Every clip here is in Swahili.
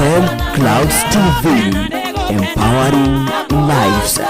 Pen Clouds TV, empowering lives.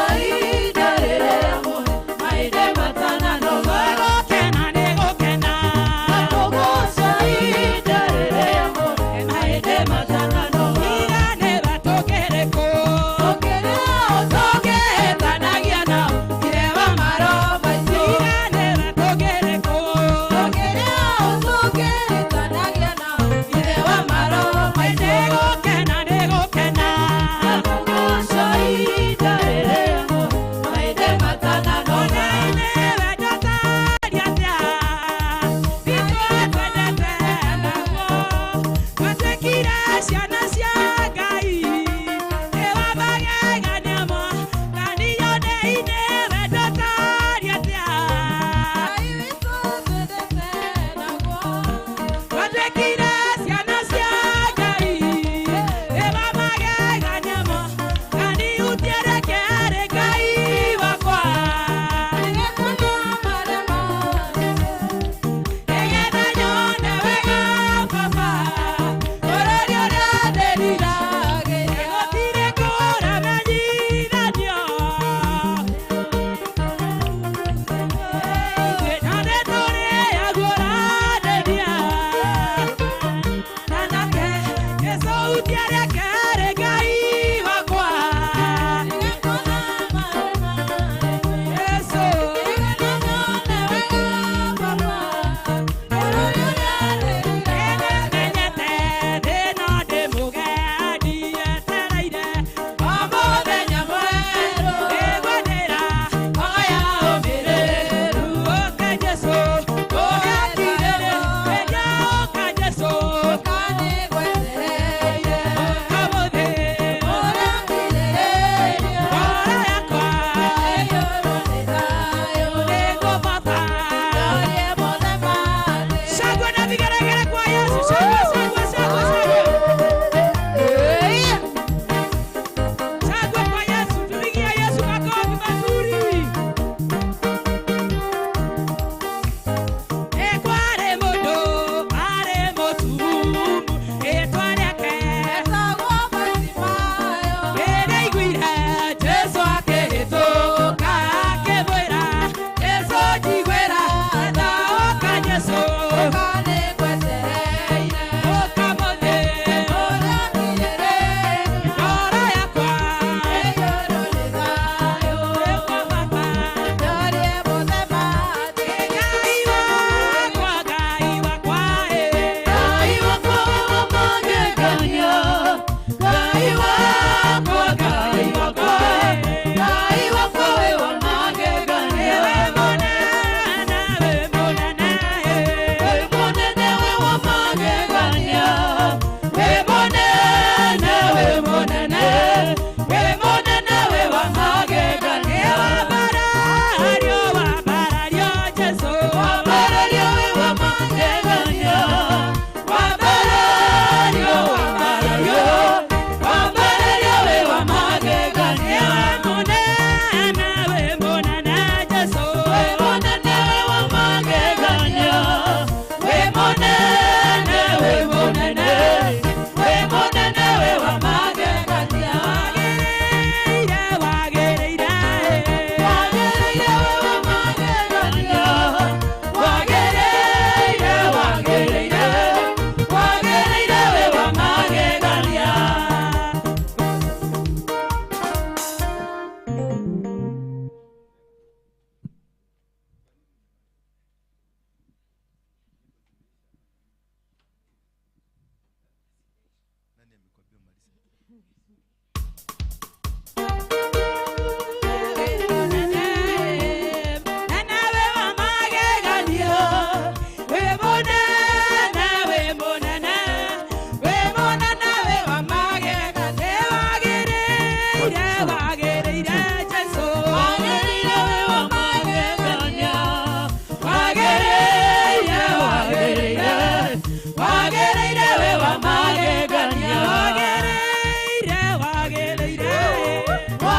Wagere, wagere,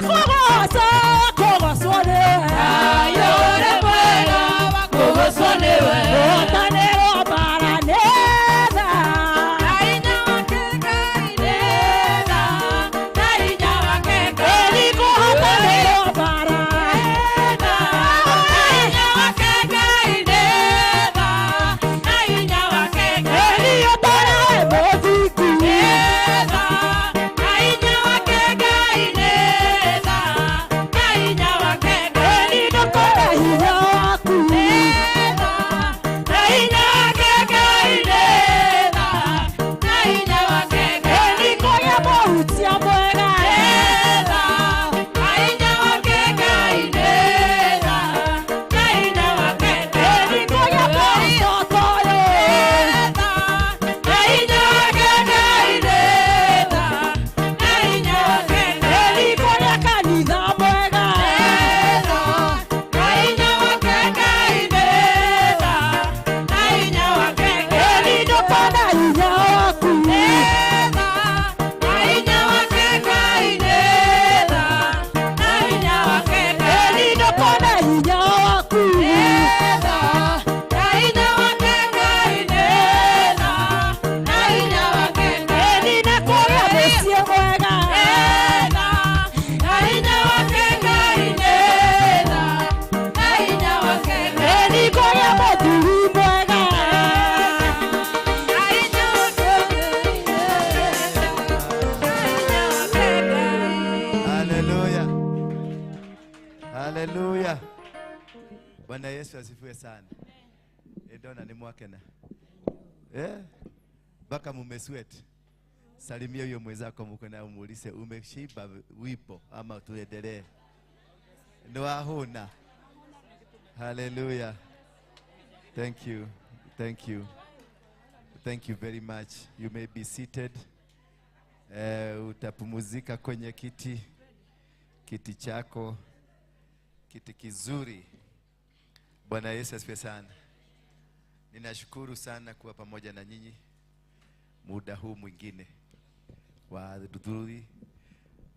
Kugoswa. asifiwe sana. Ndona ni mwakena. Mpaka mumesweat. Salimia huyo mwenzako mko na umuulize umeshiba wipo ama tuendelee. Ni wahuna. Hallelujah. Thank you. Thank you. Thank you very much. You may be seated. Utapumuzika kwenye kiti chako, kiti kizuri. Bwana Yesu asifiwe sana. Ninashukuru sana kuwa pamoja na nyinyi muda huu mwingine wa dhuhuri.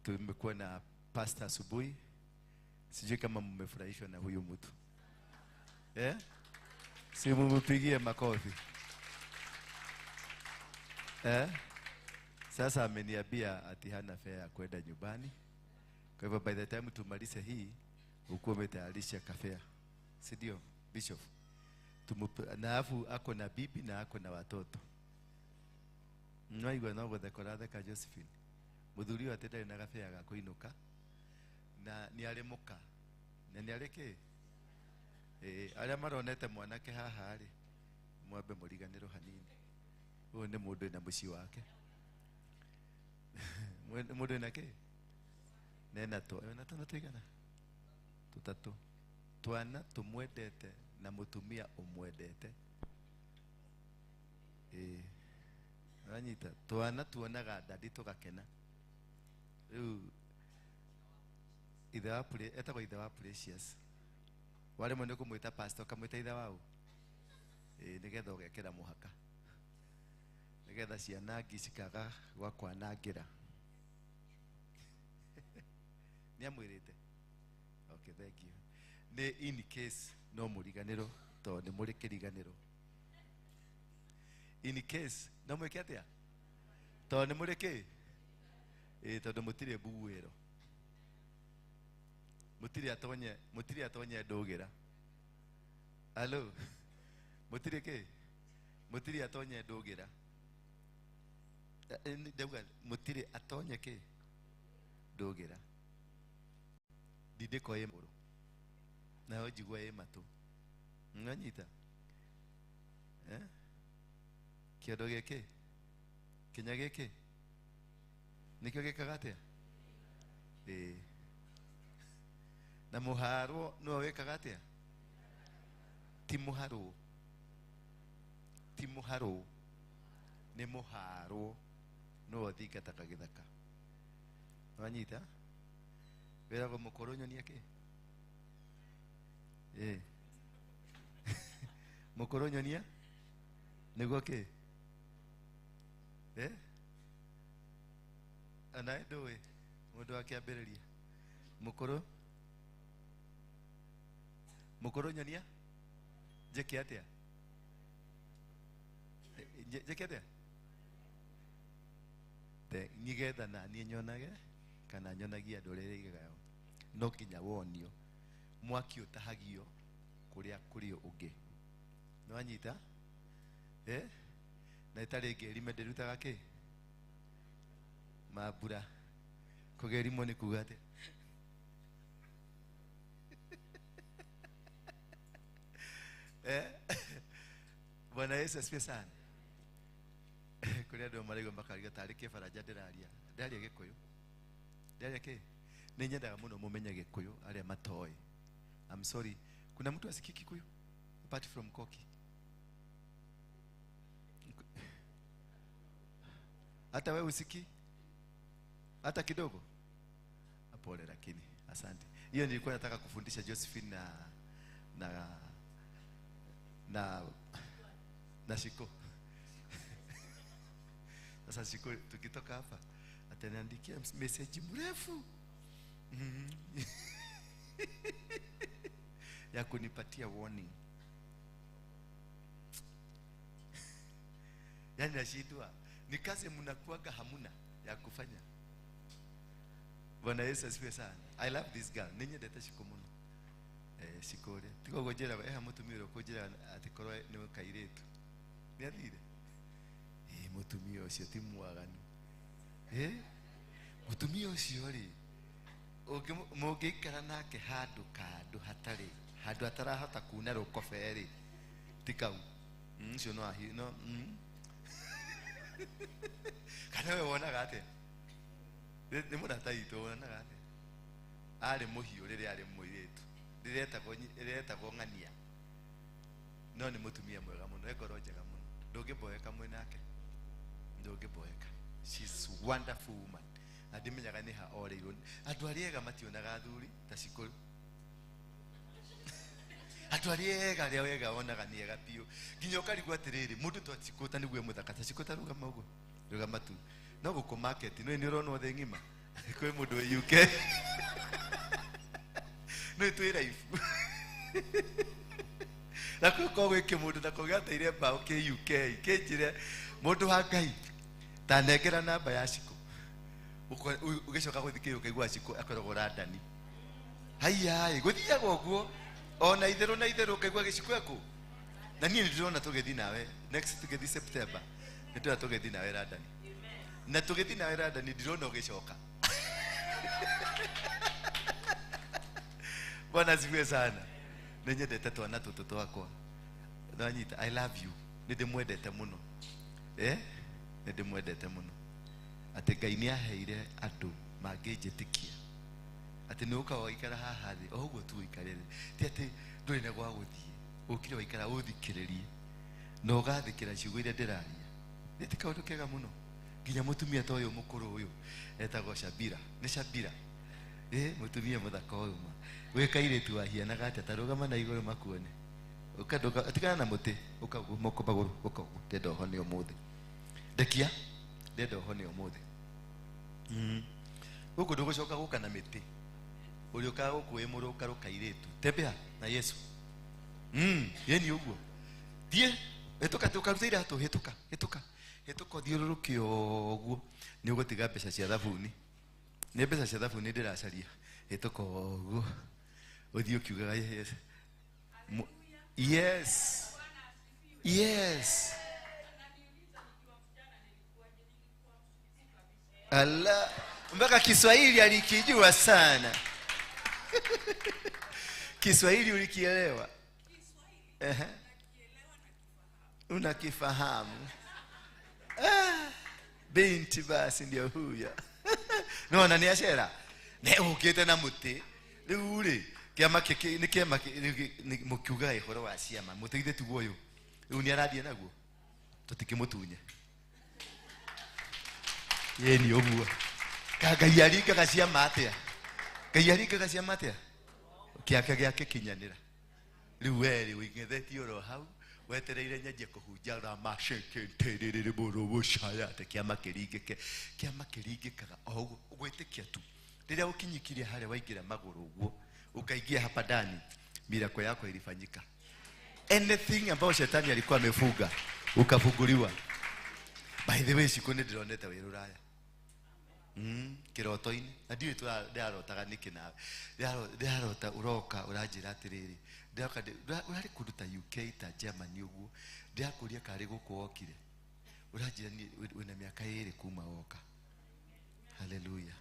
Tumekuwa na pastor asubuhi. Sijui kama mmefurahishwa na huyu mtu. Si mumpigie makofi. Sasa ameniambia ati hana fare ya kwenda nyumbani. Kwa hivyo by the time tumalize hii ukuwe umetayarisha kafea. Si ndio Bishop? Na afu ako na bibi na ako na watoto. Mwaigua no guthekora theka Josephine. Muthuri ũyũ atĩ ndarĩ na gabea ga kũinũka na nĩ arĩ mũka na nĩ arĩ kĩ? Arĩa maronete mwanake haha rĩ, mwambe mũriganĩrwo hanini. Ũyũ nĩ mũndũ wĩna mũciĩ wake. Mũndũ wĩna kĩ? Nena tũ. Wĩna twana tũigana? Tũtatũ. Twana tũmwendete na mũtumia ũmwendete. Ũranyita? Twana tuonaga dadi tũgakena. Rĩu ithe wa etagwo ithe wa Precious. Waremwo nĩ kũmwĩta pastor ũkamwĩta ithe waũ? Nĩgetha ũgekĩra mũhaka. Nĩgetha ciana ngi cikaga gwa kwanangĩra. Nĩamwĩrĩte? Okay, thank you. Nĩ in case no mũriganĩrwo tondũ nĩ mũrĩ kĩriganĩro. In case no mwĩke atĩa? Tondũ nĩ mũrĩ kĩ? Tondũ mũtirĩ mbuguĩro. Mũtirĩ atonye ndũgĩra. Hello. Mũtirĩ kĩ? Mũtirĩ atonye ndũgĩra. Ndauga mũtirĩ atonye kĩ? Ndũgĩra. Ndindĩko ĩ magũrũ. Nayo njigua ĩ matũ. Mwanyita? Kĩondo gĩkĩ? Kĩnya gĩkĩ? Nĩkĩo gĩkaga atĩa? Na mũharwo nĩwe wĩkaga atĩa? Ti mũharwo. Ti mũharwo. Nĩ mũharwo nĩwe ũthingataga gĩthaka. Wanyita? Wĩragwo mũkũrũ nyonia kĩ? Mũkũrũ nyonia? Nĩguo kĩ? Anaye ndũĩ mũndũ wa kĩambĩrĩria. Mũkũrũ? Mũkũrũ nyonia? Njĩke atĩa? Njĩke atĩa? Nĩgetha na niĩ nyonage kana nyonagie andũ arĩa igagaywo. No nginya wonio mwaki ũtahagio kũrĩa kũrĩ ũngĩ. Nĩwanyita? Na ĩtarĩ ngĩrime ndĩrutaga kĩ? Mambura. Kũgerimwo nĩ kuga atĩa? Bwana Yesu asifiwe sana. Kũrĩ andũ maraigua makariga tarĩ kĩbaranja ndĩraria. Ndĩraria Gĩkũyũ. Ndĩraria kĩ? Nĩ nyendaga mũno mũmenye Gĩkũyũ arĩa matoĩ. I'm sorry. Kuna mtu asikii Kikuyu apart from Koki? Hata wewe usikii? Hata kidogo? Pole lakini asante. Hiyo nilikuwa nataka kufundisha Josephine na Shiko. Sasa Shiko tukitoka hapa ataniandikia message mrefu ya kunipatia warning. Yaani nashindwa. Ni kazi mnakuaga hamuna ya kufanya. Bwana Yesu asifiwe sana. I love this girl. Ninyendete Shiko muno. Shiko ria. Tiga ũguo njĩraga mũtumia ũrĩa ũkũnjĩraga atĩ korwo nĩ kairĩtu. Nĩ athire? Mũtumia ũcio ti mwaganu. Mũtumia ũcio rĩ, mũngĩikara nake handũ kando hatarĩ Handũ atarahota kuna rũkobe rĩ ti kau. Ũcio no ahi no. Kana we wonaga atĩa? Nĩ mũrata witũ wonaga atĩa? Arĩ mũhiũ rĩrĩa arĩ mũirĩtu. Rĩrĩa etagwo ng'ania. No nĩ mũtumia mwega mũno, e ngoro njega mũno. Ndũngĩboeka mwĩ nake. Ndũngĩboeka. She's wonderful woman. Na ndimenyaga nĩ ha orĩirwo. Andũ arĩa ega mationaga athuri ta cikũrũ. Andũ arĩa ega arĩa wega wonaga nĩ ega biũ. Nginya ũkarigwo atĩrĩrĩ, mũndũ ta cikũ ta nĩguo mũthaka, ta cikũ ta rũgama ũguo. Rũgama tu. No gũkũ market, no nĩ ũrona thĩ ng'ima. Kwĩ mũndũ wĩ UK. No twĩ raifu. Na kwĩ korwo gwĩ kĩmũndũ na kũgĩateire mbaũ kĩ UK, kĩnjĩre mũndũ wa Ngai ta nengera namba ya cikũ. Ũgĩcoka gũthikĩrĩria ũkaigua cikũ akoragwo London. Haiya, gũthiaga ũguo. Ona itherũ na itherũ ũkaigua gĩciko ekũ. Na niĩ nĩ ndĩrona tũgĩthiĩ nawe next tũgĩthiĩ September. Nĩ ndĩrona tũgĩthiĩ nawe London. Na tũgĩthiĩ nawe London ndirona ũgĩcoka. Bwana asifiwe sana. Nĩ nyendete twana tũtũ twakwa. Nanyita, I love you. Nĩ ndĩmwendete mũno. Nĩ ndĩmwendete mũno. Atĩ Ngai nĩ aheire andũ mangĩnjĩtĩkia. Atĩ nĩ ũka waikara haha thĩ, o ũguo tu ũikarĩre. Ti atĩ ndũrĩ na gwa gũthiĩ. Ũkire waikara ũthikĩrĩrie. Na ũgathĩkĩra ciugo iria ndĩraria. Nĩ ti kaũndũ kega mũno. Nginya mũtumia ta ũyũ mũkũrũ ũyũ etagwo Shabira. Nĩ Shabira. Mũtumia mũthaka ũyũ ma. Gwĩ kairĩtu wahianaga atĩa, ta rũgama na igũrũ makuone. Ũka tigana na mũtĩ, ũka ũguo moko magũrũ, ũka ũguo, ndenda ũhone ũmũthĩ. Ndekia, ndenda ũhone ũmũthĩ. Gũkũ ndũgũcoka gũka na mĩtĩ. Ũrĩũkaga gũkũ wĩ mũrũngarũ kairĩtu. Tembea na Yesu. Yeni ũguo. Thiĩ, hĩtũka, ũkarute iratũ, hĩtũka, hĩtũka. Hĩtũka ũthiũrũrũke ũguo. Nĩ ũgũtiga mbeca cia thabuni. Nĩ mbeca cia thabuni ndĩracaria. Hĩtũka ũguo. Ũthiĩ ũkiugaga yes. Yes. Yes. Allah, mpaka Kiswahili alikijua sana. Kiswahili ulikielewa? Kiswahili. Unakifahamu. Binti basi ndio huyo. No na ni acera. Ne ukite na muti. Riu ri kiama kiki ni kiama mukiuga ihoro wa ciama muteithe tuguo uyu. Riu ni arathie naguo. Tutikimutunye. Yeni uguo. Ka Ngai aringaga ciama atia? Ngai aringaga ciama atia? Kiake giake kinyanira. Riu we ri wing'ethetie oro hau wetereire nyanjie kũhunja ramashĩkĩntĩrĩrĩ mũrũgũcaya atĩ kĩama kĩringĩke. Kĩama kĩringĩkaga o ũguo gwĩtĩkia tu. Rĩrĩa ũkinyikirie harĩa waingĩra magũrũ ũguo ukaingia hapa ndani, miracle yako ilifanyika. Anything ambayo shetani alikuwa amefunga ukafunguliwa. By the way, ciku nĩ ndĩronete wĩ rũraya. Kĩroto-inĩ. Na ndiũĩ ndĩrarotaga nĩkĩ nawe. Ndĩrarota ũroka ũranjĩra atĩrĩrĩ. Ndĩroka ũrarĩ kũndũ ta UK ta Germany ũguo. Ndĩrakũria karĩ gũkũ wokire. Ũranjĩra niĩ wĩna mĩaka 2 kuma woka. Hallelujah.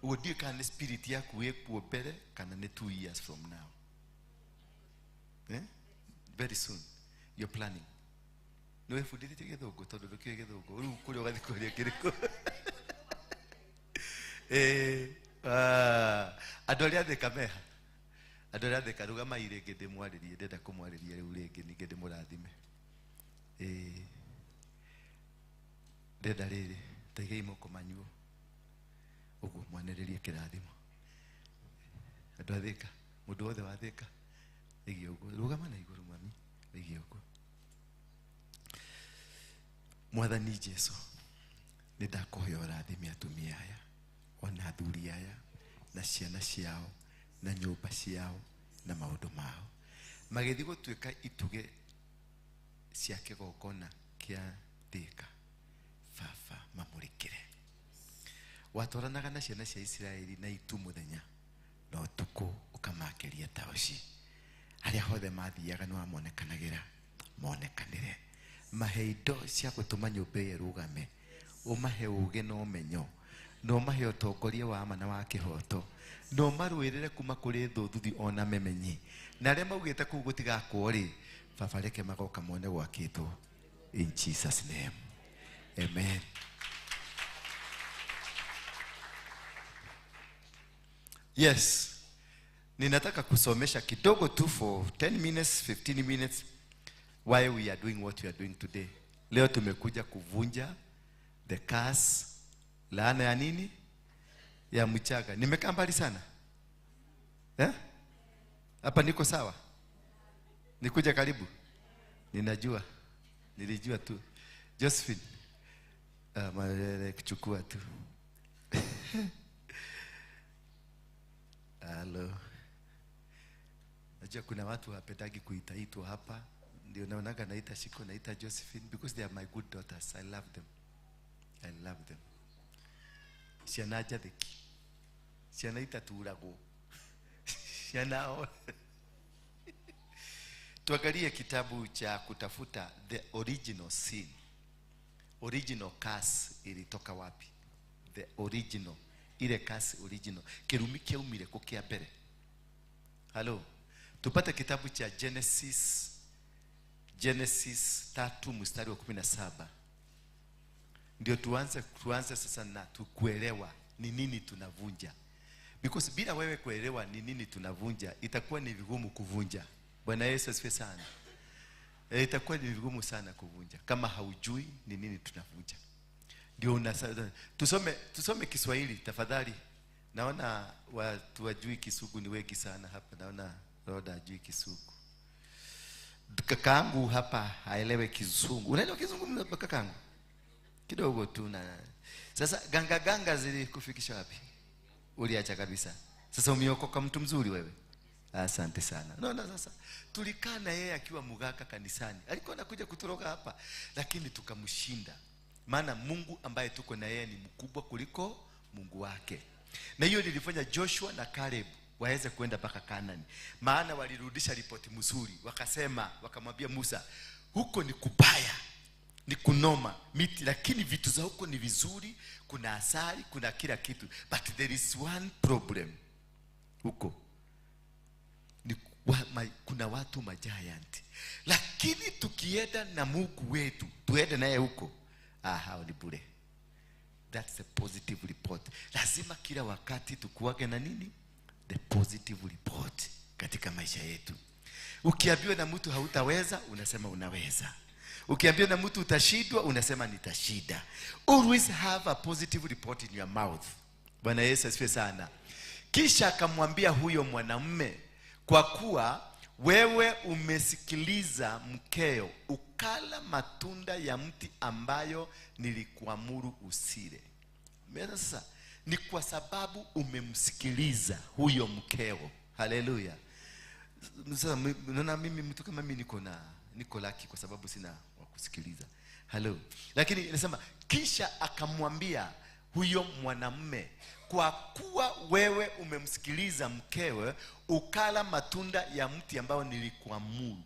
Ũguo ndiũĩ kana nĩ spirit yaku ĩkuo mbere kana nĩ 2 years from now. Very soon. You're planning. Nĩ wĩbundithĩtie gĩthũngũ tondũ ndũkĩũĩ gĩthũngũ. Rĩu kũrĩa ũgathiĩ kũria kĩrĩkũ? Andũ arĩa athĩka meha. Andũ arĩa athĩka rũgamai rĩngĩ ndĩmwarĩrie, ndĩrenda kũmwarĩria rĩu rĩngĩ ningĩ ndĩmũrathime. Ndĩrenda rĩrĩ, taigei moko manyu ũguo mwanĩrĩrie kĩrathimo. Andũ athĩka, mũndũ wothe wathĩka, ĩgie ũguo, rũgama na igũrũ mami, ĩgie ũguo. Mwathani Jesu, nĩ ndakũhoya ũrathime atumia aya ona athuri aya na ciana ciao na nyũmba ciao na maũndũ mao magĩthiĩ gũtuĩka itugĩ cia kĩgongona kĩa Thika. Baba mamũrĩkĩre. Watwaranaga na ciana cia Isiraeli na itu mũthenya na ũtukũ ũkamakĩria taoci. Harĩa hothe mathiaga nĩ wamonekanagĩra, monekanĩre. Mahe indo cia gũtũma nyũmba ĩyo ĩrũgame, ũmahe ũũgĩ na ũmenyo Na ũmahe ũtongoria wa ma na wa kĩhooto. Na ũmarũĩrĩre kuma kũrĩ thũ thuthi ona memenyi. Na arĩa maugĩte kũu gũtigakwo rĩ, Baba reke magoka mone gwakĩtwo. In Jesus name. Amen. Yes. Ninataka kusomesha kidogo tu for 10 minutes, 15 minutes why we are doing what we are doing today. Leo tumekuja kuvunja the curse, laana ya nini? Ya mchanga. Nimekaa mbali sana? Eh? Hapa niko sawa? Nikuja karibu? Ninajua. Nilijua tu. Josephine. Kuchukua tu. Hello. Najua kuna watu hawapendagi kuitaitwa hapa. Ndio naonaga naita Shiko, naita Josephine because they are my good daughters. I love them. I love them. Ciana njathĩki. Ciana itaturagwo. Ciana. Tuangalie kitabu cha kutafuta the original sin. Original curse ilitoka wapi? The original. Ile curse original. Kirumi kĩaumire kũ kĩa mbere? Hello. Tupate kitabu cha Genesis. Genesis 3 mstari wa 17. Ndio tuanze sasa na tukuelewa ni nini tunavunja. Because bila wewe kuelewa ni nini tunavunja, itakuwa ni vigumu kuvunja. Bwana Yesu asifiwe sana. Itakuwa ni vigumu sana kuvunja kama haujui ni nini tunavunja. Ndio tusome Kiswahili tafadhali. Naona watu wajui Kisugu ni wengi sana hapa. Naona Roda hajui Kisugu. Kakaangu hapa haelewe Kizungu. Unaelewa Kizungu kakaangu? Kidogo tu na. Sasa ganga ganga zilikufikisha wapi? Uliacha kabisa. Sasa umeokoka mtu mzuri wewe. Asante sana. Naona sasa tulikaa na yeye akiwa mugaka kanisani. Alikuwa anakuja kutoroka hapa, lakini tukamshinda. Maana Mungu ambaye tuko na yeye ni mkubwa kuliko Mungu wake. Na hiyo lilifanya Joshua na Caleb waweze kwenda mpaka Kanani. Maana walirudisha ripoti mzuri. Wakasema, wakamwambia Musa, huko ni kubaya, ni kunoma miti, lakini vitu za huko ni vizuri, kuna asali, kuna kila kitu. But there is one problem. Huko ni kuna watu magiant. Lakini tukienda na Mungu wetu, tuende naye huko, hao ni bure. That's a positive report. Lazima kila wakati tukuage na nini? The positive report katika maisha yetu. Ukiambiwa na mtu hautaweza, unasema unaweza. Ukiambiwa na mtu utashindwa, unasema nitashinda. Always have a positive report in your mouth. Bwana Yesu asifiwe sana. Kisha akamwambia huyo mwanamume, kwa kuwa wewe umesikiliza mkeo, ukala matunda ya mti ambayo nilikuamuru usile. Sasa ni kwa sababu umemsikiliza huyo mkeo. Haleluya. Sasa naona mimi mtu kama mimi niko laki kwa sababu sina wa kusikiliza. Hello. Lakini inasema kisha akamwambia huyo mwanamume, kwa kuwa wewe umemsikiliza mkewe, ukala matunda ya mti ambao nilikuamuru.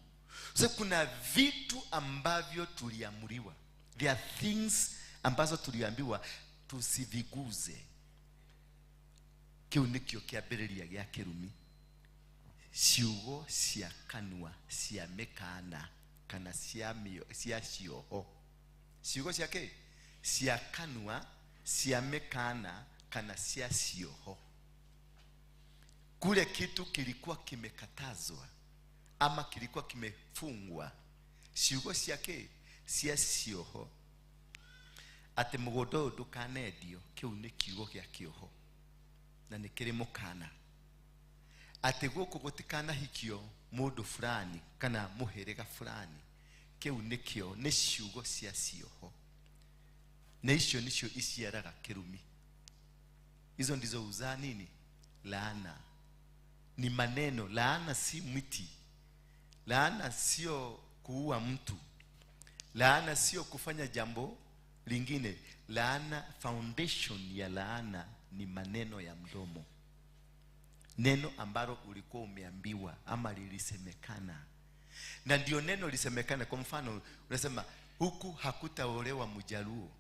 So kuna vitu ambavyo tuliamriwa. There are things ambazo tuliambiwa tusiviguze. Kiu nikio kĩambĩrĩria gĩa kĩrumi. Ciugo cia kanua cia mĩkana kana cia cioho. Ciugo cia kĩ? Cia kanua cia mĩkana kana cia cioho. Kule kitu kilikuwa kimekatazwa ama kilikuwa kimefungwa. Ciugo cia kĩ? Cia cioho. Atĩ mũgũnda ũyũ ndũkanendio, kĩu nĩ kiugo gĩa kĩoho na nĩ kĩrĩ mũkana. Atĩ gũkũ gũtikanahikio mũndũ fulani kana mũhĩrĩga fulani, kĩu nĩkĩo nĩ ciugo cia cioho. Na icio nicio iciaraga kĩrumi. Hizo ndizo huzaa nini? Laana. Ni maneno. Laana si mti. Laana sio kuua mtu. Laana sio kufanya jambo lingine. Laana, foundation ya laana ni maneno ya mdomo. Neno ambalo ulikuwa umeambiwa ama lilisemekana. Na ndio neno lisemekana. Kwa mfano unasema huku hakutaolewa Mjaluo.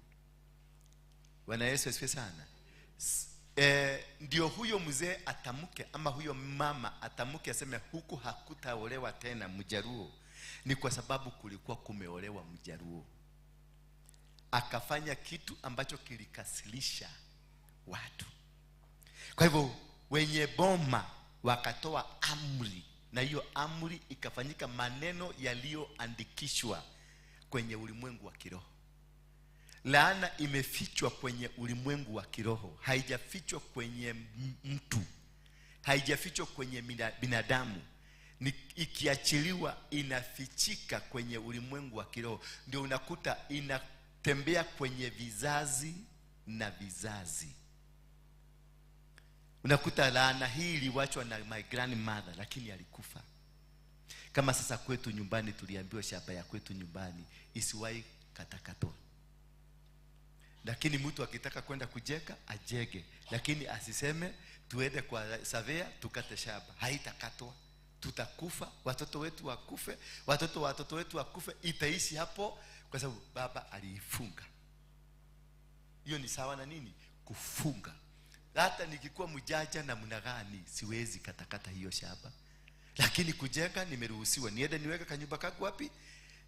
Bwana Yesu asifiwe sana. Ndio huyo mzee atamke ama huyo mama atamke aseme huku hakutaolewa tena Mjaluo, ni kwa sababu kulikuwa kumeolewa Mjaluo. Akafanya kitu ambacho kilikasirisha watu. Kwa hivyo wenye boma wakatoa amri, na hiyo amri ikafanyika maneno yaliyoandikishwa kwenye ulimwengu wa kiroho. Laana imefichwa kwenye ulimwengu wa kiroho, haijafichwa kwenye mtu, haijafichwa kwenye binadamu. Ni ikiachiliwa inafichika kwenye ulimwengu wa kiroho. Ndio unakuta inatembea kwenye vizazi na vizazi. Unakuta laana hii iliwachwa na my grandmother, lakini alikufa. Kama sasa kwetu nyumbani tuliambiwa shamba ya kwetu nyumbani isiwahi katakatwa. Lakini mtu akitaka kwenda kujeka ajege, lakini asiseme tuende kwa surveyor tukate shamba. Haitakatwa. Tutakufa, watoto wetu wakufe, watoto wa watoto wetu wakufe, itaishi hapo kwa sababu baba aliifunga. Hiyo ni sawa na nini? Kufunga. Hata nikikuwa mjaja na namna gani siwezi katakata hiyo shamba. Lakini kujenga nimeruhusiwa. Niende niweke kanyumba kangu wapi?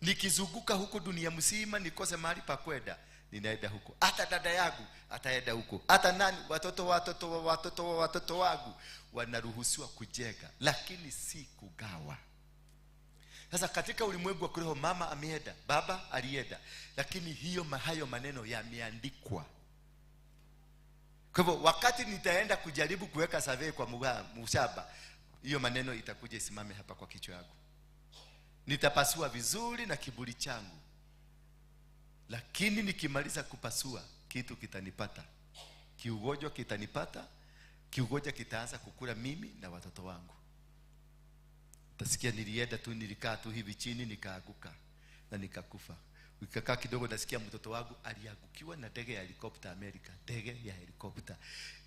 Nikizunguka huko dunia mzima nikose mahali pa kwenda, ninaenda huko. Hata dada yangu ataenda huko. Hata nani, watoto watoto watoto watoto wangu wanaruhusiwa kujenga, lakini si kugawa. Sasa katika ulimwengu wa kiroho mama ameenda, baba alienda, lakini hiyo hayo maneno yameandikwa. Kwa hivyo wakati nitaenda kujaribu kuweka survey kwa mshamba, hiyo maneno itakuja isimame hapa kwa kichwa yangu. Nitapasua vizuri na kiburi changu. Lakini nikimaliza kupasua, kitu kitanipata. Kiugonjwa kitanipata, kiugonjwa kitaanza kukula mimi na watoto wangu. Utasikia nilienda tu, nilikaa tu hivi chini nikaaguka na nikakufa. Nikakaa kidogo nasikia mtoto wangu aliangukiwa na ndege ya helikopta Amerika, ndege ya helikopta.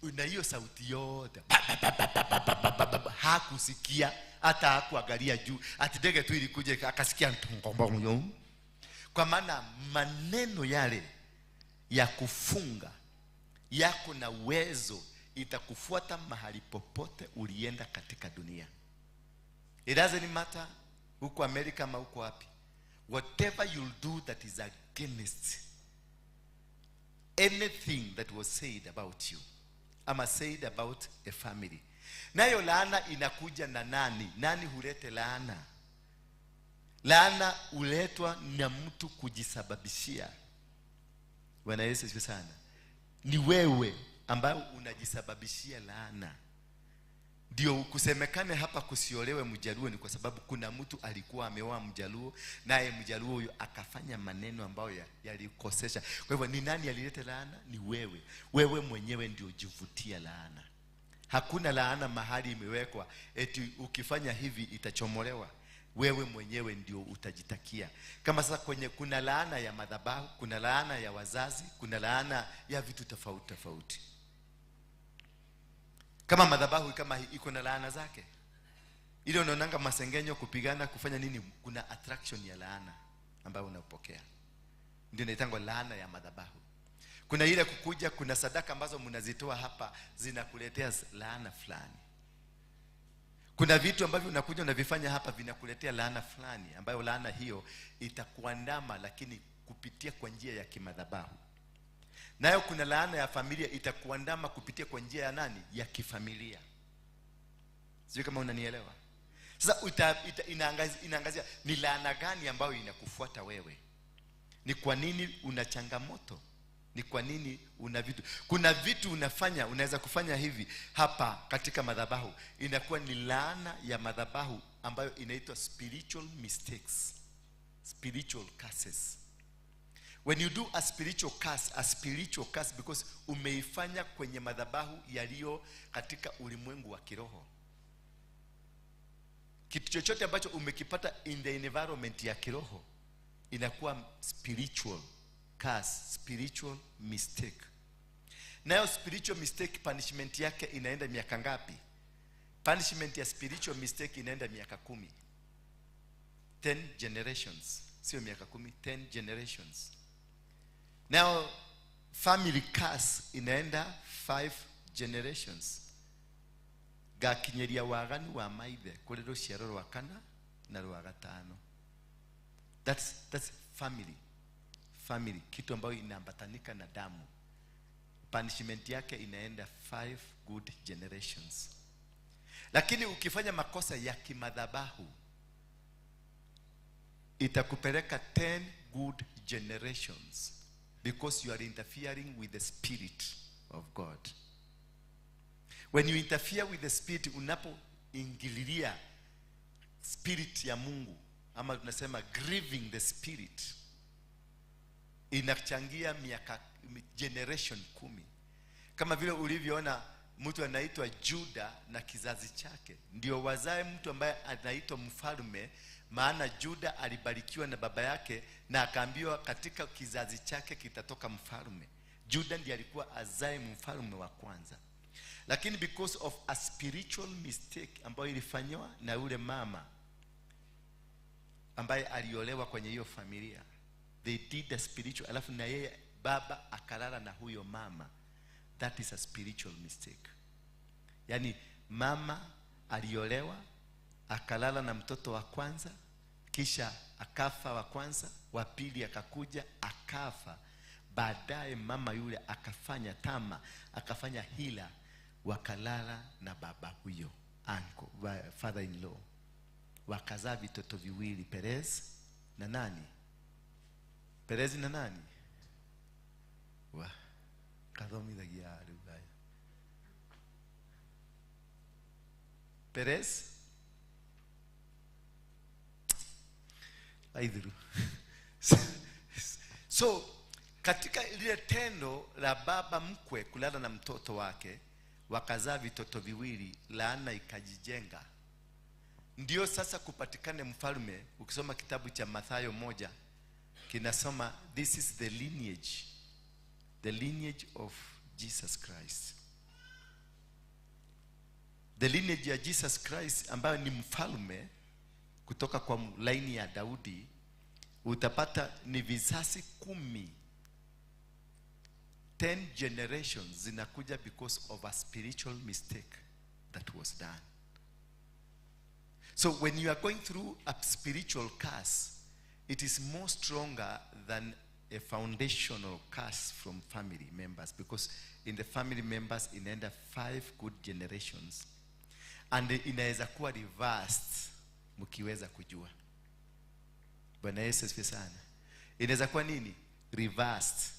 Na hiyo sauti yote hakusikia, hata hakuangalia juu. Ati ndege tu ilikuja akasikia. Kwa maana maneno yale ya kufunga yako na uwezo, itakufuata mahali popote ulienda katika dunia. It doesn't matter huko Amerika ama huko wapi. Whatever you'll do that is against anything that was said about you, ama said about a family. Nayo laana inakuja na nani? Nani hulete laana? Laana huletwa na mtu kujisababishia. Bwana Yesu asifiwe sana. Ni wewe ambaye unajisababishia laana. Ndio kusemekane hapa kusiolewe Mjaluo ni kwa sababu kuna mtu alikuwa ameoa Mjaluo, naye Mjaluo huyo akafanya maneno ambayo yalikosesha. Kwa hivyo ni nani alileta laana? Ni wewe. Wewe mwenyewe ndio jivutia laana. Hakuna laana mahali imewekwa eti ukifanya hivi itachomolewa. Wewe mwenyewe ndio utajitakia. Kama sasa kwenye kuna laana ya madhabahu, kuna laana ya wazazi, kuna laana ya vitu tofauti tofauti. Kama madhabahu kama iko na laana zake. Ile unaonanga masengenyo, kupigana, kufanya nini, kuna attraction ya laana ambayo unapokea. Ndio inaitangwa laana ya madhabahu. Kuna ile kukuja, kuna sadaka ambazo mnazitoa hapa zinakuletea laana fulani. Kuna vitu ambavyo unakuja unavifanya hapa vinakuletea laana fulani, ambayo laana hiyo itakuandama lakini kupitia kwa njia ya kimadhabahu. Nayo kuna laana ya familia itakuandama kupitia kwa njia ya nani? Ya kifamilia. Sijui kama unanielewa. Sasa inaangazia ni laana gani ambayo inakufuata wewe. Ni kwa nini una changamoto? Ni kwa nini una vitu? Kuna vitu unafanya, unaweza kufanya hivi hapa katika madhabahu, inakuwa ni laana ya madhabahu ambayo inaitwa spiritual mistakes, spiritual curses. When you do a spiritual curse, because umeifanya kwenye madhabahu yaliyo katika ulimwengu wa kiroho. Kitu chochote ambacho umekipata in the environment ya kiroho inakuwa spiritual curse, spiritual mistake. Nayo spiritual mistake punishment yake inaenda miaka ngapi? Punishment ya spiritual mistake inaenda miaka 10. 10 generations. Sio miaka 10, 10 generations. Now Family curse inaenda 5 generations. Gakinyeria waganu wa maithe kuri ruciaro rwa kana na rwa gatano. That's family. Family, kitu ambayo inaambatanika na damu. Punishment yake inaenda 5 good generations. Lakini ukifanya makosa ya kimadhabahu itakupeleka 10 good generations, because you are interfering with the spirit of God. When you interfere with the spirit, unapoingililia spirit ya Mungu, ama tunasema grieving the spirit, inachangia miaka generation 10. Kama vile ulivyoona mtu anaitwa Juda na kizazi chake ndio wazae mtu ambaye anaitwa mfalme, maana Juda alibarikiwa na baba yake na akaambiwa katika kizazi chake kitatoka mfalme. Juda ndiye alikuwa azae mfalme wa kwanza. Lakini because of a spiritual mistake ambayo ilifanywa na yule mama ambaye aliolewa kwenye hiyo familia, they did a spiritual, alafu na yeye baba akalala na huyo mama. That is a spiritual mistake. Yani mama aliolewa akalala na mtoto wa kwanza, kisha akafa wa kwanza, wa pili akakuja akafa. Baadaye mama yule akafanya tama, akafanya hila, wakalala na baba huyo, uncle, father in law. Wakazaa vitoto viwili, Perez na nani? Perez na nani? Wa kathomithagia rĩu aya. Perez aithiru. So katika lile tendo la baba mkwe kulala na mtoto wake, wakazaa vitoto viwili, laana ikajijenga. Ndio sasa kupatikane mfalme. Ukisoma kitabu cha Mathayo 1 kinasoma this is the lineage, the lineage of Jesus Christ. The lineage ya Jesus Christ ambayo ni mfalme kutoka kwa laini ya Daudi, utapata ni vizazi 10. 10 generations zinakuja because of a spiritual mistake that was done. So when you are going through a spiritual curse, it is more stronger than a foundational curse from family members, because in the family members inaenda 5 good generations, and inaweza kuwa reversed mkiweza kujua. Bwana Yesu asifiwe sana. Inaweza kuwa nini? Reversed.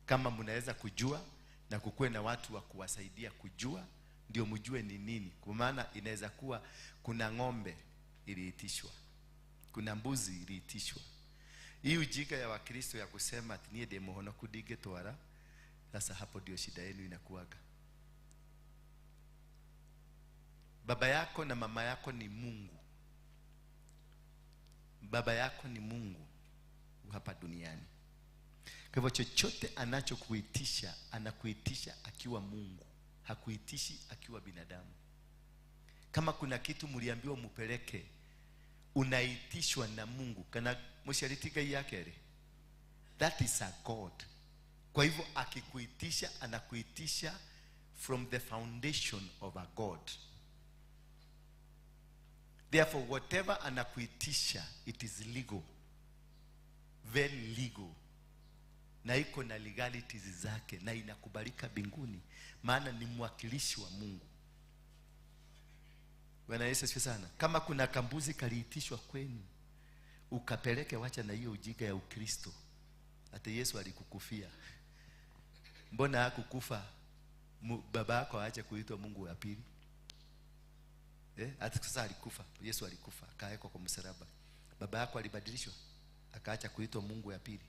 Kama mnaweza kujua na kukuwe na watu wa kuwasaidia kujua, ndio mjue ni nini. Kwa maana inaweza kuwa kuna ng'ombe iliitishwa, kuna mbuzi iliitishwa. Hii ujinga ya Wakristo ya kusema ati niye demohono kudige twara, sasa hapo ndio shida yenu inakuwaga. Baba yako na mama yako ni Mungu. Baba yako ni Mungu hapa duniani. Kwa hivyo chochote anachokuitisha, anakuitisha akiwa Mungu, hakuitishi akiwa binadamu. Kama kuna kitu mliambiwa mupeleke, unaitishwa na Mungu. Kana msharitika yake ile. That is a God. Kwa hivyo akikuitisha, anakuitisha from the foundation of a God. Therefore whatever anakuitisha, it is legal. Very legal. Na iko na legalities zake, na inakubalika mbinguni, maana ni mwakilishi wa Mungu. Bwana Yesu asifiwe sana. Kama kuna kambuzi kaliitishwa kwenu, ukapeleke, wacha na hiyo ujinga ya Ukristo. Hata Yesu alikukufia. Mbona hakukufa baba yako aache kuitwa Mungu wa pili? Hata sasa alikufa. Yesu alikufa, akawekwa kwa msalaba. Baba yako alibadilishwa, akaacha kuitwa Mungu wa pili.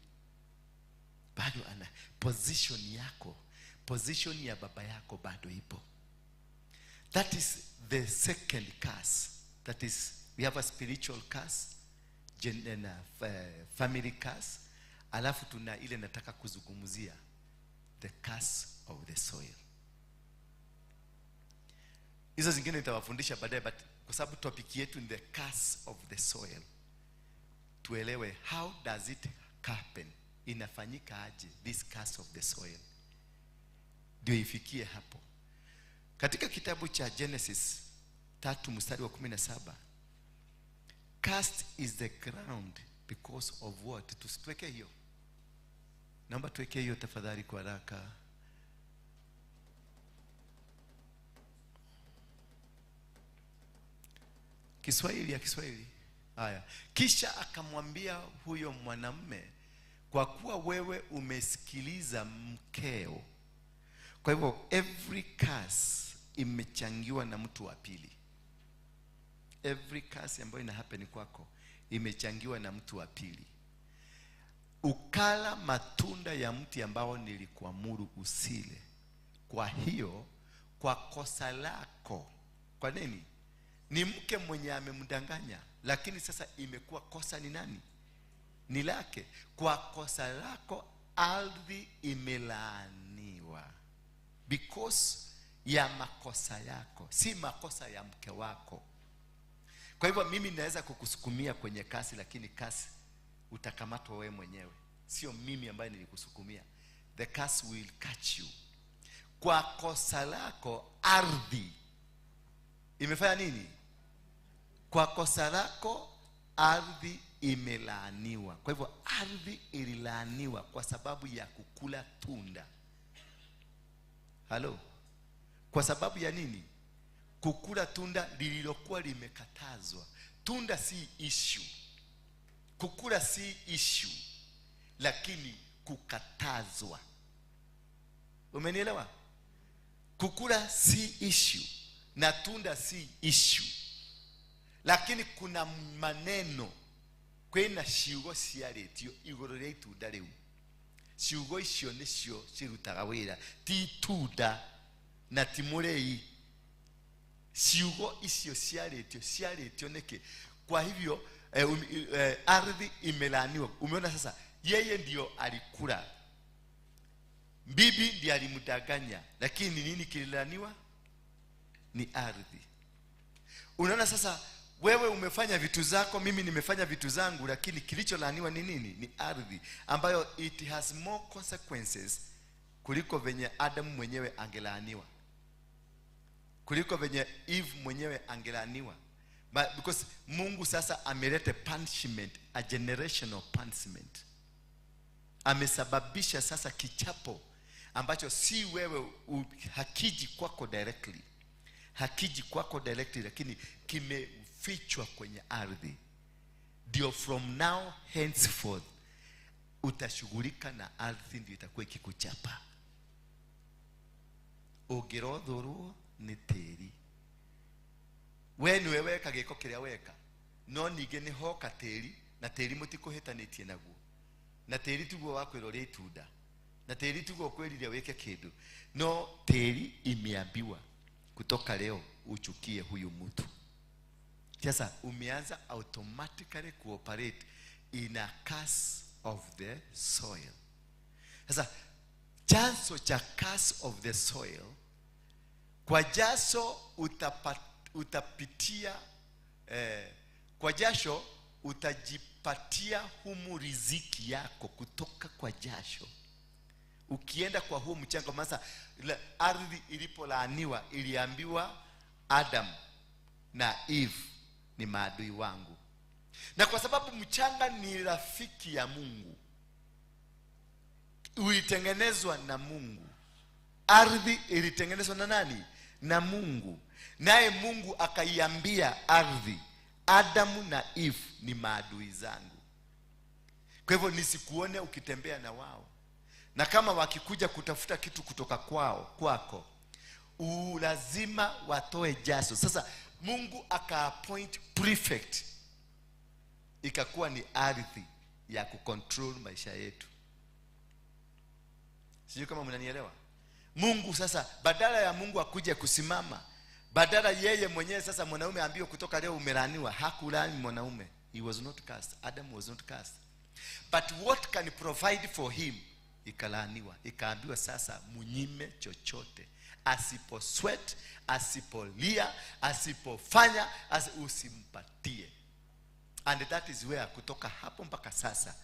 Bado ana position yako, position ya baba yako bado ipo. That is the second curse. That is, we have a spiritual curse, and a family curse. Alafu tuna ile nataka kuzungumzia, the curse of the soil. Hizo zingine nitawafundisha baadaye, but kwa sababu topic yetu ni the curse of the soil, tuelewe how does it happen. Inafanyika aje this curse of the soil ndio ifikie hapo? Katika kitabu cha Genesis 3 mstari wa 17, cursed is the ground because of what? Tusituweke hiyo. Naomba tuweke hiyo tafadhali kwa haraka. Kiswahili ya Kiswahili. Haya. Kisha akamwambia huyo mwanamume, kwa kuwa wewe umesikiliza mkeo. Kwa hivyo every curse imechangiwa na mtu wa pili. Every curse ambayo ina happen kwako imechangiwa na mtu wa pili. Ukala matunda ya mti ambao nilikuamuru usile. Kwa hiyo kwa kosa lako. Kwa nini? Ni mke mwenye amemdanganya, lakini sasa imekuwa kosa ni nani? Ni lake. Kwa kosa lako ardhi imelaaniwa. Because ya makosa yako, si makosa ya mke wako. Kwa hivyo mimi naweza kukusukumia kwenye kasi, lakini kasi utakamatwa wewe mwenyewe. Sio mimi ambaye nilikusukumia. The curse will catch you. Kwa kosa lako ardhi imefanya nini? Kwa kosa lako ardhi imelaaniwa. Kwa hivyo ardhi ililaaniwa kwa sababu ya kukula tunda. Halo? Kwa sababu ya nini? Kukula tunda lililokuwa limekatazwa. Tunda si issue. Kukula si issue, lakini kukatazwa. Umenielewa? Kukula si issue na tunda si issue, lakini kuna maneno kwina ciugo ciarĩtio igũrũ rĩa itunda rĩu. Ciugo icio nĩcio cirutaga wĩra, ti itunda na ti mũrĩi. Ciugo icio ciarĩtio nĩkĩ? Kwa hivyo ardhi imelaaniwa. Umeona sasa, yeye ndio alikula, bibi ndiye alimdanganya, lakini nini kililaaniwa? Ni ardhi. Unaona sasa, wewe umefanya vitu zako, mimi nimefanya vitu zangu, lakini kilicholaaniwa ni nini? Ni ardhi, ambayo it has more consequences kuliko venye Adam mwenyewe angelaaniwa, kuliko venye Eve mwenyewe angelaaniwa. But because Mungu sasa ameleta punishment, a generational punishment. Amesababisha sasa kichapo ambacho si wewe, hakiji kwako directly. Hakiji kwako directly, lakini kimefichwa kwenye ardhi. Ndio from now henceforth utashughulika na ardhi, ndio itakuwa ikikuchapa. Ũngĩrothũrwo nĩ tĩri. We niwe weka gĩko kĩrĩa weka, no ningĩ nĩ hoka tĩri, na tĩri mũtikũhĩtanĩtie naguo, na tĩri tiguo wa kwĩrwo ũrĩe itunda, na tĩri tiguo ũkwĩrire wĩke kĩndũ, no tĩri imeambiwa kutoka leo uchukie huyu mtu. Sasa umeanza automatically cooperate in a curse of the soil. Sasa chanzo cha curse of the soil, kwa jasho utapitia, kwa jasho utajipatia humu riziki yako kutoka kwa jasho. Ukienda kwa huo mchanga, masa ardhi ilipolaaniwa iliambiwa Adam na Eve ni maadui wangu. Na kwa sababu mchanga ni rafiki ya Mungu, ulitengenezwa na Mungu. Ardhi ilitengenezwa na nani? Na Mungu. Naye Mungu akaiambia ardhi, Adamu na Eve ni maadui zangu. Kwa hivyo nisikuone ukitembea na wao. Na kama wakikuja kutafuta kitu kutoka kwao, kwako, lazima watoe jasho. Sasa Mungu aka-appoint prefect, ikakuwa ni ardhi ya kucontrol maisha yetu. Sijui kama mnanielewa. Mungu sasa, badala ya Mungu akuje kusimama, badala yeye mwenyewe sasa mwanaume ambiwe kutoka leo umelaaniwa, hakulaani mwanaume. He was not cursed. Adam was not cursed. But what can provide for him? Ikalaaniwa. Ikaambiwa sasa munyime chochote. Asipo sweat, asipolia, asipofanya, usimpatie. And that is where kutoka hapo mpaka sasa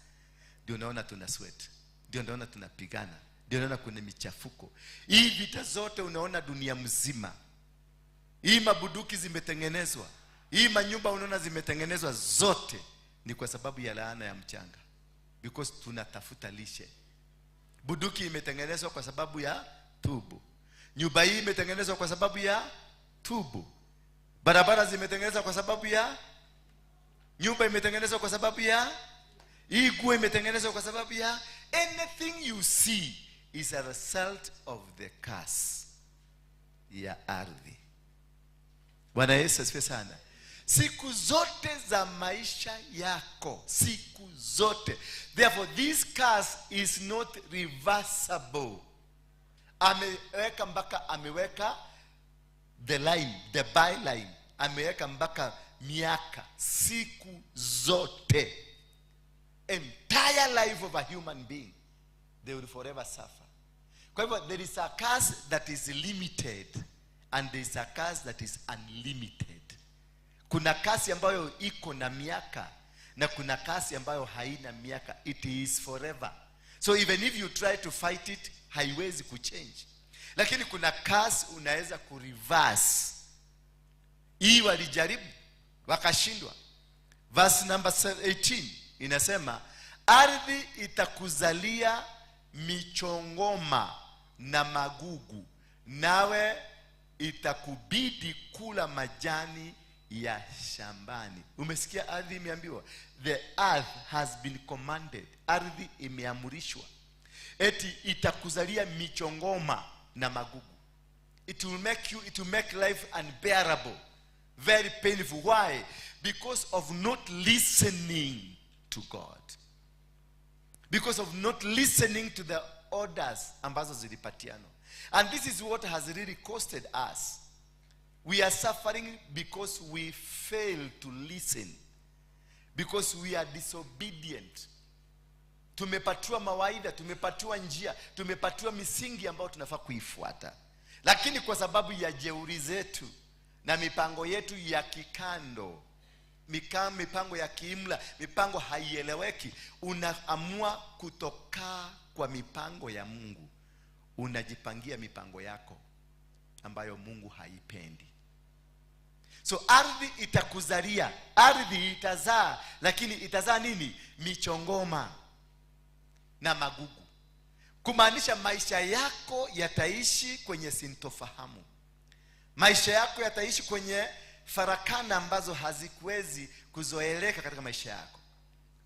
Ndio unaona tuna sweat, ndio unaona tunapigana, ndio unaona kuna michafuko. Hii vita zote unaona dunia mzima, hii mabunduki zimetengenezwa, hii manyumba unaona zimetengenezwa, zote ni kwa sababu ya laana ya mchanga, because tunatafuta lishe. Bunduki imetengenezwa kwa sababu ya tumbo, nyumba hii imetengenezwa kwa sababu ya tumbo, barabara zimetengenezwa kwa sababu ya nyumba, imetengenezwa kwa sababu ya hii nguo, imetengenezwa kwa sababu ya. Anything you see is a result of the curse ya ardhi. Bwana Yesu asifiwe sana. Siku zote za maisha yako, siku zote. Therefore, this curse is not reversible. Ameweka mpaka, ameweka the line, the byline, ameweka mpaka miaka, siku zote. Entire life of a human being, they will forever suffer. Kwa hivyo there is a curse that is limited and there is a curse that is unlimited. Kuna curse ambayo iko na miaka na kuna curse ambayo haina miaka. It is forever. So even if you try to fight it, haiwezi kuchange. Lakini kuna curse unaweza kureverse. Hii walijaribu, wakashindwa. Verse number 18 inasema, ardhi itakuzalia michongoma na magugu, nawe itakubidi kula majani ya shambani. Umesikia, ardhi imeambiwa, the earth has been commanded, ardhi imeamrishwa eti itakuzalia michongoma na magugu. It will make life unbearable, very painful. Why? Because of not listening to God, because of not listening to the orders ambazo zilipatianwa. And this is what has really costed us. We are suffering because we fail to listen, because we are disobedient. Tumepatiwa mawaidha, tumepatiwa njia, tumepatiwa misingi ambayo tunafaa kuifuata, lakini kwa sababu ya jeuri zetu na mipango yetu ya kikando, mipango ya kiimla, mipango haieleweki, unaamua kutokaa kwa mipango ya Mungu, unajipangia mipango yako ambayo Mungu haipendi. So ardhi itakuzalia, ardhi itazaa, lakini itazaa nini? Michongoma na magugu, kumaanisha maisha yako yataishi kwenye sintofahamu, maisha yako yataishi kwenye farakana ambazo hazikuwezi kuzoeleka katika maisha yako.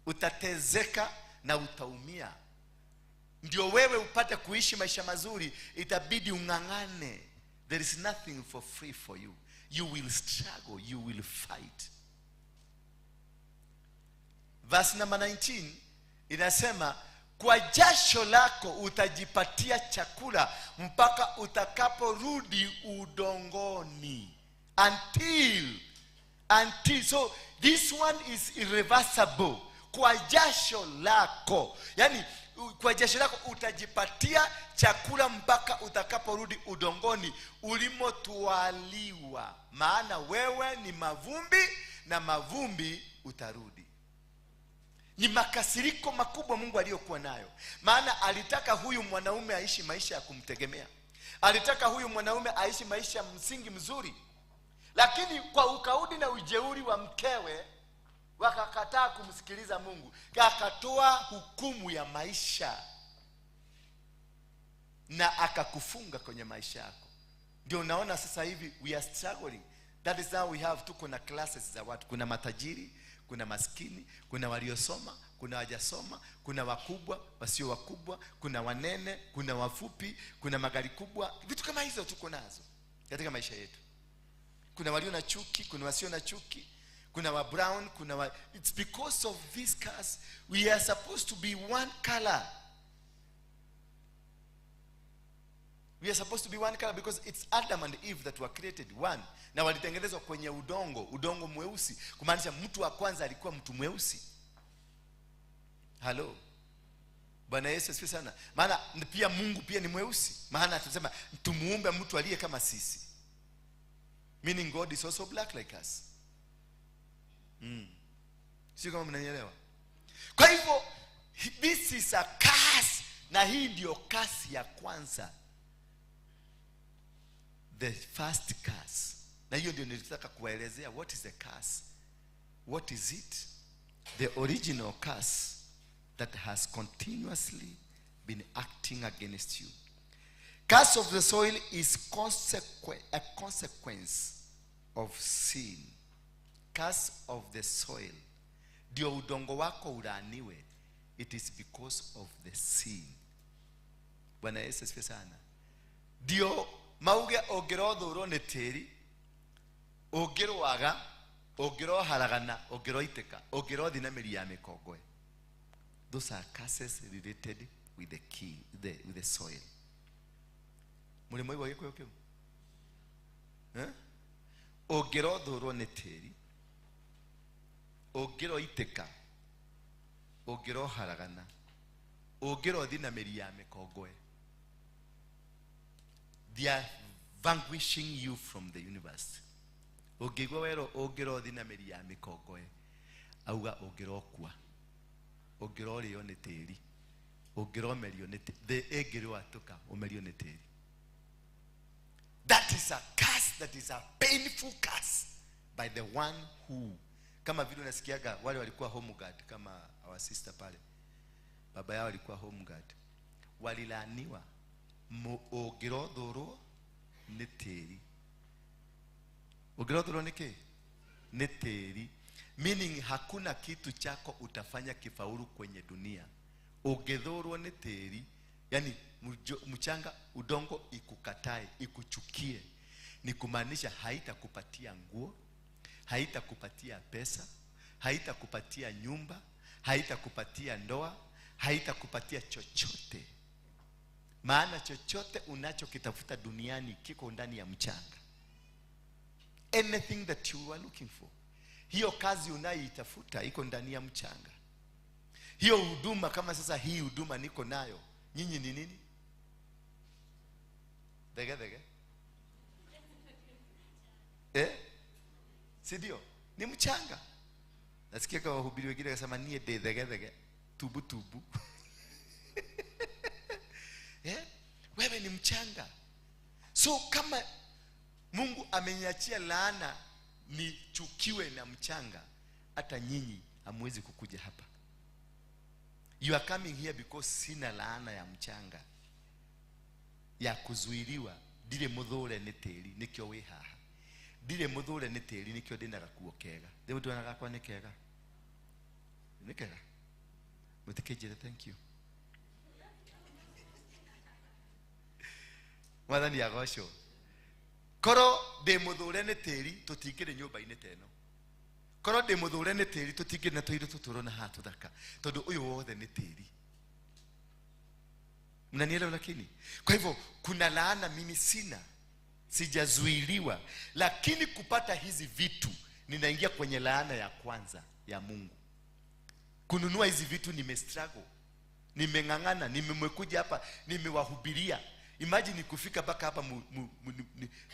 Utatezeka na utaumia. Ndio wewe upate kuishi maisha mazuri, itabidi ung'ang'ane. There is nothing for free for you. You will struggle, you will fight. Verse number 19 inasema, kwa jasho lako utajipatia chakula mpaka utakaporudi udongoni. Until, so this one is irreversible. Kwa jasho lako, yani kwa jasho lako utajipatia chakula mpaka utakaporudi udongoni ulimotwaliwa, maana wewe ni mavumbi na mavumbi utarudi. Ni makasiriko makubwa Mungu aliyokuwa nayo, maana alitaka huyu mwanaume aishi maisha ya kumtegemea, alitaka huyu mwanaume aishi maisha ya msingi mzuri, lakini kwa ukaidi na ujeuri wa mkewe wakakataa kumsikiliza Mungu, akatoa hukumu ya maisha na akakufunga kwenye maisha yako. Ndio unaona sasa hivi we are struggling. That is how we have, tuko na classes za watu. Kuna matajiri, kuna maskini, kuna waliosoma, kuna wajasoma, kuna wakubwa, wasio wakubwa, kuna wanene, kuna wafupi, kuna magari kubwa. Vitu kama hizo tuko nazo katika maisha yetu. Kuna walio na chuki, kuna wasio na chuki, kuna wa brown, kuna wa. It's because of this curse. We are supposed to be one color. We are supposed to be one color because it's Adam and Eve that were created one. Na walitengenezwa kwenye udongo, udongo mweusi. Kumaanisha mtu wa kwanza alikuwa mtu mweusi. Hello. Bwana Yesu asifiwe sana. Maana pia Mungu pia ni mweusi. Maana tunasema tumuumbe mtu aliye kama sisi. Meaning God is also black like us. Sio kama mnanielewa? Kwa hivyo This is a curse. Na hii ndio curse ya kwanza, the first curse. Na hiyo ndio nilitaka kuwaelezea, what is the curse, what is it, the original curse that has continuously been acting against you. Curse of the soil is a consequence of sin. Curse of the soil, ndio udongo wako ulaaniwe, it is because of the sin. Bwana Yesu asifiwe sana. Ndio mauge ũngĩrothũrwo nĩ tĩri, ũngĩrwaga, ũngĩroharagana, ũngĩroitĩka, ũngĩrothi na mĩri ya mĩkongoe. Those are curses related with the key, with the soil. Mũrĩ mwaigua gĩkũyũ kĩu? Eh? Ũngĩrothũrwo nĩ tĩri, ũngĩroitĩka, ũngĩroharagana, ũngĩrothi na mĩri ya mĩkongoe, they are vanquishing you from the universe. Ũngĩigua werwo ũngĩrothi na mĩri ya mĩkongoe, auga ũngĩrokua, ũngĩrorĩo nĩ tĩri, ũngĩromerio nĩ tĩri, thĩ ĩngĩrwatũka ũmerio nĩ tĩri. That is a curse, that is a painful curse by the one who, kama vile unasikiaga wale walikuwa home guard, kama our sister pale, baba yao alikuwa home guard, walilaaniwa ũngĩrothũrwo nĩ tĩri. Ũngĩrothũrwo nĩ kĩ? Nĩ tĩri. Meaning hakuna kitu chako utafanya kifaulu kwenye dunia. Ũngĩthũrwo nĩ tĩri, yani mchanga, udongo ikukatae, ikuchukie, ni kumaanisha haitakupatia nguo, haitakupatia pesa, haitakupatia nyumba, haitakupatia ndoa, haitakupatia chochote. Maana chochote unachokitafuta duniani kiko ndani ya mchanga. Anything that you are looking for, hiyo kazi unayoitafuta iko ndani ya mchanga. Hiyo huduma, kama sasa hii huduma niko nayo, nyinyi ni nini? Dege dege. Eh? Si ndio? Ni mchanga. Nasikia kwa wahubiri wengine wakasema nie de dege dege, tubu tubu. Eh? Wewe ni mchanga. So kama Mungu ameniachia laana nichukiwe na mchanga, hata nyinyi hamwezi kukuja hapa. You are coming here because sina laana ya mchanga ya kuzuiliwa. Ndire muthure ni tĩri nikio wĩ haha. Ndire muthure ni tĩri nikio ndina gakuo kega. Ndĩ mũndũ gakwa nĩ kega. Nĩ kega. Mũtikĩnjĩre thank you. Mwathani agocwo. Korwo ndĩ mũthure nĩ tĩri tũtingĩrĩ nyũmba-inĩ ta ĩno. Korwo ndĩ mũthure nĩ tĩri tũtingĩrĩ na tũindo tũtũrona haha tũthaka, tondũ ũyũ wothe nĩ tĩri. Mnanielewa? Lakini kwa hivyo kuna laana mimi sina, sijazuiliwa, lakini kupata hizi vitu ninaingia kwenye laana ya kwanza ya Mungu. Kununua hizi vitu nimestruggle, nimeng'ang'ana, nimemwekuja hapa, nimewahubiria. Imagine kufika mpaka hapa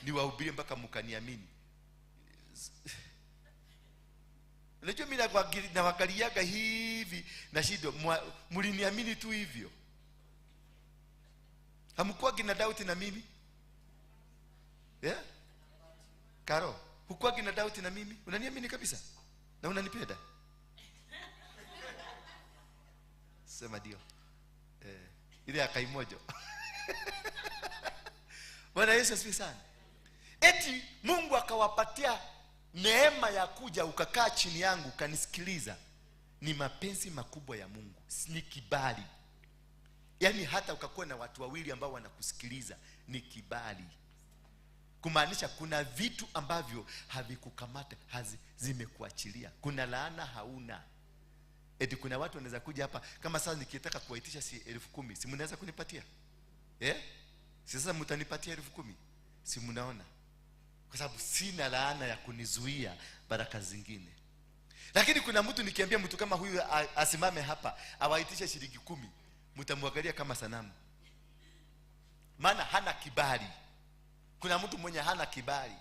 niwahubirie mpaka mkaniamini. Unajua mimi nawangaliaga hivi na shido, mliniamini tu hivyo. Hamkuwa na doubt na mimi? Yeah? Karo, hukuwa na doubt na mimi? Unaniamini kabisa? Na unanipenda? Sema ndio. Ile ya kaimojo. Bwana Yesu asifiwe sana. Eti Mungu akawapatia neema ya kuja ukakaa chini yangu ukanisikiliza. Ni mapenzi makubwa ya Mungu, ni kibali. Yaani hata ukakuwa na watu wawili ambao wanakusikiliza ni kibali. Kumaanisha kuna vitu ambavyo havikukamata, zimekuachilia. Kuna laana hauna. Eti kuna watu wanaweza kuja hapa kama sasa nikitaka kuwaitisha si 10,000, si mnaweza kunipatia? Eh? Si sasa mtanipatia 10,000? Si mnaona? Kwa sababu sina laana ya kunizuia baraka zingine. Lakini kuna mtu nikiambia mtu kama huyu asimame hapa awaitishe shilingi 10, mtamwangalia kama sanamu. Maana hana kibali. Kuna mtu mwenye hana kibali.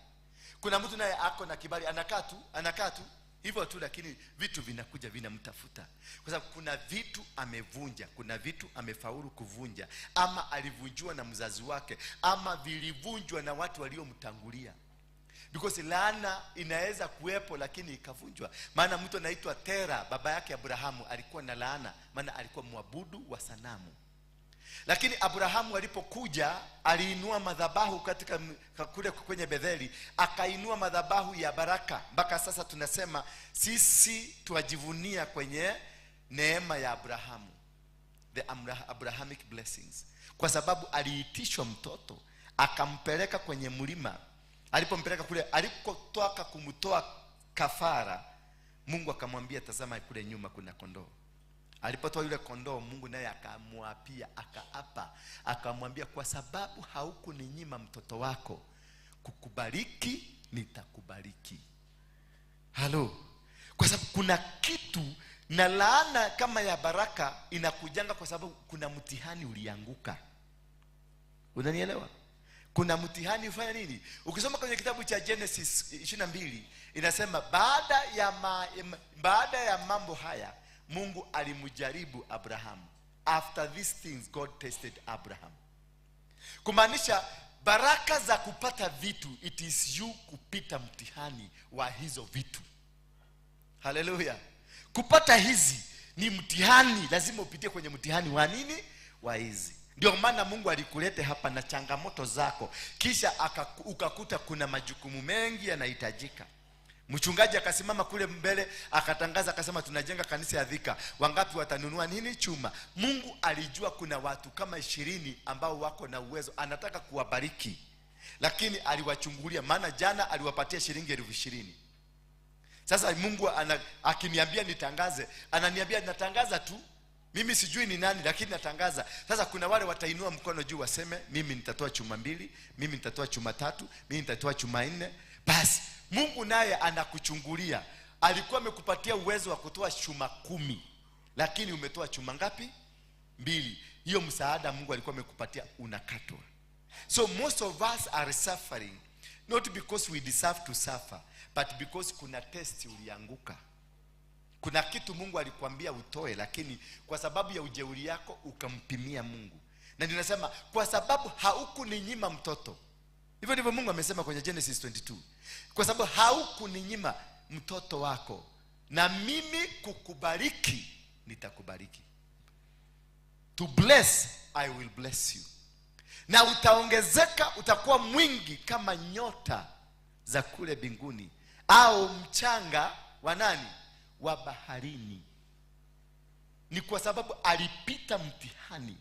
Kuna mtu naye ako na kibali, anakaa tu, anakaa tu. Hivyo tu, lakini vitu vinakuja vinamtafuta, kwa sababu kuna vitu amevunja, kuna vitu amefaulu kuvunja, ama alivunjiwa na mzazi wake, ama vilivunjwa na watu waliomtangulia. Because laana inaweza kuwepo lakini ikavunjwa. Maana mtu anaitwa Tera, baba yake Abrahamu, alikuwa na laana, maana alikuwa mwabudu wa sanamu. Lakini Abrahamu alipokuja aliinua madhabahu katika kule kwenye Betheli, akainua madhabahu ya baraka. Mpaka sasa tunasema sisi tuwajivunia kwenye neema ya Abrahamu, the Abrahamic blessings, kwa sababu aliitishwa mtoto akampeleka kwenye mlima. Alipompeleka kule, alipotoka kumtoa kafara, Mungu akamwambia, tazama kule nyuma kuna kondoo. Alipotoa yule kondoo, Mungu naye akamwapia, akaapa, akamwambia, kwa sababu haukuninyima mtoto wako, kukubariki nitakubariki. Halo. Kwa sababu kuna kitu na laana kama ya baraka inakujanga kwa sababu kuna mtihani ulianguka. Unanielewa? Kuna mtihani ufanya nini? Ukisoma kwenye kitabu cha Genesis 22 inasema baada ya mambo haya Mungu alimjaribu Abrahamu. After these things God tested Abraham. Kumaanisha baraka za kupata vitu, it is you kupita mtihani wa hizo vitu. Haleluya. Kupata hizi ni mtihani, lazima upitie kwenye mtihani wa nini? Wa hizi. Ndio maana Mungu alikulete hapa na changamoto zako, kisha ukakuta kuna majukumu mengi yanahitajika. Mchungaji akasimama kule mbele akatangaza akasema, tunajenga kanisa ya Thika, wangapi watanunua nini? Chuma. Mungu alijua kuna watu kama 20 ambao wako na uwezo, anataka kuwabariki, lakini aliwachungulia, maana jana aliwapatia shilingi 20,000. Sasa Mungu akiniambia nitangaze, ananiambia natangaza tu, mimi sijui ni nani, lakini natangaza. Sasa kuna wale watainua mkono juu waseme, mimi nitatoa chuma 2, mimi nitatoa chuma 3, mimi nitatoa chuma 4. Basi Mungu naye anakuchungulia. Alikuwa amekupatia uwezo wa kutoa chuma 10, lakini umetoa chuma ngapi? 2. Hiyo msaada Mungu alikuwa amekupatia unakatwa. So most of us are suffering not because we deserve to suffer, but because kuna test ulianguka. Kuna kitu Mungu alikwambia utoe, lakini kwa sababu ya ujeuri yako ukampimia Mungu. Na ndio nasema kwa sababu haukuninyima mtoto. Hivyo ndivyo Mungu amesema kwenye Genesis 22. Kwa sababu haukuninyima mtoto wako, na mimi kukubariki nitakubariki. To bless, I will bless you. Na utaongezeka, utakuwa mwingi kama nyota za kule mbinguni, au mchanga wa nani? Wa baharini. Ni kwa sababu alipita mtihani.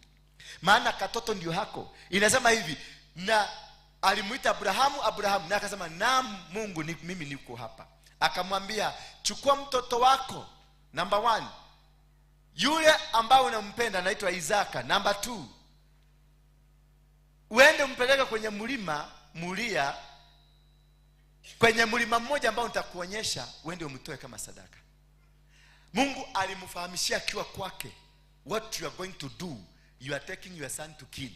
Maana katoto ndio hako. Inasema hivi, na alimuita Abrahamu, Abrahamu, na akasema, naam Mungu, mimi niko hapa. Akamwambia, chukua mtoto wako, number 1, yule ambao unampenda anaitwa Isaka, number 2, uende umpeleke kwenye mlima Moria, kwenye mlima mmoja ambao nitakuonyesha, uende umtoe kama sadaka. Mungu alimfahamishia akiwa kwake, what you are going to do, you are taking your son to kill.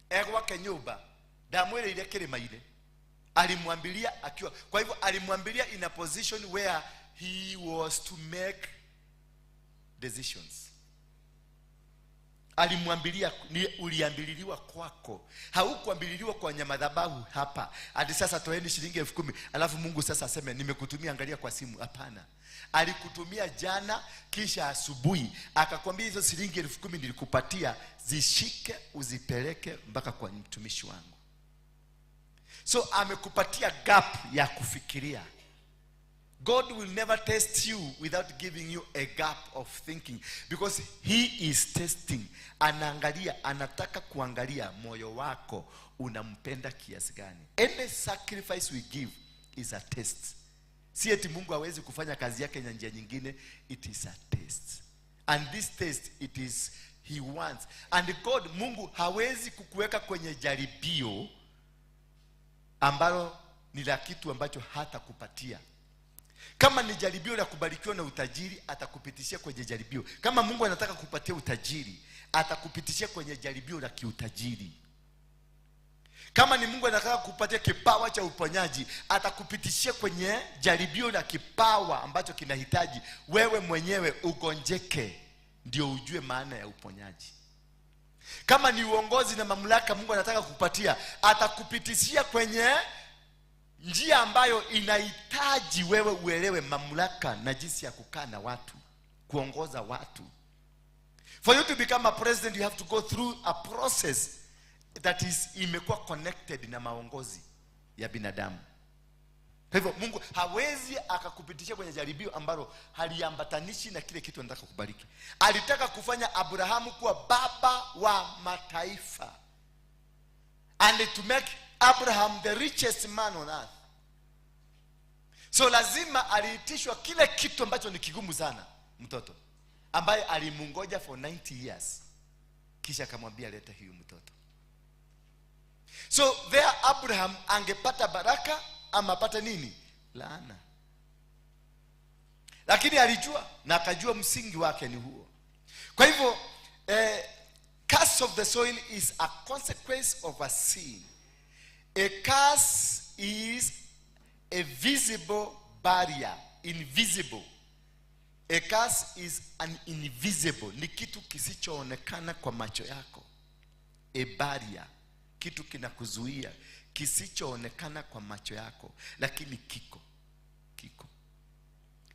Egwake nyumba ndamwĩrĩire ile kĩrĩma-inĩ. Alimwambilia akiwa, kwa hivyo alimwambilia in a position where he was to make decisions. Alimwambilia, ni uliambililiwa kwako, haukuambililiwa kwa madhabahu hapa. Hadi sasa toeni shilingi 10,000, alafu Mungu sasa aseme nimekutumia, angalia kwa simu. Hapana. Alikutumia jana, kisha asubuhi akakwambia hizo shilingi 10,000 nilikupatia, zishike uzipeleke mpaka kwa mtumishi wangu. So amekupatia gap ya kufikiria. God will never test you without giving you a gap of thinking, because he is testing. Anaangalia, anataka kuangalia moyo wako unampenda kiasi gani. Any sacrifice we give is a test. Si eti Mungu hawezi kufanya kazi yake na njia nyingine, it is a test. And this test, it is he wants. And God, Mungu hawezi kukuweka kwenye jaribio ambalo ni la kitu ambacho hatakupatia. Kama ni jaribio la kubarikiwa na utajiri, atakupitishia kwenye jaribio. Kama Mungu anataka kupatia utajiri, atakupitishia kwenye jaribio la kiutajiri. Kama ni Mungu anataka kukupatia kipawa cha uponyaji, atakupitishia kwenye jaribio la kipawa ambacho kinahitaji wewe mwenyewe ugonjeke ndio ujue maana ya uponyaji. Kama ni uongozi na mamlaka Mungu anataka kukupatia, atakupitishia kwenye njia ambayo inahitaji wewe uelewe mamlaka na jinsi ya kukaa na watu, kuongoza watu. For you to become a president, you have to go through a process that is imekuwa connected na maongozi ya binadamu. Kwa hivyo Mungu hawezi akakupitisha kwenye jaribio ambalo haliambatanishi na kile kitu anataka kubariki. Alitaka kufanya Abrahamu kuwa baba wa mataifa, and to make Abraham the richest man on earth. So lazima aliitishwa kile kitu ambacho ni kigumu sana, mtoto ambaye alimungoja for 90 years, kisha akamwambia leta huyu mtoto. So there Abraham angepata baraka ama apate nini? Laana. Lakini alijua na akajua msingi wake ni huo. Kwa hivyo curse of the soil is a consequence of a sin. A curse is a visible barrier, invisible. A curse is an invisible, ni kitu kisichoonekana kwa macho yako. A barrier, kitu kinakuzuia, kisichoonekana kwa macho yako, lakini kiko. Kiko.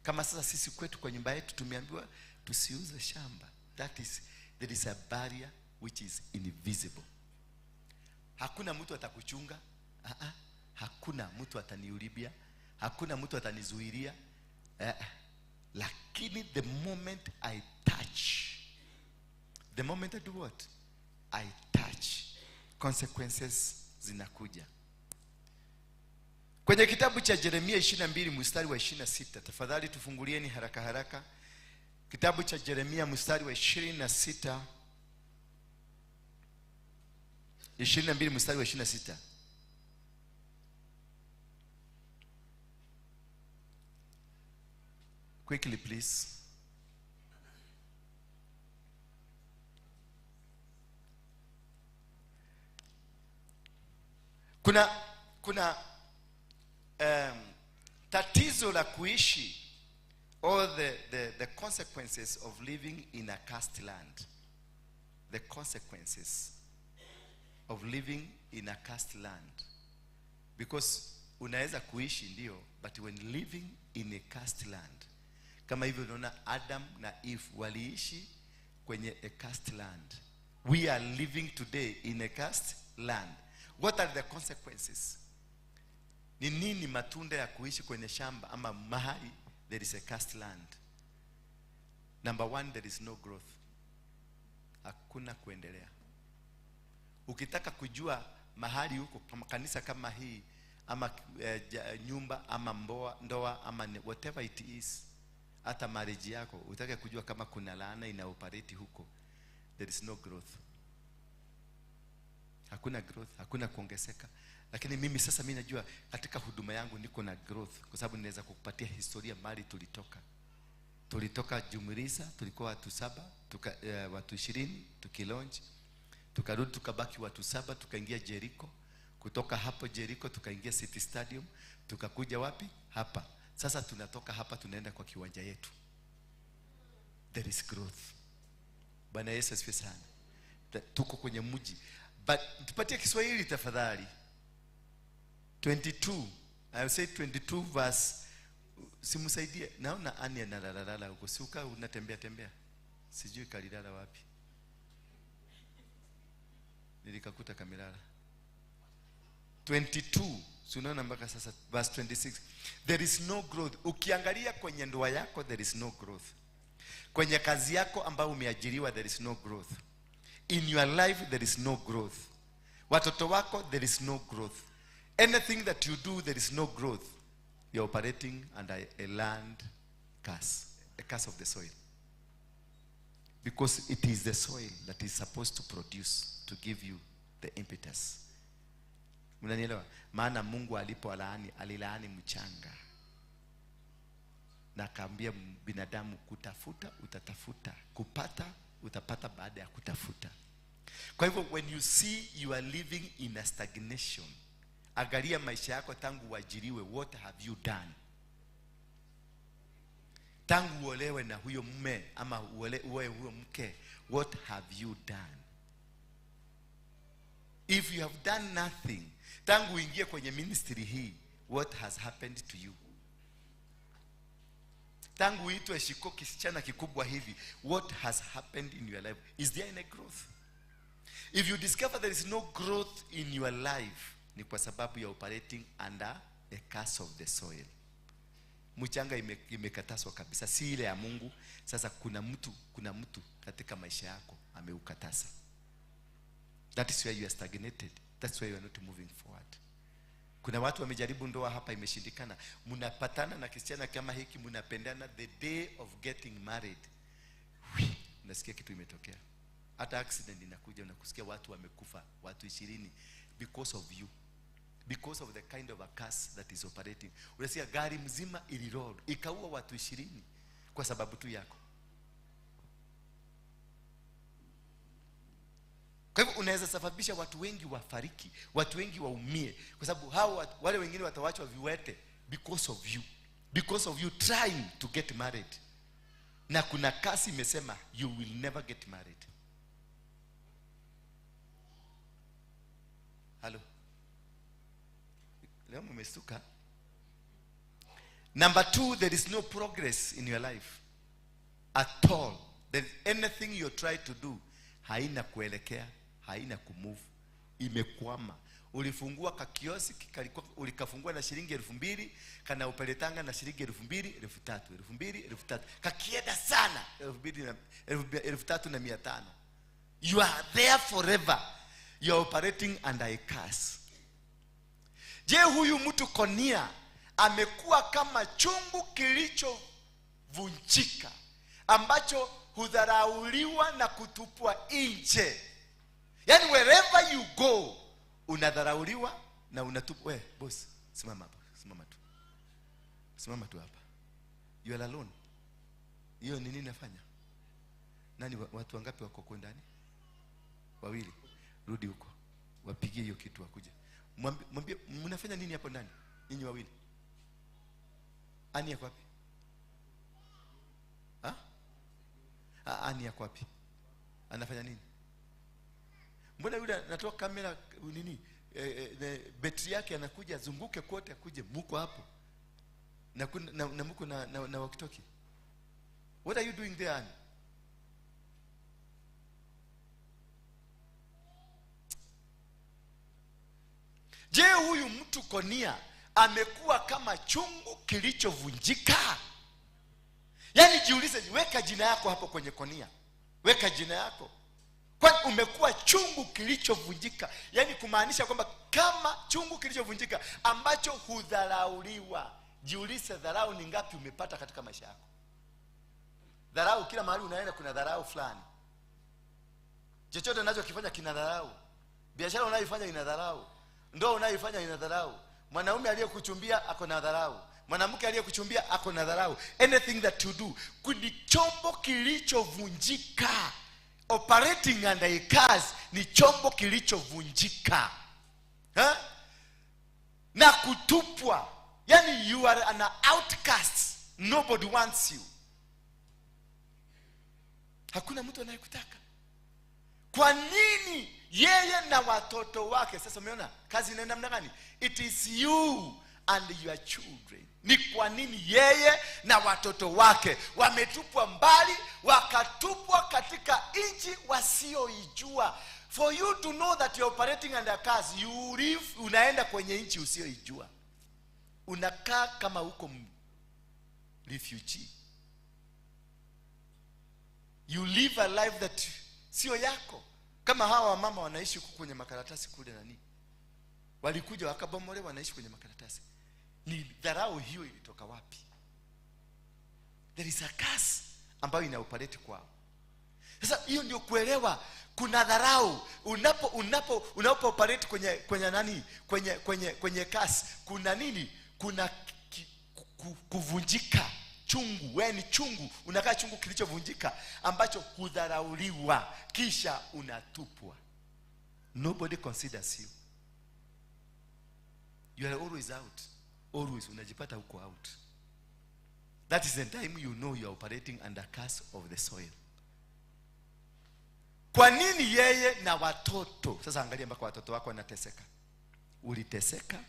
Kama sasa sisi kwetu kwa nyumba yetu tumeambiwa tusiuze shamba. That is, there is a barrier which is invisible. Hakuna mtu atakuchunga. Hakuna mtu ataniulibia. Hakuna mtu atanizuilia. Lakini the moment I touch, the moment I do what? I touch, consequences zinakuja. Kwenye kitabu cha Jeremia 22 mstari wa 26, tafadhali tufungulieni haraka haraka. Kitabu cha Jeremia mstari wa 26, 22 mstari wa 26. Quickly please. Kuna tatizo la kuishi, or the consequences of living in a cursed land. The consequences of living in a cursed land. Because unaweza kuishi ndio, but when living in a cursed land. Kama hivyo unaona Adam na Eve waliishi kwenye a cursed land. We are living today in a cursed land. What are the consequences? Ni nini matunda ya kuishi kwenye shamba ama mahali there is a cursed land? Number one, there is no growth. Hakuna kuendelea. Ukitaka kujua mahali huko, kama kanisa kama hii, ama nyumba, ama ndoa, ama whatever it is, hata marriage yako, utake kujua kama kuna laana inaoperate huko, there is no growth. Hakuna growth, hakuna kuongezeka. Lakini mimi sasa mimi najua katika huduma yangu niko na growth, kwa sababu ninaweza kukupatia historia mali tulitoka. Tulitoka Jumrisa, tulikuwa watu 7, watu 20 tukilaunch. Tukarudi tukabaki watu 7, tukaingia Jericho. Kutoka hapo Jericho tukaingia City Stadium, tukakuja wapi? Hapa. Sasa tunatoka hapa tunaenda kwa kiwanja yetu. There is growth. Bwana Yesu asifiwe sana. Tuko kwenye mji. But tupatie Kiswahili tafadhali. 22. I will say 22 verse. Simsaidie. Naona Ani analalala huko. Si uka unatembea tembea. Sijui kalilala wapi. Nilikakuta kamelala. 22. Si unaona mpaka sasa verse 26. There is no growth. Ukiangalia kwenye ndoa yako there is no growth. Kwenye kazi yako ambayo umeajiriwa there is no growth. In your life there is no growth. Watoto wako there is no growth. Anything that you do there is no growth. You are operating under a land curse, a curse of the soil. Because it is the soil that is supposed to produce, to give you the impetus. Mnanielewa? Maana Mungu alipolaani, alilaani mchanga. Na akaambia binadamu kutafuta, utatafuta. Kupata, utapata baada ya kutafuta. Kwa hivyo when you see you are living in a stagnation, angalia maisha yako tangu uajiriwe, what have you done? Tangu uolewe na huyo mume ama uoe huyo mke, what have you done? If you have done nothing, tangu uingie kwenye ministry hii, what has happened to you? Tangu uitwe Shiko kisichana kikubwa hivi, what has happened in your life? Is there any growth? If you discover there is no growth in your life, ni kwa sababu ya operating under a curse of the soil. Mchanga imekataswa kabisa, si ile ya Mungu. Sasa kuna mtu katika maisha yako ameukatasa. That is where you are stagnated. That's why you are not moving forward. Kuna watu wamejaribu ndoa hapa imeshindikana. Mnapatana na kisichana kama hiki, mnapendana, the day of getting married, unasikia kitu imetokea. Hata accident inakuja, unakusikia watu wamekufa, watu 20 because of you. Because of the kind of a curse that is operating. Unasikia gari mzima iliroll, ikaua watu 20 kwa sababu tu yako. Kwa hivyo unaweza sababisha watu wengi wafariki, watu wengi waumie, kwa sababu hao wale wengine watawachwa viwete because of you. Because of you trying to get married. Na kuna kasi imesema you will never get married. Hello. Leo mmestuka. Number 2, there is no progress in your life at all. There is anything you try to do, haina kuelekea, haina kumove, imekwama. Ulifungua kakiosi, ulikafungua na shilingi 2000, kana upeletanga na shilingi 2000, 3000, 2000, 3000. Kakienda sana 2000 3500. You are there forever. You are operating under a curse. Je, huyu mtu Konia amekuwa kama chungu kilichovunjika ambacho hudharauliwa na kutupwa nje. Yani wherever you go unadharauliwa na unatupwa. We boss, simama hapo, simama tu. Simama tu hapa. You are alone. Hiyo ni nini nafanya? Nani, watu wangapi wako kwa ndani? Wawili. Rudi huko. Wapigie hiyo kitu wakuje. Mwambie mnafanya nini hapo ndani? Ninyi wawili. Ani yako wapi? Ha? Ani yako wapi? Anafanya nini? Mbona yule anatoa kamera nini? Betri yake anakuja zunguke kote akuje muko hapo. Na na muko na walkie-talkie. What are you doing there, Ani? Je, huyu mtu Konia amekuwa kama chungu kilichovunjika? Yaani jiulize, weka jina yako hapo kwenye Konia. Weka jina yako. Kwani umekuwa chungu kilichovunjika? Yaani kumaanisha kwamba kama chungu kilichovunjika ambacho hudharauliwa. Jiulize, dharau ni ngapi umepata katika maisha yako? Dharau kila mahali unaenda kuna dharau fulani. Chochote unachokifanya kina dharau. Biashara unayoifanya ina dharau. Ndoa unayoifanya ina dharau. Mwanaume aliyekuchumbia ako na dharau. Mwanamke aliyekuchumbia ako na dharau. Anything that you do, ni chombo kilichovunjika. Operating under a curse ni chombo kilichovunjika. Ha? Na kutupwa. Yani you are an outcast. Nobody wants you. Hakuna mtu anayekutaka. Kwa nini yeye na watoto wake? Sasa umeona kazi inaenda namna gani? It is you and your children. Ni kwa nini yeye na watoto wake wametupwa mbali, wakatupwa katika nchi wasioijua? For you to know that you are operating under curse, you live, unaenda kwenye nchi usioijua. Unakaa kama uko refugee. You live a life that sio yako. Kama hawa mama wanaishi huku kwenye makaratasi kule nani. Walikuja wakabomolewa, wanaishi kwenye makaratasi. Ni dharau hiyo ilitoka wapi? There is a curse ambayo inaoperate kwao. Sasa hiyo ndio kuelewa kuna dharau unapo operate kwenye nani? Kwenye curse. Kuna nini? Kuna kuvunjika. Chungu, wewe ni chungu, unakaa chungu kilichovunjika ambacho hudharauliwa kisha unatupwa. Nobody considers you. You are always out. Always unajipata huko out. That is the time you know you are operating under curse of the soil. Kwa nini yeye na watoto? Sasa angalia mpaka watoto wako wanateseka. Uliteseka,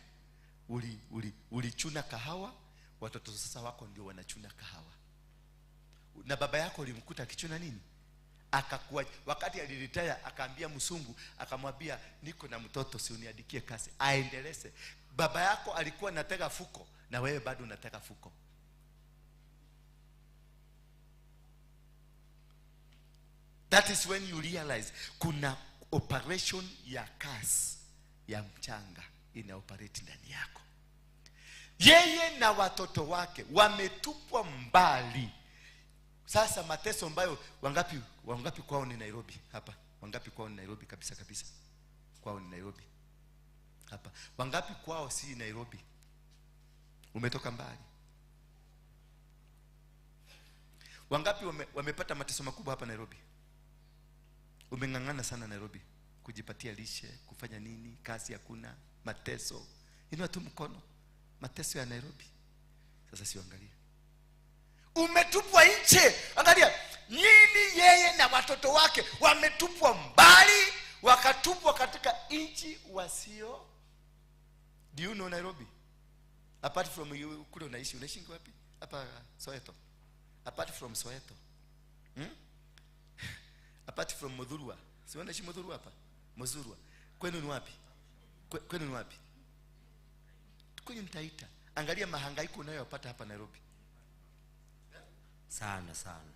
ulichuna kahawa, watoto sasa wako ndio wanachuna kahawa. Na baba yako ulimkuta akichuna nini? Akakuwa wakati aliretire akaambia msungu, akamwambia niko na mtoto si uniandikie kazi, aendeleze. Baba yako alikuwa anatega fuko na wewe bado unatega fuko. That is when you realize kuna operation ya curse ya mchanga ina operate ndani yako. Yeye na watoto wake wametupwa mbali. Sasa mateso ambayo wangapi kwao ni Nairobi hapa? Wangapi kwao ni Nairobi kabisa kabisa? Kwao ni Nairobi. Hapa. Wangapi kwao si Nairobi? Umetoka mbali. Wangapi wamepata mateso makubwa hapa Nairobi? Umeng'ang'ana sana Nairobi kujipatia lishe, kufanya nini, kazi hakuna, mateso. Inua tu mkono. Mateso ya Nairobi. Sasa siangalie. Umetupwa nje. Angalia, nini yeye na watoto wake wametupwa mbali, wakatupwa katika nchi wasio. Do you know Nairobi? Apart from you, kule unaishi wapi? Hapa Soweto. Apart from Soweto. Apart from Muthurwa. Si unaishi Muthurwa hapa? Muthurwa. Kwenu ni wapi? Kwenu ni wapi? Kwenu Mtaita. Angalia mahangaiko unayopata hapa Nairobi. Sana sana.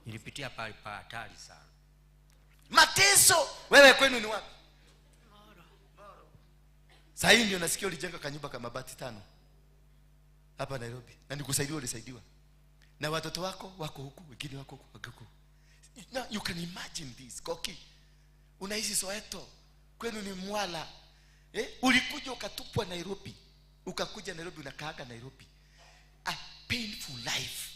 Nilipitia pale pa hatari sana. Mateso. Wewe kwenu ni wapi? Moro. Sasa hii ndio nasikia ulijenga kanyumba kama mabati 5 hapa Nairobi. Na nikusaidia, ulisaidiwa. Na watoto wako wako huku, wengine wako huku, wako huku. Now you can imagine this. Koki. Unaishi Soweto. Kwenu ni Mwala. Ulikuja ukatupwa Nairobi. Ukakuja Nairobi, unakaaga Nairobi. A painful life.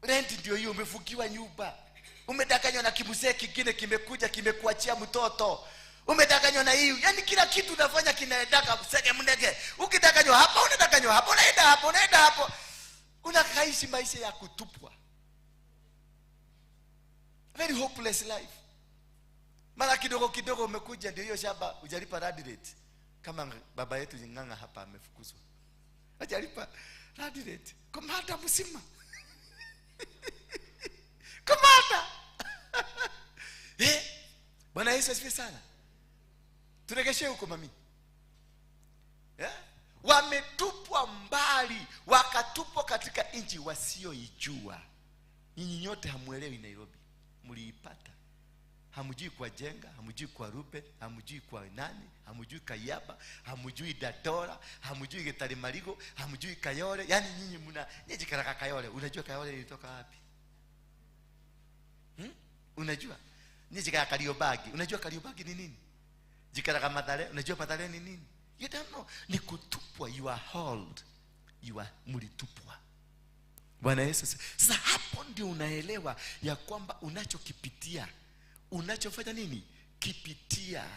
Rent ndio hiyo, umefukiwa nyumba. Umedanganywa na kimzee kingine kimekuja kimekuachia mtoto. Umedanganywa na hiyo. Yaani kila kitu unafanya kinaendaka msege mnege. Ukidanganywa hapa, unadanganywa hapa, unaenda hapo, unaenda hapo. Unakaishi maisha ya kutupwa. Very hopeless life. Mara kidogo kidogo umekuja ndio hiyo shamba hujalipa rent rate. Kama baba yetu Ng'ang'a hapa amefukuzwa. Hajalipa rent rate. Komanda msima. Komanda. Bwana Yesu asifiwe sana. Turegeshe huko mami. Wametupwa mbali, wakatupwa katika nchi wasioijua. Nyinyi nyote hamuelewi Nairobi. Mliipata. Hamjui kwa Jenga, hamjui kwa Rube, hamjui kwa nani, hamjui Kayaba, hamjui Dadora, hamjui Getarimarigo, hamjui Kayole. Yaani nyinyi mna nyinyi karaka Kayole. Unajua Kayole ilitoka wapi? Unajua? Nyinyi karaka Kariobagi. Unajua Kariobagi ni nini? Jikaraka Mathare, unajua Mathare ni nini? You don't know. Ni kutupwa, you are hauled. You are mlitupwa. Bwana Yesu. Sasa hapo ndio unaelewa ya kwamba unachokipitia, unachofanya nini? Kipitia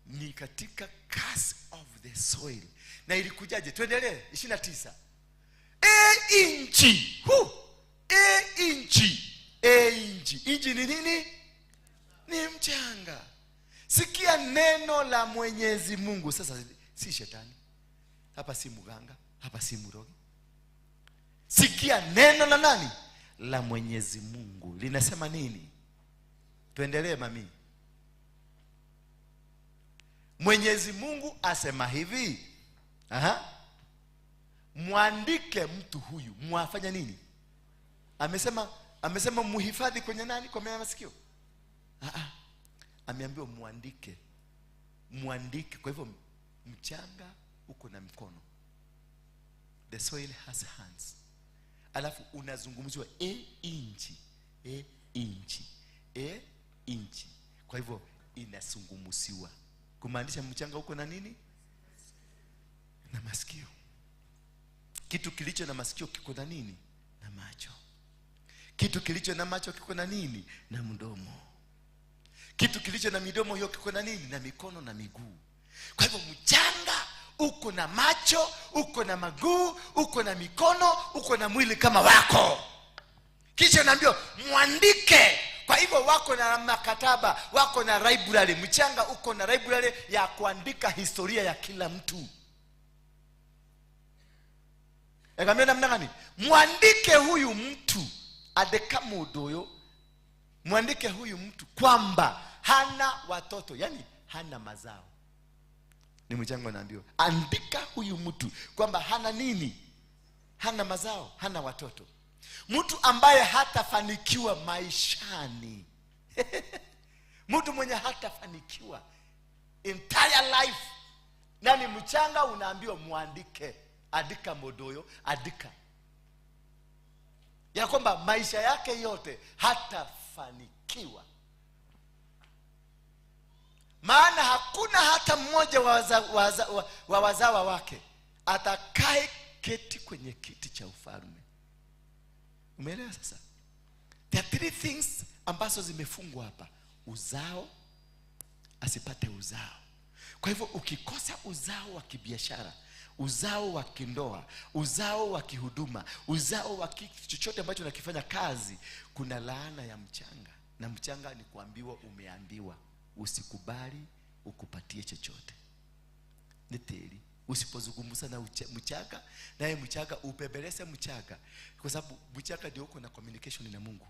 ni katika curse of the soil. Na ilikujaje? Tuendelee 29. Inchi. Inchi. Inchi. Inchi ni nini? Ni mchanga. Sikia neno la Mwenyezi Mungu. Sasa si shetani. Hapa si muganga, hapa si murogi. Sikia neno la nani? La Mwenyezi Mungu. Linasema nini? Tuendelee mami. Mwenyezi Mungu asema hivi. Aha. Muandike mtu huyu. Muafanya nini? Amesema muhifadhi kwenye nani? Kwa masikio. Ameambiwa muandike. Muandike. Kwa hivyo mchanga uko na mkono. The soil has hands. Alafu unazungumziwa inchi. Inchi. Inchi. Kwa hivyo inazungumziwa. Kumaanisha mchanga uko na nini? Na masikio. Kitu kilicho na masikio kiko na nini? Na macho. Kitu kilicho na macho kiko na nini? Na mdomo. Kitu kilicho na midomo hiyo kiko na nini? Na mikono na miguu. Kwa hivyo mchanga uko na macho, uko na maguu, uko na mikono, uko na mwili kama wako. Kisha naambiwa mwandike. Kwa hivyo wako na makataba, wako na library. Mchanga uko na library ya kuandika historia ya kila mtu. Akamwambia namna gani? Mwandike huyu mtu, andika mundu huyu, mwandike huyu mtu kwamba hana watoto, yani hana mazao. Ni mchango naambiwa, andika huyu mtu kwamba hana nini? Hana mazao, hana watoto. Mtu ambaye hatafanikiwa maishani. Mtu mwenye hatafanikiwa entire life. Nani? Mchanga unaambiwa muandike, andika modoyo, andika ya kwamba maisha yake yote hatafanikiwa. Maana hakuna hata mmoja wa wazawa wake atakaye keti kwenye kiti cha ufalme. Umeelewa sasa? There are three things ambazo zimefungwa hapa. Uzao, asipate uzao. Kwa hivyo ukikosa uzao wa kibiashara, uzao wa kindoa, uzao wa kihuduma, uzao wa kitu chochote ambacho unakifanya kazi, kuna laana ya mchanga. Na mchanga ni kuambiwa, umeambiwa usikubali ukupatie chochote. Ni teri. Usipozungumza na mchanga, naye mchanga upembeleze mchanga, kwa sababu mchanga ndio uko na communication na Mungu.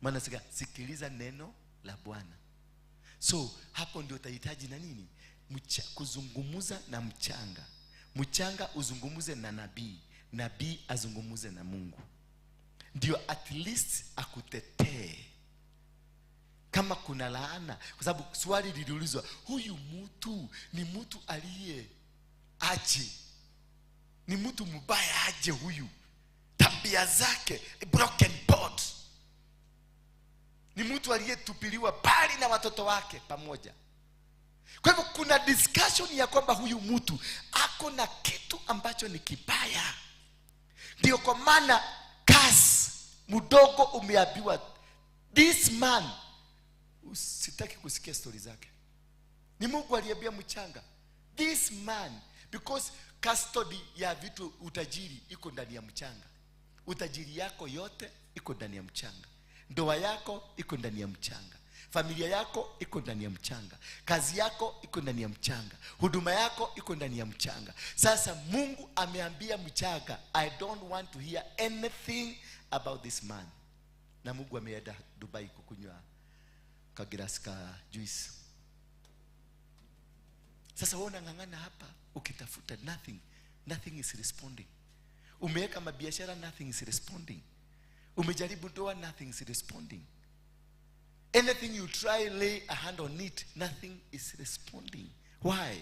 Maana sikiliza neno la Bwana. So hapo ndio utahitaji na nini? Kuzungumza na mchanga. Mchanga uzungumuze na nabii, nabii azungumuze na Mungu. Ndio at least akutetee kama kuna laana. Kwa sababu swali liliulizwa, huyu mtu ni mtu aliye aje? Ni mtu mbaya aje huyu? Tabia zake broken pot. Ni mtu aliyetupiliwa bali na watoto wake pamoja. Kwa hivyo kuna discussion ya kwamba huyu mtu ako na kitu ambacho ni kibaya. Ndio kwa maana kazi mdogo umeambiwa, this man, sitaki kusikia story zake. Ni Mungu aliambia mchanga, this man, because custody ya vitu, utajiri iko ndani ya mchanga. Utajiri yako yote iko ndani ya mchanga. Ndoa yako iko ndani ya mchanga. Familia yako iko ndani ya mchanga. Kazi yako iko ndani ya mchanga. Huduma yako iko ndani ya mchanga. Sasa Mungu ameambia mchanga, I don't want to hear anything about this man. Na Mungu ameenda Dubai kukunywa kagirasi ka juice. Sasa wewe unang'ang'ana hapa ukitafuta nothing. Nothing is responding. Umeweka mabiashara, nothing is responding. Umejaribu ndoa, nothing is responding. Anything you try, lay a hand on it, nothing is responding. Why?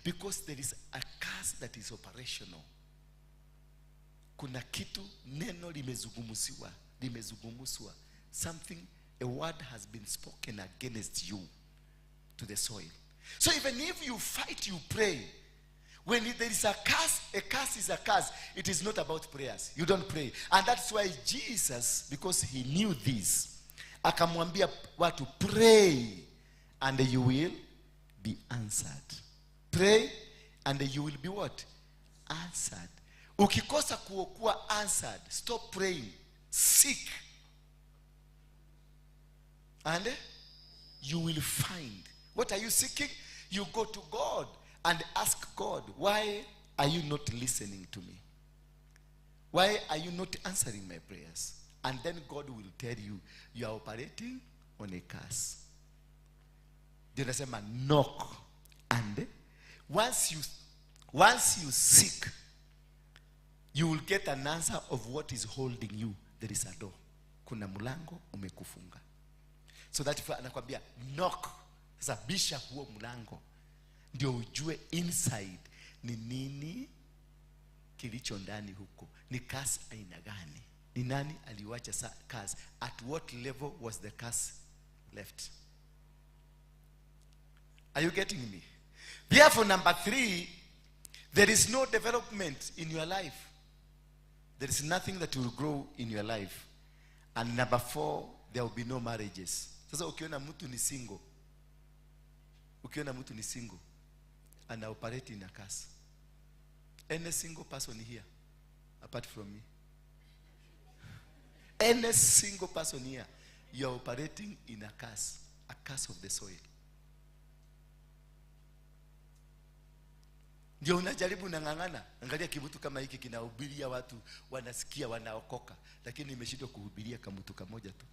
Because there is a curse that is operational. Kuna kitu neno limezungumziwa, limezungumzwa. Something, a word has been spoken against you to the soil. So even if you fight, you pray. When there is a curse is a curse. It is not about prayers. You don't pray. And that's why Jesus, because he knew this, akamwambia watu, pray and you will be answered. Pray and you will be what? Answered. Ukikosa kuwa answered, stop praying. Seek. And you will find. What are you seeking? You go to God and ask God, why are you not listening to me? Why are you not answering my prayers? And then God will tell you, you are operating on a curse. Ndio nasema knock. And once you seek, you will get an answer of what is holding you. There is a door. Kuna mlango umekufunga. So that anakuambia knock. Sasa bisha huo mlango. Ndio ujue inside ni nini kilicho ndani huko. Ni curse aina gani? Ni nani aliwacha curse? At what level was the curse left? Are you getting me? Therefore, number 3, there is no development in your life. There is nothing that will grow in your life. And number 4, there will be no marriages. Sasa ukiona mtu ni single, ukiona mtu ni single, ana operate in a curse. Any single person here, apart from me, any single person here, you are operating in a curse of the soil. Ndio unajaribu unang'ang'ana. Angalia kibutu kama hiki kinahubiria watu, wanasikia, wanaokoka, lakini nimeshindwa kuhubiria kamutu kamoja tu.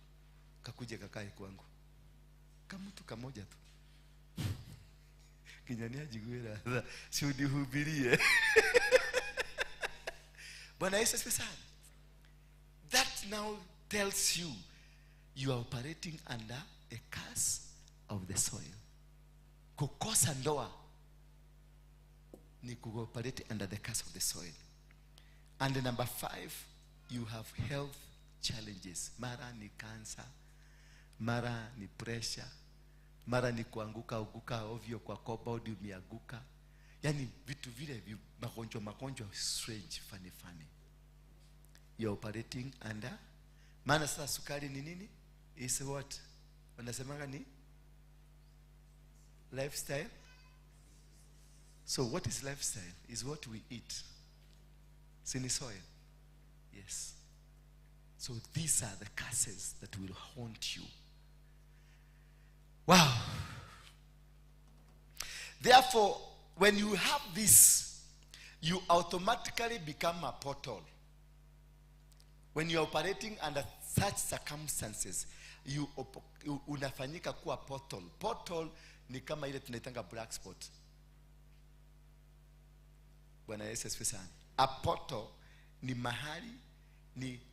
Kakuje kakae kwangu. Kamutu kamoja tu. Kinyania jiguera, si unihubirie. Bwana Yesu asifiwe sana. That now tells you you are operating under a curse of the soil. Kukosa ndoa ni kuoperate under the curse of the soil. And number 5, you have health challenges. Mara ni cancer, mara ni pressure, mara ni kuanguka uguka ovyo kwa cupboard umeanguka. Yani vitu vile magonjwa strange, funny funny. You are operating under. Maana sasa sukari ni nini? Is what? Wanasemanga ni lifestyle. So what is lifestyle? Is what we eat. Sini soil. Yes. So these are the curses that will haunt you. Wow. Therefore, when you have this, you automatically become a portal. When you are operating under such circumstances, you unafanyika kuwa portal. Portal ni kama ile tunaitanga black spot. Bwana Yesu asifiwe sana. A portal ni mahali,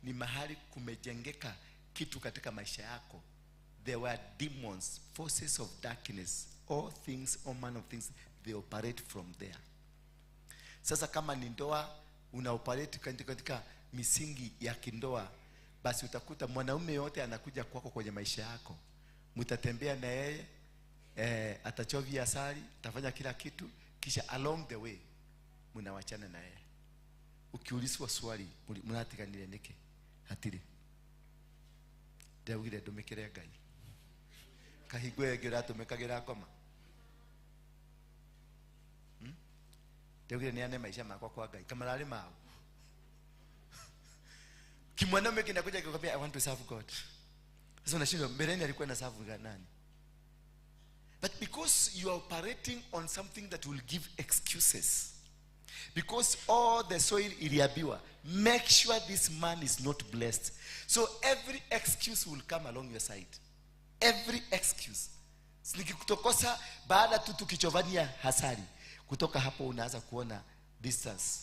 ni mahali kumejengeka kitu katika maisha yako. There were demons, forces of darkness, all things, all manner of things, they operate from there. Sasa kama ni ndoa, unaoperate katika misingi ya kindoa, basi utakuta mwanaume yote anakuja kwako kwenye maisha yako. Mtatembea na yeye, atachovya asali, atafanya kila kitu, kisha along the way mnawachana na yeye. Ukiulizwa swali, mnatiganire niki? Hatiri. Ndaugire ndumikire Ngai. Kahingo ĩngĩ ũratũmĩkagĩra ngoma. Ndaugire neane maisha makwa kwa Ngai. Kamararĩ mao. Kimwanaume kinakuja kikwambia I want to serve God. Sasa unashindwa mbeleni alikuwa na serve nani? But because you are operating on something that will give excuses. Because all the soil iliabiwa, make sure this man is not blessed. So every excuse will come along your side. Every excuse. Nikikutokosa baada tu tukichovania hasari. Kutoka hapo unaanza kuona distance.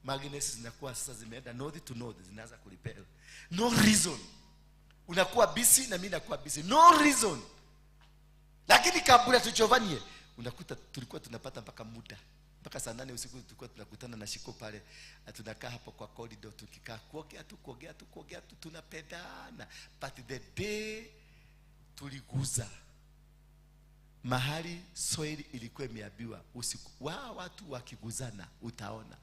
Magnets zinakuwa sasa zimeenda north to north, zinaanza kurepel. No reason. Unakuwa busy na mimi nakuwa busy. No reason. Lakini kabla tuchovanie, unakuta tulikuwa tunapata mpaka muda. Mpaka saa 8 usiku tulikuwa tunakutana na Shiko pale. Tunakaa hapo kwa corridor tukikaa kuongea tu kuongea tu kuongea tu, tunapendana. But the day tuliguza mahali soil ilikuwa imeabiwa usiku, watu wakiguzana utaona.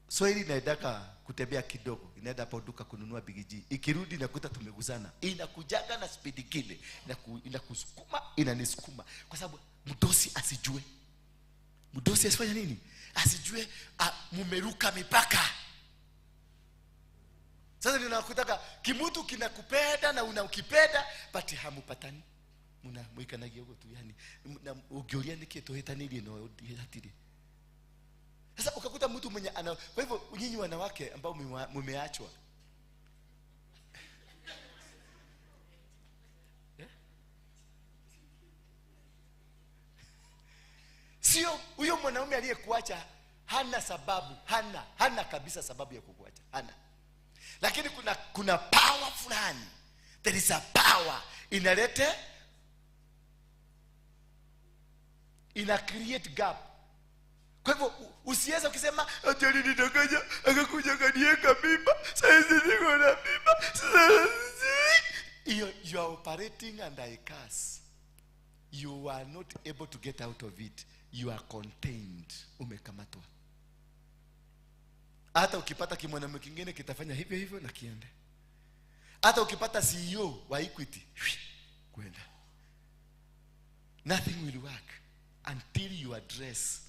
Soil inaendaka kutembea kidogo, inaenda hapo duka kununua bigiji. Ikirudi nakuta tumeguzana. Inakujaga na speed kile, inakusukuma, inanisukuma. Kwa sababu mdosi asijue. Mdosi asifanye nini? Asijue mumeruka mipaka. Sasa ninakutaka kimutu kinakupenda na unaukipenda, but hamupatani. Muna mwikanagia huko tu yani ugioria niki tohetanirie no hatire. Sasa ukakuta mtu mwenye ana, kwa hivyo nyinyi wanawake ambao mmeachwa. Sio huyo mwanaume aliyekuacha hana sababu, hana kabisa sababu ya kukuacha, hana. Lakini kuna power fulani. There is a power inalete, ina create gap. Kwa hivyo usiweze ukisema ati alinidanganya akakuja akaniweka mimba, sasa niko na mimba. You are operating under a curse. You are not able to get out of it. You are contained. Umekamatwa. Hata ukipata kimwanamke kingine kitafanya hivyo hivyo na kiende. Hata ukipata CEO wa Equity, Kwenda. Nothing will work until you address,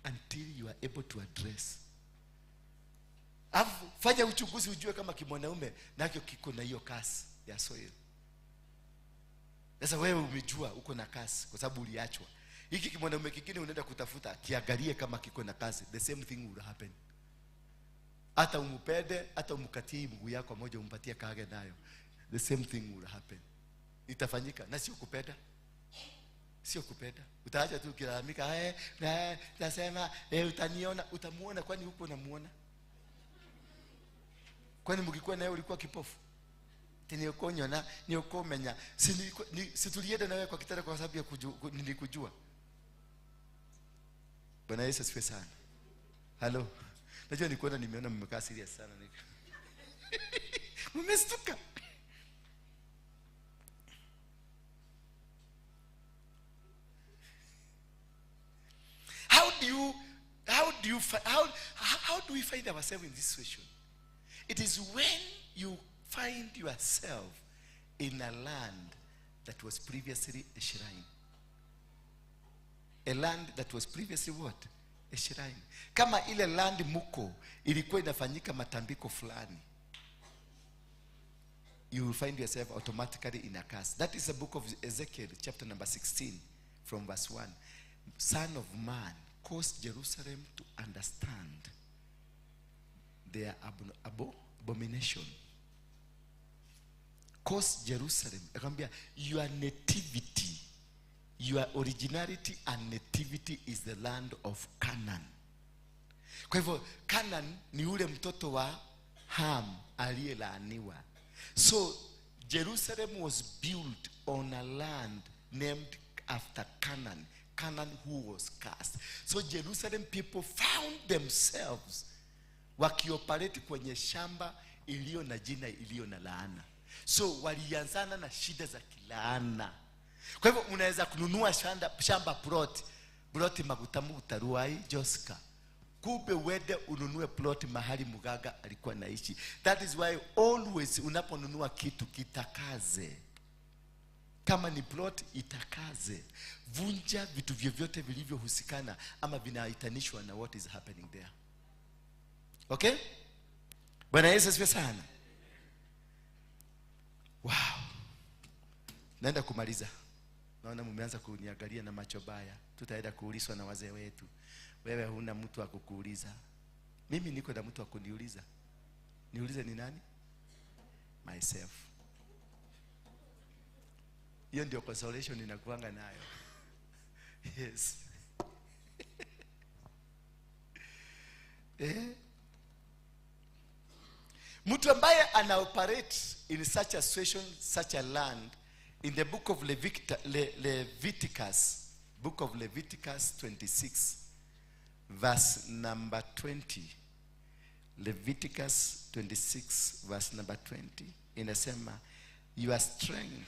until you are able to address. Alafu fanya uchunguzi ujue kama kimwanaume nakyo kiko na hiyo kasi ya soil. Sasa wewe umejua uko na kasi kwa sababu uliachwa. Hiki kimwanaume kingine unaenda kutafuta, kiangalie kama kiko na kasi. The same thing will happen. Hata umupende, hata umkatie mguu yako moja umpatie kage nayo. The same thing will happen. Itafanyika na sio kupenda. Sio kupenda. Utaacha tu ukilalamika, nasema utaniona, utamuona kwani huko unamuona? Kwani mkikuwa naye ulikuwa kipofu? Tena ukonyona, ni ukomenya. Si tulienda na wewe kwa kitanda kwa sababu ya nilikujua. Bwana Yesu asifiwe sana. Hello. Najua nikuona nimeona mmekaa serious sana. Mmestuka. How do we find ourselves in this situation? It is when you find yourself in a land that was previously a shrine. A land that was previously what? A shrine. Kama ile land muko ilikuwa inafanyika matambiko fulani, you will find yourself automatically in a curse. That is the book of Ezekiel, chapter number 16, from verse 1. Son of man, cause Jerusalem to understand their abomination. Cause Jerusalem, your nativity, your originality and nativity is the land of Canaan. Kwa hivyo Canaan ni ule mtoto wa Ham aliyelaaniwa. So Jerusalem was built on a land named after Canaan. Canaan who was cast. So Jerusalem people found themselves wakioperate kwenye shamba iliyo na jina iliyo na laana. So walianzana na shida za kilaana. Kwa hivyo unaweza kununua shamba plot magutamu utaruai Joska. Kumbe wende ununue plot mahali mugaga alikuwa naishi. That is why always unaponunua kitu kitakaze. Kama ni plot itakaze. Vunja vitu vyovyote vilivyohusikana ama vinaitanishwa na what is happening there. Okay? Bwana Yesu asifiwe sana. Wow. Naenda kumaliza. Naona mmeanza kuniangalia na macho baya. Tutaenda kuulizwa na wazee wetu. Wewe huna mtu wa kukuuliza. Mimi niko na mtu wa kuniuliza. Niulize ni nani? Myself. Hiyo ndio consolation ninakuanga nayo. Yes. Mtu ambaye ana operate in such a situation, such a land, in the book of Leviticus, book of Leviticus 26, verse number 20. Leviticus 26, verse number 20. Inasema, your strength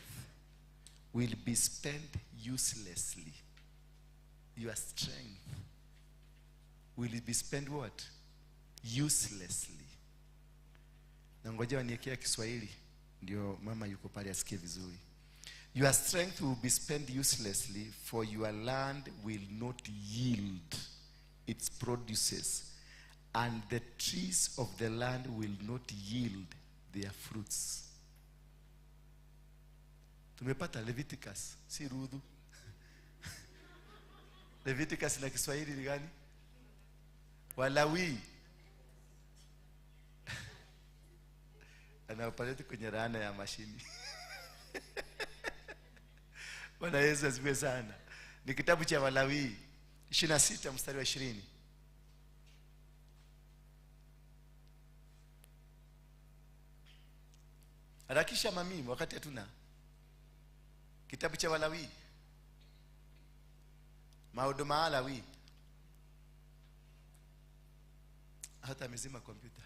will be spent uselessly. Your strength will be spent what? Uselessly. Na ngoja waniekea Kiswahili ndio mama yuko pale asikie vizuri. Your strength will be spent uselessly, for your land will not yield its produces, and the trees of the land will not yield their fruits. Tumepata Leviticus, si Rudhu. Leviticus na Kiswahili ni gani? Walawi. Anaoperate kwenye laana ya mashini. Bwana Yesu asifiwe sana. Ni kitabu cha Walawi 26 mstari wa 20. Harakisha mami wakati hatuna. Kitabu cha Walawi. Maundu ma Lawi. Hata amezima kompyuta.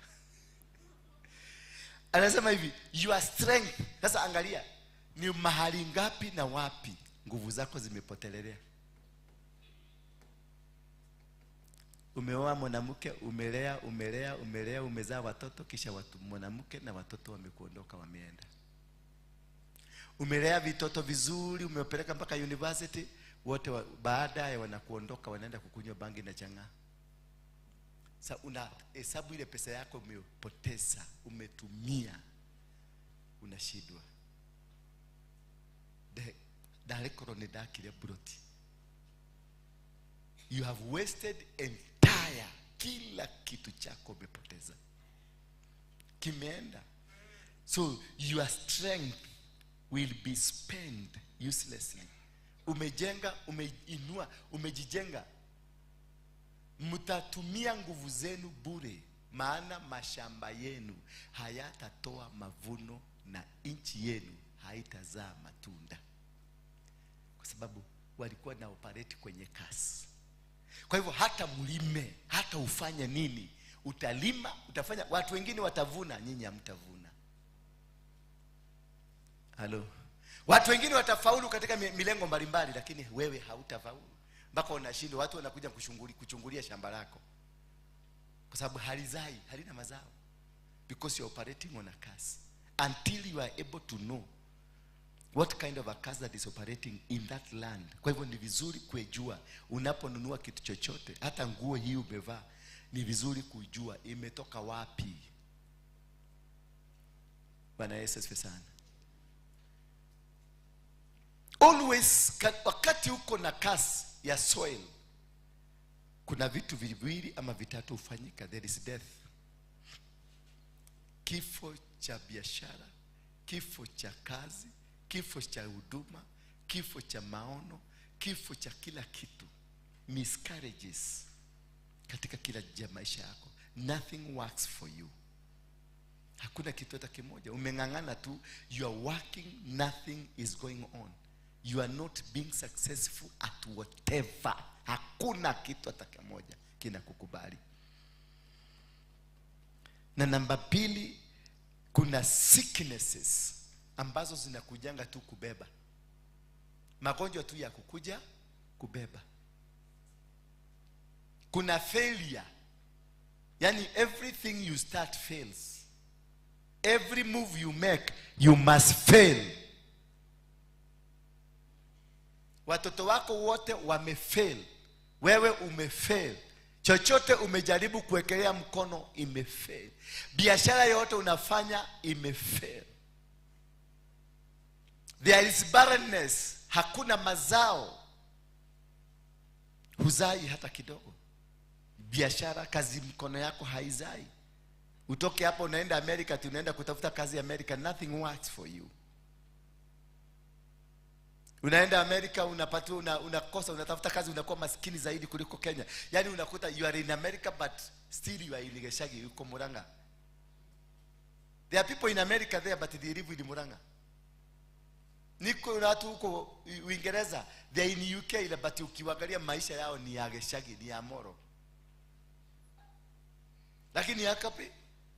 Anasema hivi, your strength. Sasa angalia, ni mahali ngapi na wapi nguvu zako zimepotelelea. Umeoa mwanamke, umelea, umelea, umelea, umezaa watoto, kisha watu mwanamke na watoto wamekuondoka wameenda. Umelea vitoto vizuri, umewapeleka mpaka university, wote baadaye wanakuondoka, wanaenda kukunywa bangi na chang'aa. Sasa una hesabu ile pesa yako umepoteza, umetumia, unashindwa. Ndarekorwo nĩ ndakire broti. You have wasted entire, kila kitu chako umepoteza, kimeenda. So your strength will be spent uselessly. Umejenga, umeinua, umejijenga. Mtatumia nguvu zenu bure, maana mashamba yenu hayatatoa mavuno na nchi yenu haitazaa matunda. Kwa sababu walikuwa na operate kwenye kasi. Kwa hivyo hata mlime, hata ufanye nini, utalima, utafanya, watu wengine watavuna, nyinyi hamtavuna. Halo. Watu wengine watafaulu katika milengo mbalimbali, lakini wewe hautafaulu. Mpaka unashindwa, watu wanakuja kuchungulia shamba lako. Kwa sababu halizai, halina mazao. Because you're operating on a curse. Until you are able to know what kind of a curse that is operating in that land. Kwa hivyo ni vizuri kujua unaponunua kitu chochote, hata nguo hii umevaa, ni vizuri kujua imetoka wapi. Bwana Yesu asifiwe sana. Always wakati uko na curse ya soil, kuna vitu viwili ama vitatu hufanyika. There is death. Kifo cha biashara, kifo cha kazi, kifo cha huduma, kifo cha maono, kifo cha kila kitu. Miscarriages katika kila maisha yako. Nothing works for you. Hakuna kitu hata kimoja. Umeng'ang'ana tu, you are working, nothing is going on. You are not being successful at whatever. Hakuna kitu hata kimoja kinakukubali. Na namba pili, kuna sicknesses ambazo zinakujanga tu kubeba. Magonjwa tu ya kukuja kubeba. Kuna failure. Yani everything you start fails. Every move you make, you must fail. Watoto wako wote wamefail. Wewe umefail. Chochote umejaribu kuwekelea mkono imefail. Biashara yote unafanya imefail. There is barrenness. Hakuna mazao. Huzai hata kidogo. Biashara, kazi mkono yako haizai. Utoke hapo unaenda Amerika, tunaenda kutafuta kazi Amerika, nothing works for you. Unaenda Amerika, unapatiwa, unakosa, unatafuta kazi, unakuwa maskini zaidi kuliko Kenya. Yani unakuta you are in America but still you are in Geshagi, uko Murang'a. There are people in America there but they live in Murang'a. Niko na watu huko Uingereza, they are in UK but ukiangalia maisha yao ni ya Geshagi, ni ya Moro. Lakini yakapi?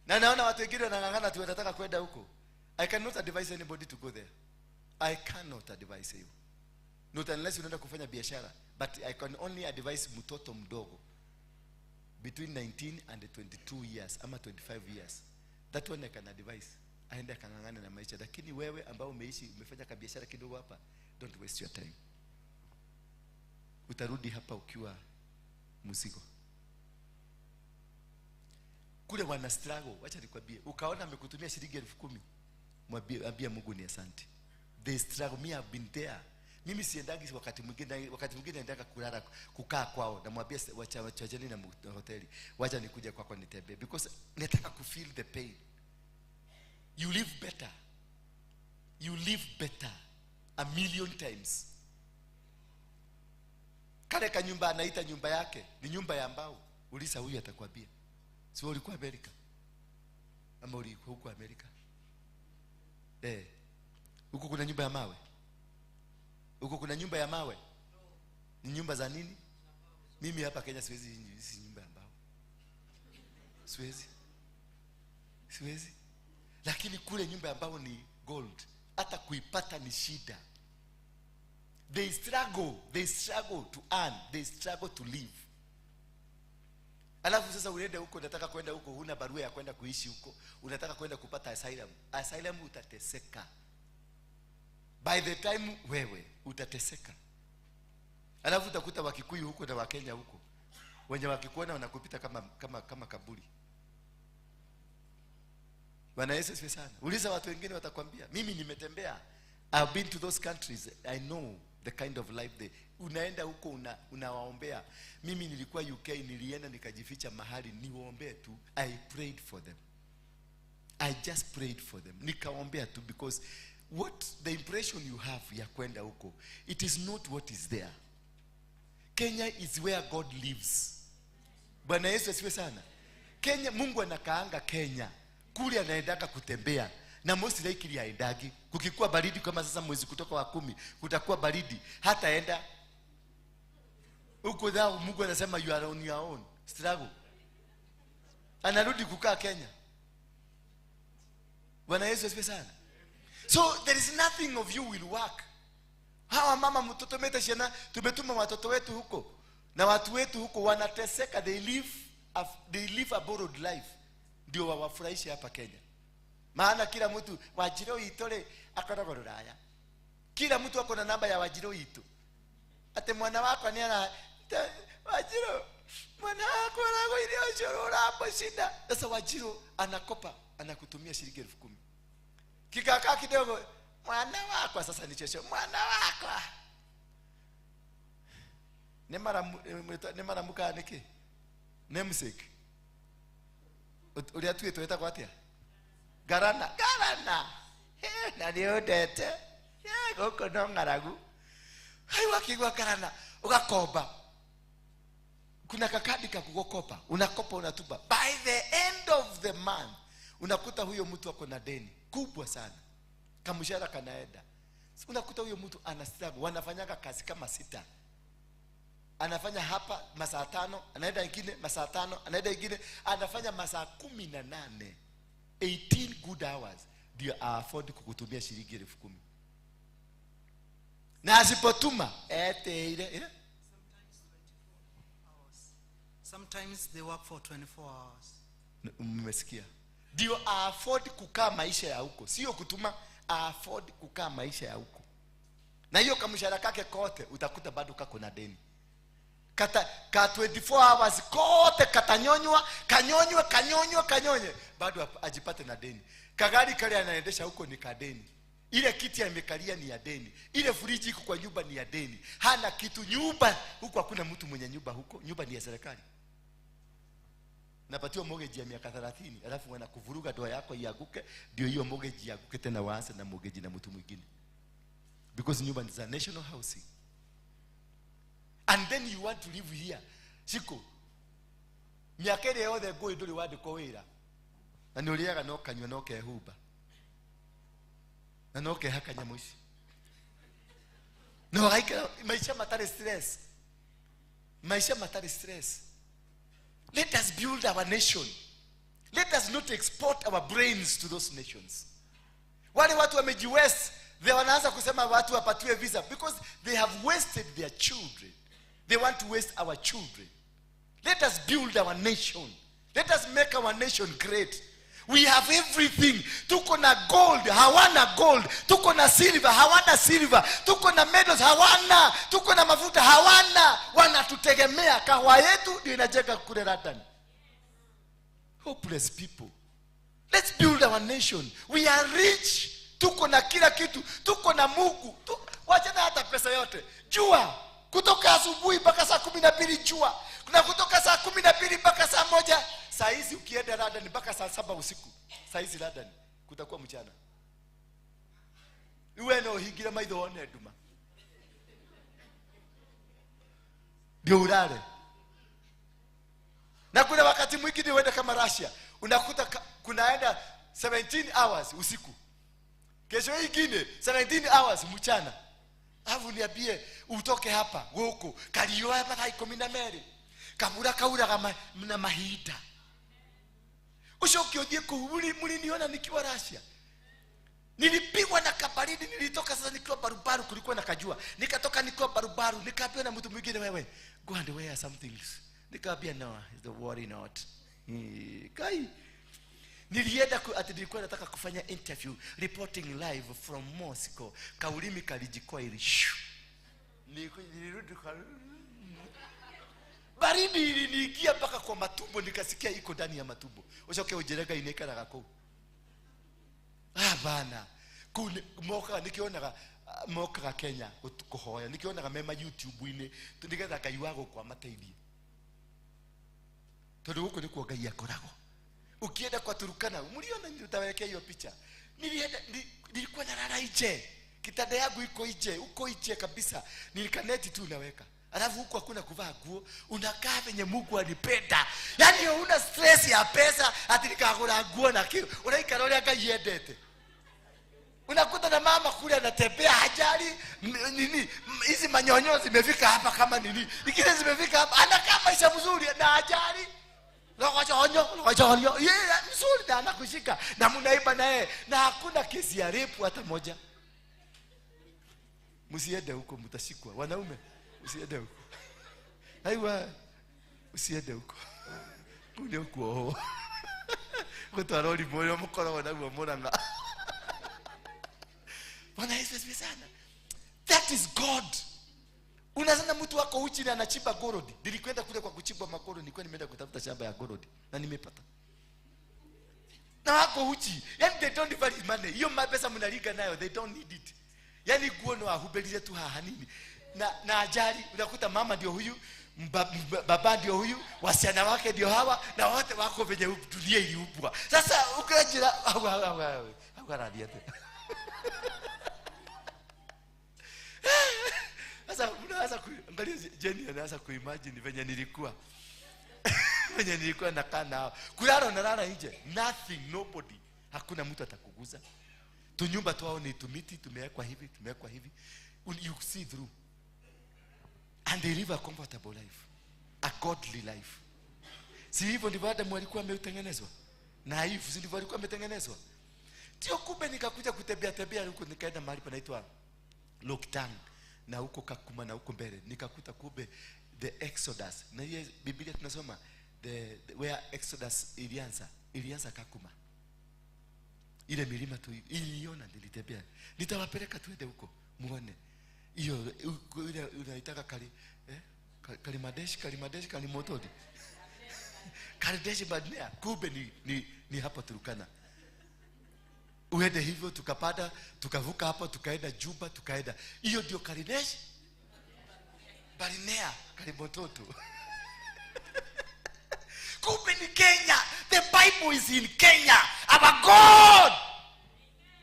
Na naona watu wengine wanang'ang'ana tu wanataka kwenda huko. I cannot advise anybody to go there. I cannot advise you. Not unless unaenda kufanya biashara. But I can only advise mtoto mdogo between 19 and 22 years ama 25 years. That one I can advise. Aende akang'ang'ane na maisha. Lakini wewe ambao umeishi, umefanya kabiashara kidogo hapa, don't waste your time. Utarudi hapa ukiwa mzigo. Kule wana struggle, wacha nikwambie. Ukaona amekutumia shilingi 10,000, mwambie, ambia Mungu ni asante. They struggle. Me, I've been there. Mimi siendagi wakati mwingine, wakati mwingine naendaga kulala, kukaa kwao, namwambia wacha wacheni na hoteli, wacha nikuja kwako nitembee, because nataka ku feel the pain. You live better. You live better a million times. Kale ka nyumba anaita nyumba yake ni nyumba ya mbao. Uliza huyu atakwambia. Si wewe ulikuwa Amerika? Ama ulikuwa huko Amerika? Huko kuna nyumba ya mawe? Huko kuna nyumba ya mawe? Ni nyumba za nini? Mimi hapa Kenya siwezi hizi nyumba ya mbao. Siwezi. Siwezi. Lakini kule nyumba ya mbao ni gold. Hata kuipata ni shida. They struggle. They struggle to earn. They struggle to live. Alafu sasa uende huko, unataka kwenda huko, huna barua ya kwenda kuishi huko, unataka kwenda kupata asylum. Asylum utateseka. By the time wewe utateseka. Alafu utakuta Wakikuyu huko na Wakenya huko wenye wakikuona wanakupita kama kaburi. Bwana Yesu asifiwe sana. Uliza watu wengine watakwambia, mimi nimetembea. I've been to those countries. I know the kind of life they. Unaenda huko unawaombea. Mimi nilikuwa UK, nilienda nikajificha mahali niwaombee tu. I prayed for them. I just prayed for them. Nikaombea tu because what the impression you have ya kwenda huko, it is not what is there. Kenya is where God lives. Bwana Yesu asifiwe sana. Kenya, Mungu anakaanga Kenya. Kule anaendaka kutembea. Na most likely haendagi. Kukikuwa baridi kama sasa mwezi kutoka wa 10, kutakuwa baridi, hataenda. Huko dhao Mungu anasema you are on your own. Struggle. Anarudi kukaa Kenya. Bwana Yesu asifiwe sana. So there is nothing of you will work. Hawa mama mtoto meta shena, tumetuma watoto wetu huko na watu wetu huko wanateseka, they live a borrowed life. Ndio wawafurahishe hapa Kenya. Maana kila mtu Wajiro itore akoragwo ruraya. Kila mtu ako na namba ya Wajiro itu. Ate mwana wako ni ana Wajiro, mwana wako anago ile ushuru hapo shida. Sasa Wajiro anakopa, anakutumia shilingi 10,000. Kikakaa kidogo, mwana wako sasa ni chesho, mwana wako. Nemara muka niki? Namesake. Uria tuwe tuweta kwa atia? Garana, garana. Na ni odete. Goko no ngaragu. Hai wakigwa garana, ugakoba. Kuna kakadi ka kukopa, unakopa unatupa. By the end of the month, unakuta huyo mtu ako na deni kubwa sana. Kamshahara kanaenda. Unakuta huyo mtu ana struggle, wanafanyaga kazi kama 6. Anafanya hapa masaa 5, anaenda ingine masaa 5, anaenda ingine, anafanya masaa 18. 18 good hours ndio afford kukutumia shilingi 10,000. Na asipotuma ete ile ile. Sometimes they work for 24 hours. Mmesikia? Ndio afford kukaa maisha ya huko. Sio kutuma, afford kukaa maisha ya huko. Na hiyo kamshahara kake kote utakuta bado kako na deni. Kata ka 24 hours kote katanyonywa, kanyonywe, kanyonywe, kanyonye, bado ajipate na deni. Kagari kale anaendesha huko ni kadeni. Ile kiti amekalia ni ya deni. Ile friji iko kwa nyumba ni ya deni. Hana kitu nyumba huko, hakuna mtu mwenye nyumba huko, nyumba ni ya serikali. Napatiwa mortgage ya miaka 30, alafu wanakuvuruga doa yako iaguke, ndio hiyo mortgage iaguke tena waanze na mortgage na mtu mwingine. Because nyumba ni za national housing. And then you want to live here. Shiko. Miaka ile yothe ngũĩ ndũrĩ wandĩkwo wĩra. Na nĩ ũrĩaga no kanyua no kehumba. Na no kehaka nyamũ ici. Na ũgaikara maisha matarĩ stress. Maisha matarĩ stress. Let us build our nation. Let us not export our brains to those nations. Wale watu wamejiwest, they wanaanza kusema watu wapatiwe visa because they have wasted their children. They want to waste our children. Let us build our nation. Let us make our nation great. We have everything. Tuko na gold, hawana gold. Tuko na silver, hawana silver. Tuko na medals, hawana. Tuko na mafuta, hawana. Wanatutegemea. Kahawa yetu ndio inajenga kule London. Hopeless people. Let's build our nation. We are rich. Tuko na kila kitu. Tuko na Mungu. Wachana hata pesa yote. Jua. Kutoka asubuhi mpaka saa 12 jua. Kuna kutoka saa 12 mpaka saa 1. Saa hizi ukienda London mpaka saa 7 usiku. Saa hizi London kutakuwa mchana. Uwe no hingira maitho one nduma. Ndio ulale. Na kuna wakati mwingine uende kama Russia, unakuta kunaenda 17 hours usiku. Kesho nyingine 17 hours mchana. Alafu niambie utoke hapa huko kalioa mathaa 12. Kabura kauraga na mahinda. Ucoke uthie kuu, mliniona nikiwa Russia. Nilipigwa na kabaridi, nilitoka sasa nikiwa barubaru, kulikuwa na kajua. Nikatoka nikiwa barubaru, nikaambiwa na mtu mwingine, wewe go and wear some things. Nikaambia no, the worry not. Kai. Nilienda ati nilikuwa nataka kufanya interview reporting live from Moscow. Kaulimi kalijikoa ili shu. Nilirudi kwa baridi iliniingia mpaka kwa matumbo, nikasikia iko ndani ya matumbo. Ucoke unjĩre Ngai nĩaikaraga kũu. Ah bana. Kũu mokaga nikĩonaga mokaga Kenya kũhoya, nikĩonaga mema YouTube-inĩ nĩgetha Ngai wa gũkũ amateithie. Tondũ gũkũ nĩkuo Ngai akoragwo. Ukienda kwa Turkana, mliona nitawekea hiyo picha. Nilienda nilikuwa nalala nje. Kitanda yangu iko nje, uko nje kabisa. Nilikaneti tu naweka. Alafu huku hakuna kuvaa nguo, unakaa venye Mungu alipenda. Yaani huna stress ya pesa ati nikagura nguo na kiu. Unaikara ũrĩa Ngai endete. Unakuta na mama kule anatembea hajali nini, hizi manyonyo zimefika hapa kama nini, ingine zimefika hapa, anakaa maisha mzuri na hajali. Rogochonyo, yeye mzuri na anakushika na mnaiba naye na hakuna kesi ya rape hata moja. Msiende huko mtashikwa. Wanaume usiende huko. Aiwa usiende huko. Kule huko. Gutwara ũrimũ ũrĩa mũkoragwo naguo Murang'a. Bwana Yesu asifiwe sana. That is God. Unazana mtu wako uchi na anachimba gorodi. Nilikwenda kule kwa kuchimba magorodi, nilikuwa nimeenda kutafuta shamba ya gorodi na nimepata. Na wako uchi. Yaani they don't value money. Hiyo mapesa mnaliga nayo, they don't need it. Yaani guo no ahubelize tu haha nini. Na ajali unakuta mama ndio huyu, baba ndio huyu, wasichana wake ndio hawa, na wote wako venye dunia iliumbwa. Sasa ukajira Sasa unaanza kuangalia Jenny anaanza kuimagine venye nilikuwa. Venye nilikuwa nakaa nao. Kulala nalala nje, nothing, nobody. Hakuna mtu atakuguza. Tunyumba twao ni tumiti, tumewekwa hivi, tumewekwa hivi. You see through. And they live a comfortable life, a godly life. Si hivyo ndivyo Adamu alikuwa ametengenezwa? Na Eve si ndivyo alikuwa ametengenezwa? Ndio kumbe nikakuja kutembea tembea huko, nikaenda mahali panaitwa Loktang na huko Kakuma na huko mbele nikakuta kumbe the Exodus. Na hiyo Biblia tunasoma the where Exodus ilianza Kakuma. Ile milima tu iliona, nilitembea. Nitawapeleka tuende huko muone. Hiyo ile unaitaka kali Kalimadesh, Kalimadesh, Kalimotodi. Kalidesh Badnea, kumbe ni hapa Turkana. Uende hivyo tukapata, tukavuka hapa, tukaenda Juba, tukaenda. Hiyo ndio Kalidesh Barnea, Kalimototo. Kumbe ni Kenya. The Bible is in Kenya. Our God.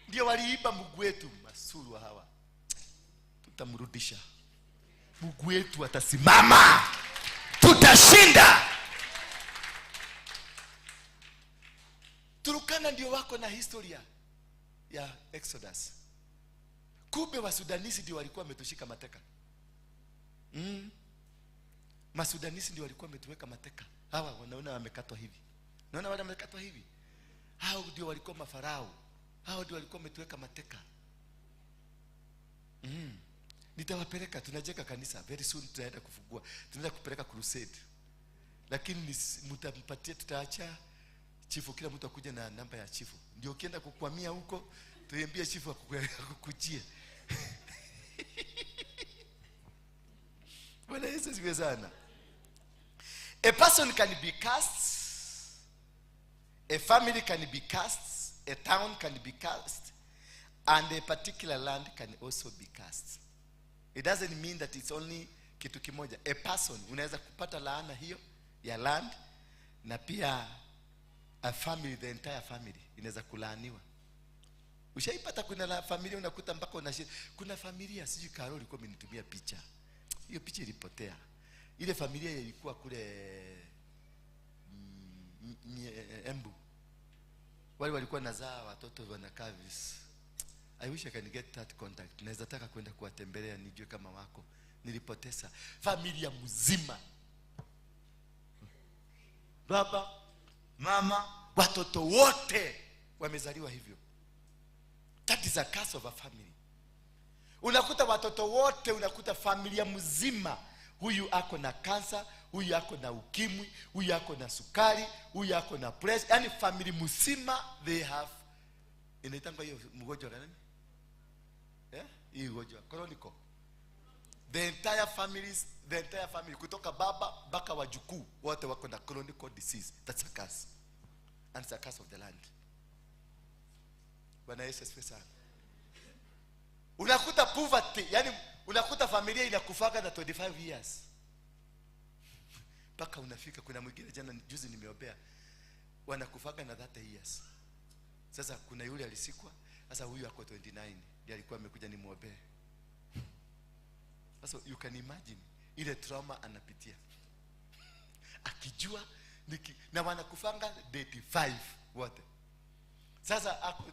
Ndio waliiba Mungu wetu, masuru hawa. Tutamrudisha. Mungu wetu atasimama. Tutashinda. Turkana ndio wako na historia ya Exodus. Kumbe wa Sudanisi ndio walikuwa wametushika mateka. Masudanisi ndio walikuwa wametuweka mateka. Hawa wanaona wamekatwa hivi. Unaona wale wamekatwa hivi? Hao ndio walikuwa mafarao. Hao ndio walikuwa wametuweka mateka. Nitawapeleka, tunajenga kanisa very soon, tunaenda kufungua. Tunaenda kupeleka crusade. Lakini mtampatie, tutaacha chifu, kila mtu akuja na namba ya chifu. Ndio ukienda kukwamia huko, tuambie chifu akukujie. Bwana Yesu asifiwe sana. A person can be cursed, a family can be cursed, a town can be cursed, and a particular land can also be cursed. It doesn't mean that it's only kitu kimoja. A person, unaweza kupata laana hiyo ya land, na pia a family, the entire family inaweza kulaaniwa. Ushaipata kuna la familia unakuta mpaka unashida. Kuna familia sijui Karoli ilikuwa imenitumia picha. Hiyo picha ilipotea. Ile familia ilikuwa kule Embu. Wale walikuwa nazaa watoto wanakaa vis. I wish I can get that contact. Naweza taka kwenda kuwatembelea nijue kama wako. Nilipoteza familia mzima. Baba, mama, watoto wote wamezaliwa hivyo. That is a curse of a family. Unakuta watoto wote, unakuta familia mzima. Huyu ako na kansa, huyu ako na ukimwi, huyu ako na sukari, huyu ako na pressure. Yani family mzima they have, inaitangwa hiyo mgonjwa gani? Hii ugonjwa chronic. The entire families, the entire family kutoka baba mpaka wajukuu wote wako na chronic disease. That's a curse. And it's a curse of the land. Bwana Yesu asifiwe sana. Unakuta poverty, yani unakuta familia inakufaga na 25 years. Mpaka unafika, kuna mwingine jana juzi nimeombea, wanakufaga na 30 years. Sasa kuna yule alisikwa, sasa huyu ako 29, ndiye alikuwa amekuja nimuombee. Sasa you can imagine ile trauma anapitia. Akijua na wanakufanga 35 wote. Sasa ako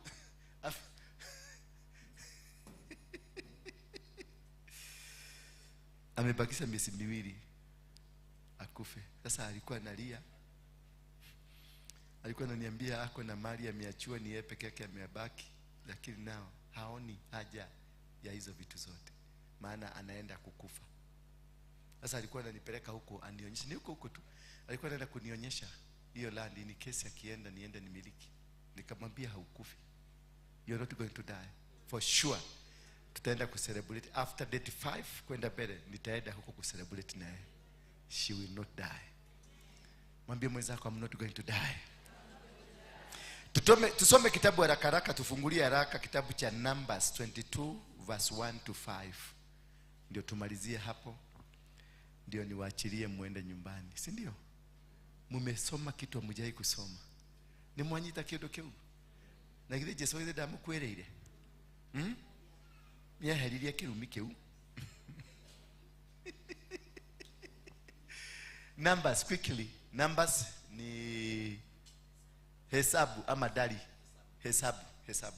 amebakisha miezi miwili akufe. Sasa alikuwa analia. Alikuwa ananiambia ako na mali ameachiwa, ni yeye peke yake amebaki, lakini nao haoni haja ya hizo vitu zote, maana anaenda kukufa. Sasa alikuwa ananipeleka huko anionyeshe, ni huko huko tu. Alikuwa anaenda kunionyesha hiyo land, ni kesi akienda niende nimiliki. Nikamwambia haukufi. You're not going to die for sure. Tutaenda kucelebrate after date 5 kwenda mbele, nitaenda huko kucelebrate naye. She will not die. Mwambie mwenzako I'm not going to die. Tusome kitabu haraka haraka, tufungulie haraka kitabu cha Numbers 22 verse 1 to 5. Ndio tumalizie hapo. Ndio niwaachilie muende nyumbani, si ndio? Mumesoma kitu hamjai kusoma. Ni mwanyita kindu kiu. Na githe Jesu ithe ndamukwireire. Nieheririe kirumi kiu. Numbers quickly. Numbers ni hesabu ama dali. Hesabu, hesabu.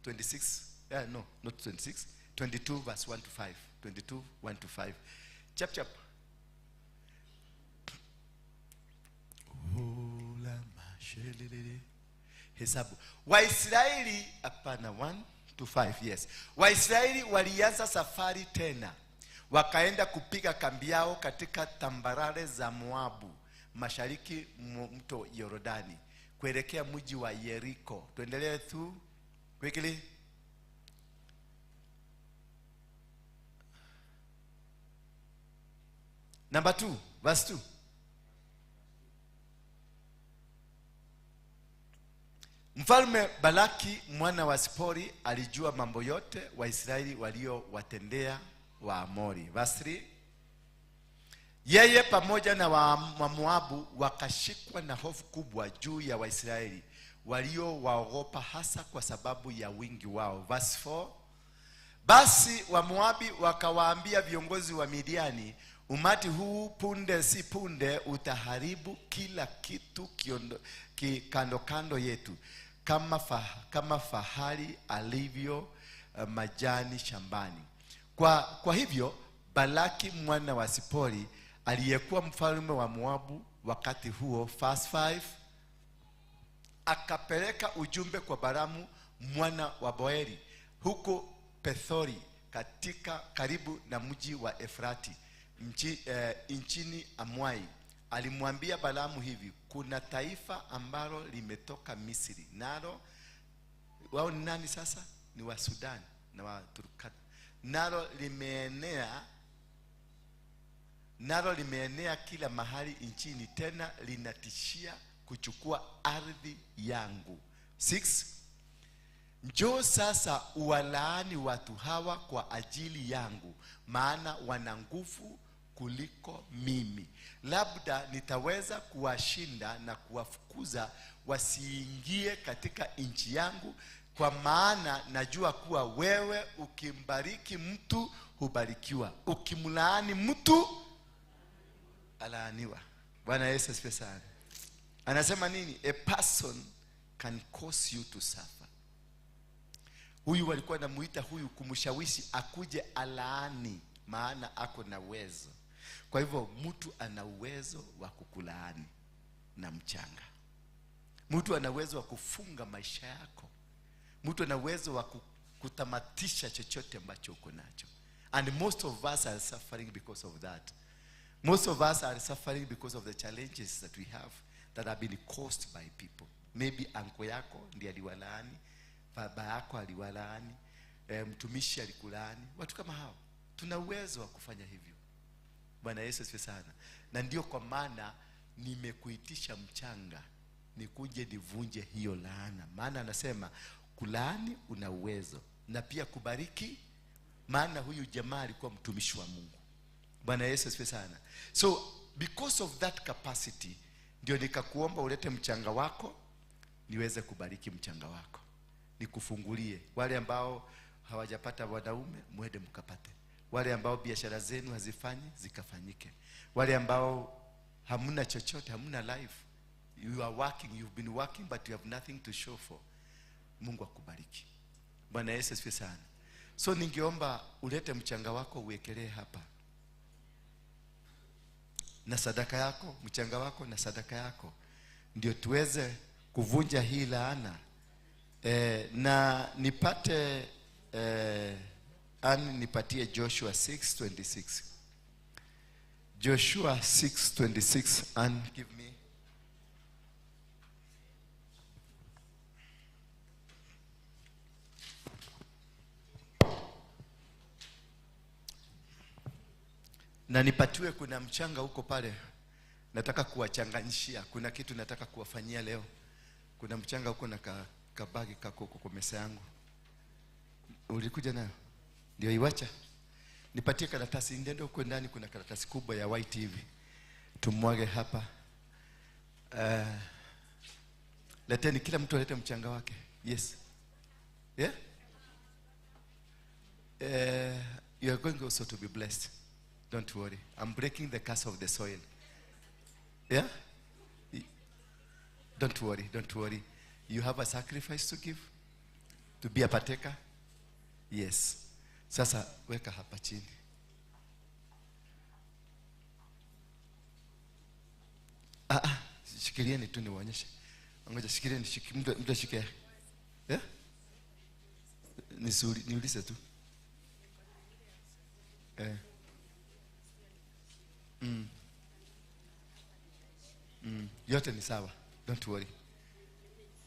26, no, not 26. 22 verse 1 to 5. 22 1 to 5. Chap chap. Ola mashelelele. Hesabu. Waisraeli, hapana, 1 to 5, yes. Waisraeli walianza safari tena. Wakaenda kupiga kambi yao katika tambarare za Moabu, mashariki mto Yordani, kuelekea mji wa Yeriko. Tuendelee tu quickly. Number 2, verse 2. Mfalme Balaki mwana wa Sipori alijua mambo yote Waisraeli waliowatendea Waamori. Verse 3. Yeye pamoja na Wamoabu wakashikwa na hofu kubwa juu ya Waisraeli waliowaogopa, hasa kwa sababu ya wingi wao. Verse 4. Basi Wamoabi wakawaambia viongozi wa Midiani, umati huu punde si punde utaharibu kila kitu kando kando yetu, kama fahali alivyo majani shambani. Kwa hivyo Balaki mwana wa Sipori aliyekuwa mfalme wa Moabu wakati huo, verse 5, akapeleka ujumbe kwa Balamu mwana wa Boeri huko Pethori, katika karibu na mji wa Efrati nchini Amwai. Alimwambia Balamu hivi, kuna taifa ambalo limetoka Misri, nalo wao ni nani sasa? Ni wa Sudan na wa Turkana. Nalo limeenea kila mahali nchini, tena linatishia kuchukua ardhi yangu. 6. Njoo sasa uwalaani watu hawa kwa ajili yangu, maana wana nguvu kuliko mimi. Labda nitaweza kuwashinda na kuwafukuza wasiingie katika nchi yangu, kwa maana najua kuwa wewe ukimbariki mtu hubarikiwa, ukimlaani mtu alaaniwa. Bwana Yesu asifiwe sana. Anasema nini? A person can cause you to suffer. Huyu walikuwa wanamuita huyu kumshawishi akuje alaani, maana ako na uwezo. Kwa hivyo mtu ana uwezo wa kukulaani na mchanga. Mtu ana uwezo wa kufunga maisha yako. Mtu ana uwezo wa kutamatisha chochote ambacho uko nacho. And most of us are suffering because of that. Most of us are suffering because of the challenges that we have that have been caused by people. Maybe anko yako ndiye aliwalaani, baba yako aliwalaani, mtumishi alikulaani. Watu kama hao. Tuna uwezo wa kufanya hivyo. Bwana Yesu asifiwe sana. Na ndio kwa maana nimekuitisha mchanga nikuje nivunje hiyo laana. Maana anasema kulaani una uwezo na pia kubariki, maana huyu jamaa alikuwa mtumishi wa Mungu. Bwana Yesu asifiwe sana. So because of that capacity ndio nikakuomba ulete mchanga wako niweze kubariki mchanga wako. Nikufungulie. Wale ambao hawajapata wanaume mwende mkapate. Wale ambao biashara zenu hazifanyi zikafanyike. Wale ambao hamna chochote, hamna life. You are working, you've been working but you have nothing to show for. Mungu akubariki. Bwana Yesu asifiwe sana. So ningeomba ulete mchanga wako uwekelee hapa. Na sadaka yako, mchanga wako na sadaka yako, ndio tuweze kuvunja hii laana. Na nipate nipatie Joshua 6:26. Joshua 6:26, and give me. Na nipatiwe, kuna mchanga huko pale. Nataka kuwachanganyishia. Kuna kitu nataka kuwafanyia leo. Kuna mchanga huko na kabagi kako huko kwa meza yangu. Ulikuja nayo? Ndio iwacha. Nipatie karatasi, ndio huko ndani kuna karatasi kubwa ya white hivi. Tumwage hapa. Leteni, kila mtu alete mchanga wake. Yes. Yeah? You are going also to be blessed. Don't worry. I'm breaking the curse of the soil. Yeah? Don't worry. Don't worry. You have a sacrifice to give? To be a partaker? Yes. Sasa weka hapa chini. Shikilieni tu niwaonyeshe. Ngoja shikilieni, mtu ashike. Yeah? Niulize tu. Yote ni sawa. Don't worry.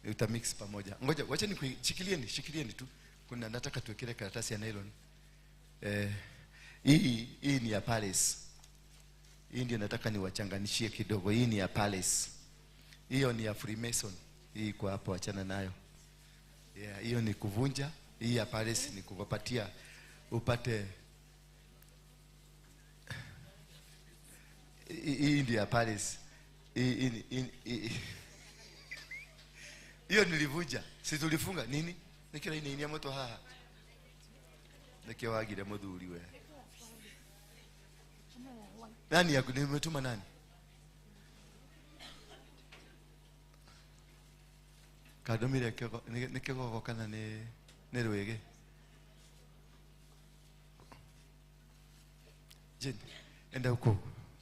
Utamix pamoja. Ngoja wacha nikushikilieni, shikilieni tu. Kuna nataka tuwekele karatasi ya nylon. Hii ni ya Palace. Hii ndio nataka niwachanganishie kidogo. Hii ni ya Palace. Hiyo ni ya Freemason. Hii kwa hapo achana nayo. Yeah, hiyo ni kuvunja. Hii ya Palace ni kukupatia upate. Hii ndio ya Palace. Hiyo nilivunja. Si tulifunga nini? Nikira ini ini moto haha. Nikiwagire muthuri we. Nani yaku nimetuma nani? Kadomire kego nikigogo kana ni rwege. Jeni, enda huko.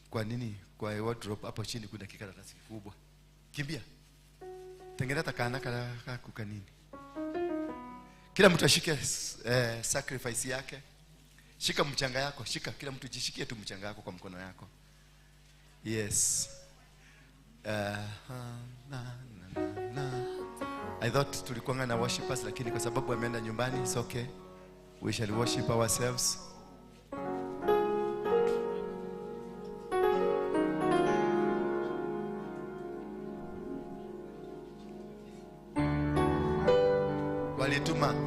Kwa nini? Kwa wardrobe hapo chini kuna kikaratasi kikubwa. Kimbia. Tengeneza kana kaku nini. Kila mtu ashike sacrifice yake. Shika mchanga yako, shika, kila mtu jishikie tu mchanga yako kwa mkono yako. Yes. Na, na, na. I thought tulikuwa na worshipers, lakini kwa sababu wameenda nyumbani, it's okay. We shall worship ourselves.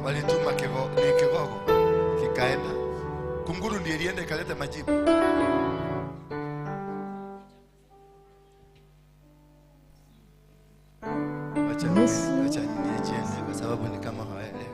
Walituma kigogo kikaenda. Kunguru ndiye ilienda ikaleta majibu. Wacha niachie kwa sababu ni kama hawaelewi.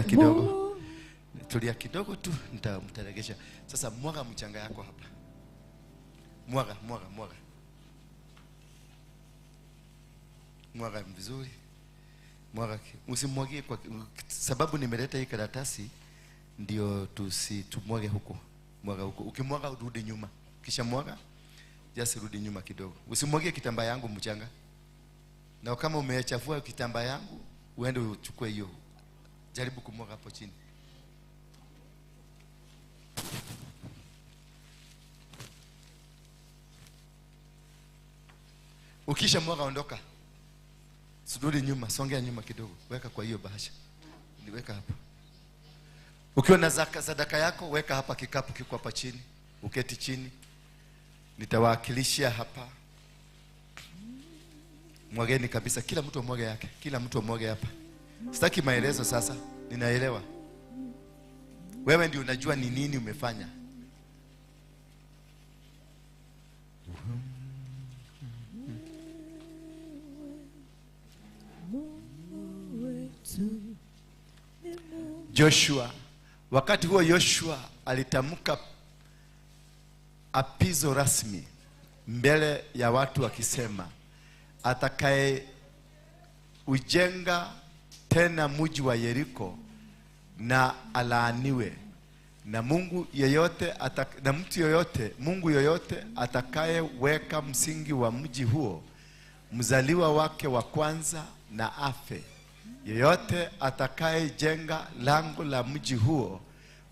Tulia kidogo. Tulia kidogo tu, nitamtaregesha. Sasa mwaga mchanga yako hapa. Mwaga, mwaga, mwaga. Mwaga vizuri. Mwaga, usimwagie kwa sababu nimeleta hii karatasi ndio tusimwage huko. Mwaga huko. Ukimwaga urudi nyuma. Kisha mwaga, just rudi nyuma kidogo. Usimwagie kitambaa yangu mchanga. Na kama umechafua kitambaa yangu, uende uchukue hiyo. Jaribu kumwaga hapo chini. Ukisha mwaga ondoka. Suduri nyuma, songea nyuma kidogo. Weka kwa hiyo bahasha. Niweka hapa. Ukiwa na sadaka yako, weka hapa, kikapu kiko hapa chini. Uketi chini. Nitawakilisha hapa. Mwageni kabisa, kila mtu amwage yake, kila mtu amwage hapa. Sitaki maelezo sasa, ninaelewa. Wewe ndio unajua ni nini umefanya. Joshua, wakati huo Joshua alitamka apizo rasmi mbele ya watu akisema, atakaye ujenga tena mji wa Yeriko na alaaniwe, na Mungu yeyote na mtu yoyote, Mungu yoyote atakayeweka msingi wa mji huo, mzaliwa wake wa kwanza na afe. Yeyote atakayejenga lango la mji huo,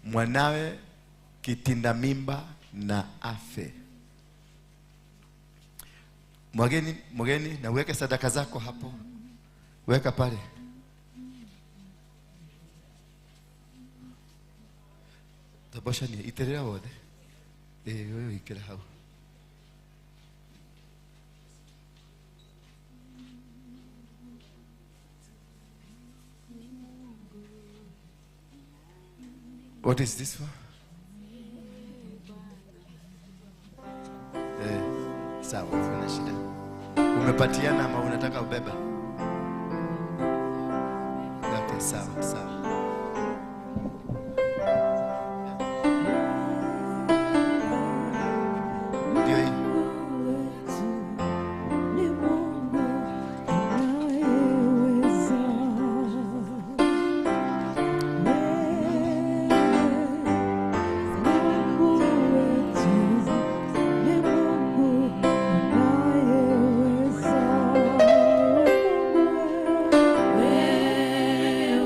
mwanawe kitinda mimba na afe. Mwageni, mwageni, na uweke sadaka zako hapo. Weka pale. Tabosha ni iterera wode. Yoyo ikera hau. What is this for? Sawa, kuna shida. Umepatiana ama unataka ubeba? Okay, sawa, sawa. Ndio hii.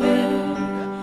Wewe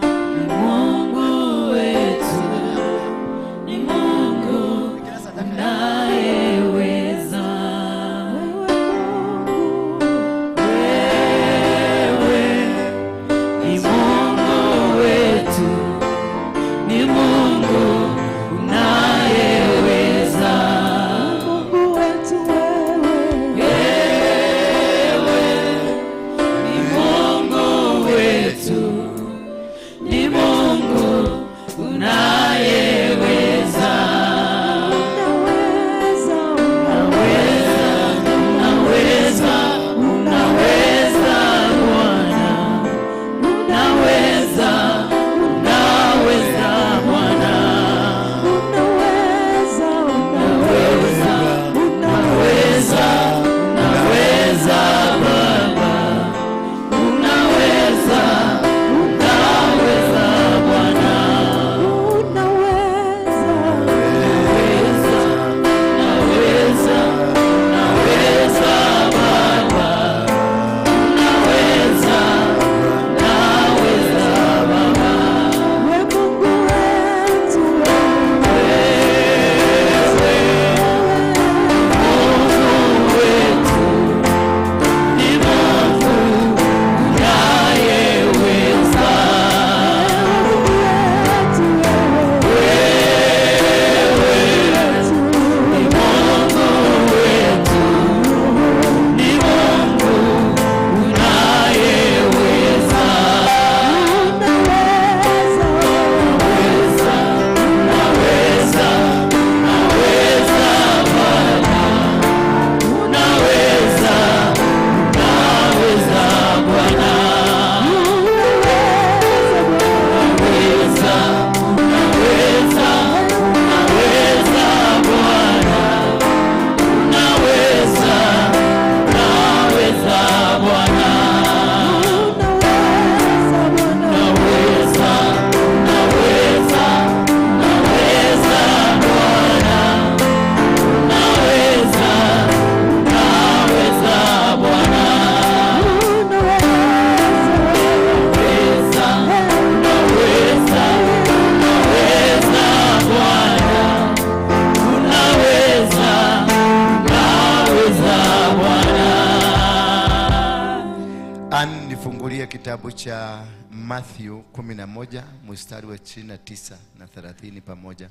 Ann, nifungulie kitabu cha Matthew 11 mstari wa 29 na 30 pamoja.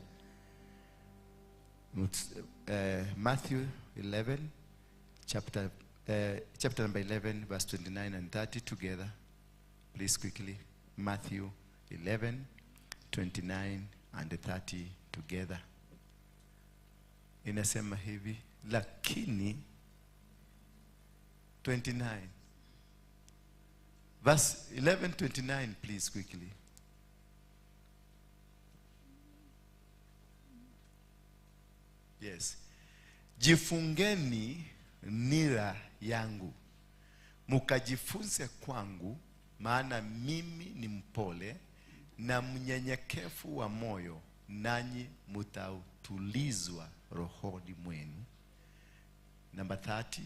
Matthew 11 chapter number 11 verse 29 and 30 together. Please quickly. Matthew 11 29 and 30 together. Inasema hivi, lakini 29 verse 11:29, please quickly. Yes. Jifungeni nira yangu, mukajifunze kwangu, maana mimi ni mpole na mnyenyekevu wa moyo, nanyi mutautulizwa rohoni mwenu. Number 30.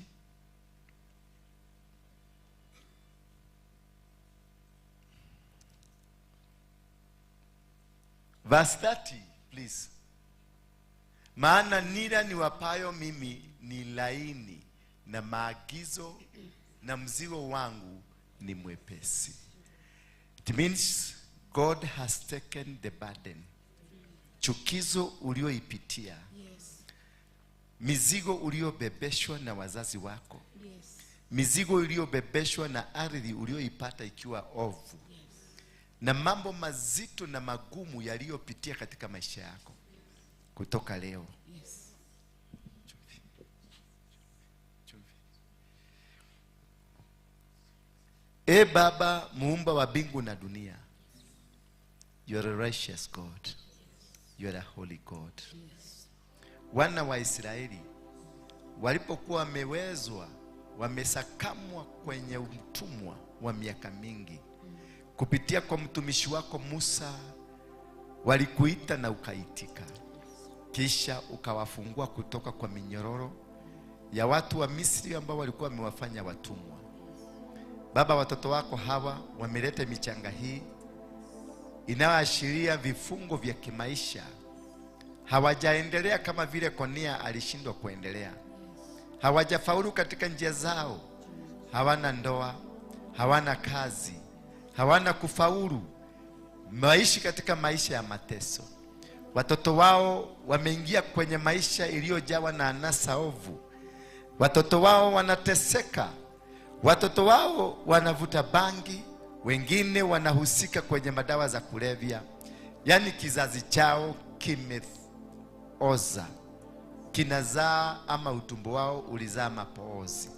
Verse 30, please. Maana nira niwapayo mimi ni laini, na maagizo na mzigo wangu ni mwepesi. It means God has taken the burden. Chukizo ulioipitia. Yes. Mizigo uliobebeshwa na wazazi wako. Yes. Mizigo uliobebeshwa na ardhi ulioipata ikiwa ovu. Yes. Na mambo mazito na magumu yaliyopitia katika maisha yako. Kutoka leo. Yes. Chumvi. Chumvi. E Baba muumba wa mbingu na dunia, you are a righteous God. You are a holy God. Yes. Wana wa Israeli walipokuwa wamewezwa, wamesakamwa kwenye utumwa wa miaka mingi, kupitia kwa mtumishi wako Musa walikuita na ukaitika, kisha ukawafungua kutoka kwa minyororo ya watu wa Misri ambao walikuwa wamewafanya watumwa. Baba, watoto wako hawa wameleta michanga hii inayoashiria vifungo vya kimaisha. Hawajaendelea kama vile Konia alishindwa kuendelea. Hawajafaulu katika njia zao. Hawana ndoa, hawana kazi, hawana kufaulu. Maishi katika maisha ya mateso. Watoto wao wameingia kwenye maisha iliyojawa na anasa ovu. Watoto wao wanateseka. Watoto wao wanavuta bangi, wengine wanahusika kwenye madawa za kulevya. Yaani kizazi chao kimeoza, kinazaa ama utumbo wao ulizaa mapoozi.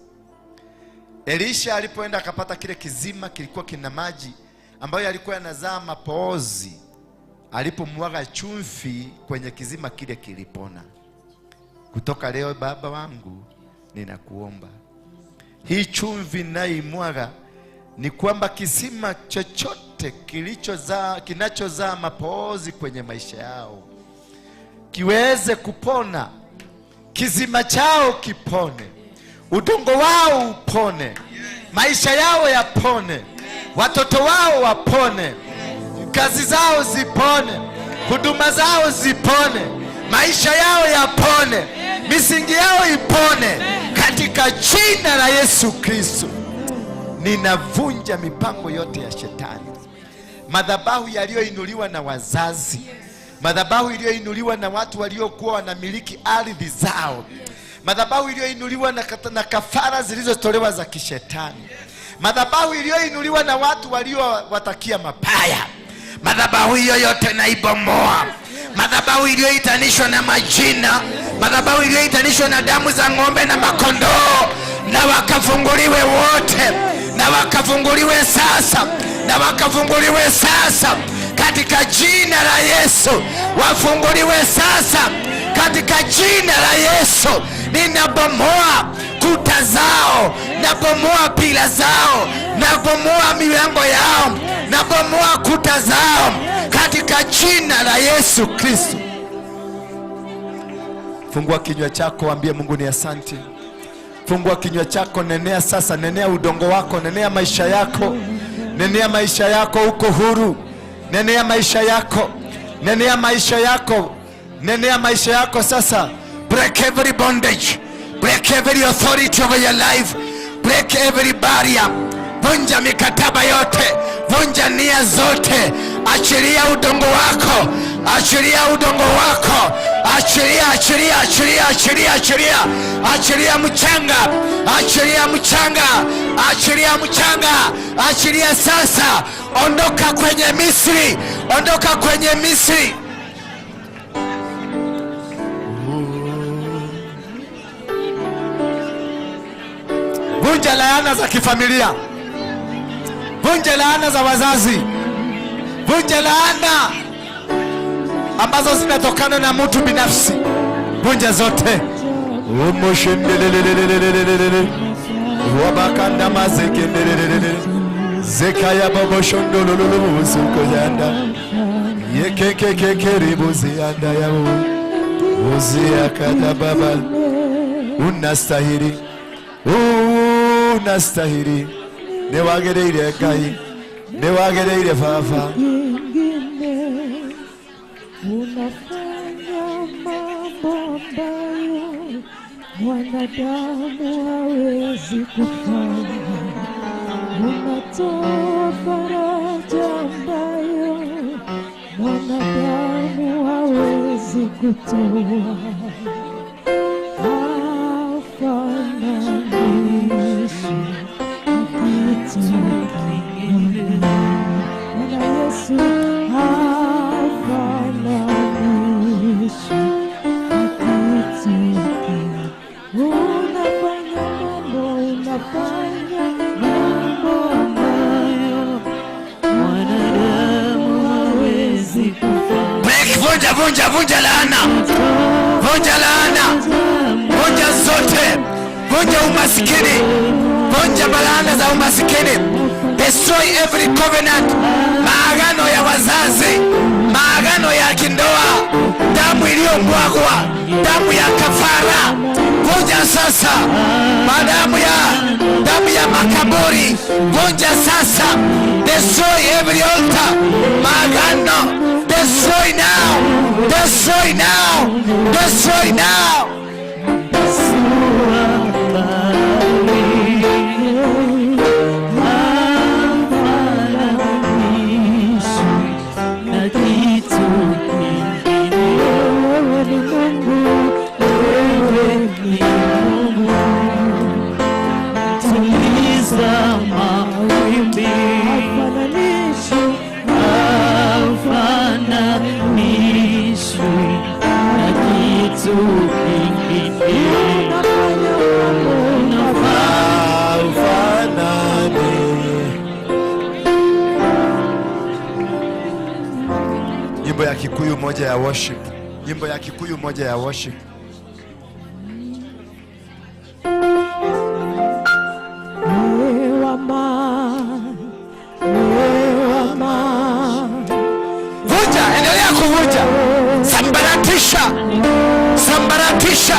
Elisha alipoenda akapata kile kizima kilikuwa kina maji ambayo yalikuwa yanazaa mapoozi. Alipomwaga chumvi kwenye kizima kile kilipona. Kutoka leo Baba wangu ninakuomba, hii chumvi ninayoimwaga ni kwamba kisima chochote kilichozaa, kinachozaa mapoozi kwenye maisha yao kiweze kupona, kizima chao kipone, udongo wao upone, maisha yao yapone, watoto wao wapone, kazi zao zipone, huduma zao zipone, maisha yao yapone, misingi yao ipone, katika jina la Yesu Kristo. Ninavunja mipango yote ya shetani, madhabahu yaliyoinuliwa na wazazi, madhabahu iliyoinuliwa na watu waliokuwa wanamiliki ardhi zao, madhabahu iliyoinuliwa na kafara zilizotolewa za kishetani, madhabahu iliyoinuliwa na watu waliowatakia mabaya. Madhabahu hiyo yote naibomoa. Madhabahu iliyoitanishwa na majina, madhabahu iliyoitanishwa na damu za ng'ombe na makondoo, na wakafunguliwe wote, na wakafunguliwe sasa, na wakafunguliwe sasa katika jina la Yesu. Wafunguliwe sasa katika jina la Yesu. Ninabomoa kuta zao, nabomoa pila zao, nabomoa milango yao, nabomoa kuta zao katika jina la Yesu Kristo. Fungua kinywa chako, ambie Mungu ni asante. Fungua kinywa chako, nenea sasa, nenea udongo wako, nenea maisha yako, nenea maisha yako, uko huru. Nenea maisha yako, nenea maisha yako, nenea maisha yako sasa. Break every bondage, break every authority over your life, break every barrier, Vunja mikataba yote, vunja nia zote, achilia udongo wako, achilia udongo wako, achilia, achilia, achilia, achilia, achilia, achilia mchanga, achilia mchanga, achilia mchanga, achilia sasa. Ondoka kwenye Misri, ondoka kwenye Misri. Vunja laana za kifamilia, vunja laana za wazazi, vunja laana ambazo zinatokana na mtu binafsi, vunja zote. Umoshendelelelelelelele. Wabakanda mazekendelelelele. Zekaya boboshondolololo busukoyanda. Yekekekekeribuzianda yabo. Uziakada baba. Unastahili. Unastahili. Nĩwagĩrĩire Ngai. Nĩwagĩrĩire Baba. Kingine unafanya mambo ambayo mwanadamu hawezi kufanya. Unatoa faraja ambayo mwanadamu hawezi kutoa. Hafananishwi na kitu kingine. Bwana Yesu hafananishwi na kitu kingine. Unafanya mambo, unafanya mambo ambayo mwanadamu hawezi kufanya. Break, vunja, vunja, vunja laana, vunja laana, vunja zote, vunja umasikini, vunja laana za umasikini. Destroy every covenant, maagano ya wazazi, maagano ya kindoa, damu iliyomwagwa, damu ya kafara, vunja sasa, madamu ya damu ya makaburi, vunja sasa. Destroy every altar, maagano, destroy now, destroy now, destroy now. Na kitu kingine. Wewe ni Mungu, wewe ni Mungu. Tuliza mawimbi. Hafananishwi na kitu kingine. Haufanani. Nyimbo ya Kikuyu moja ya worship. Nyimbo ya Kikuyu moja ya worship. Vunja, endelea kuvunja, sambaratisha, sambaratisha.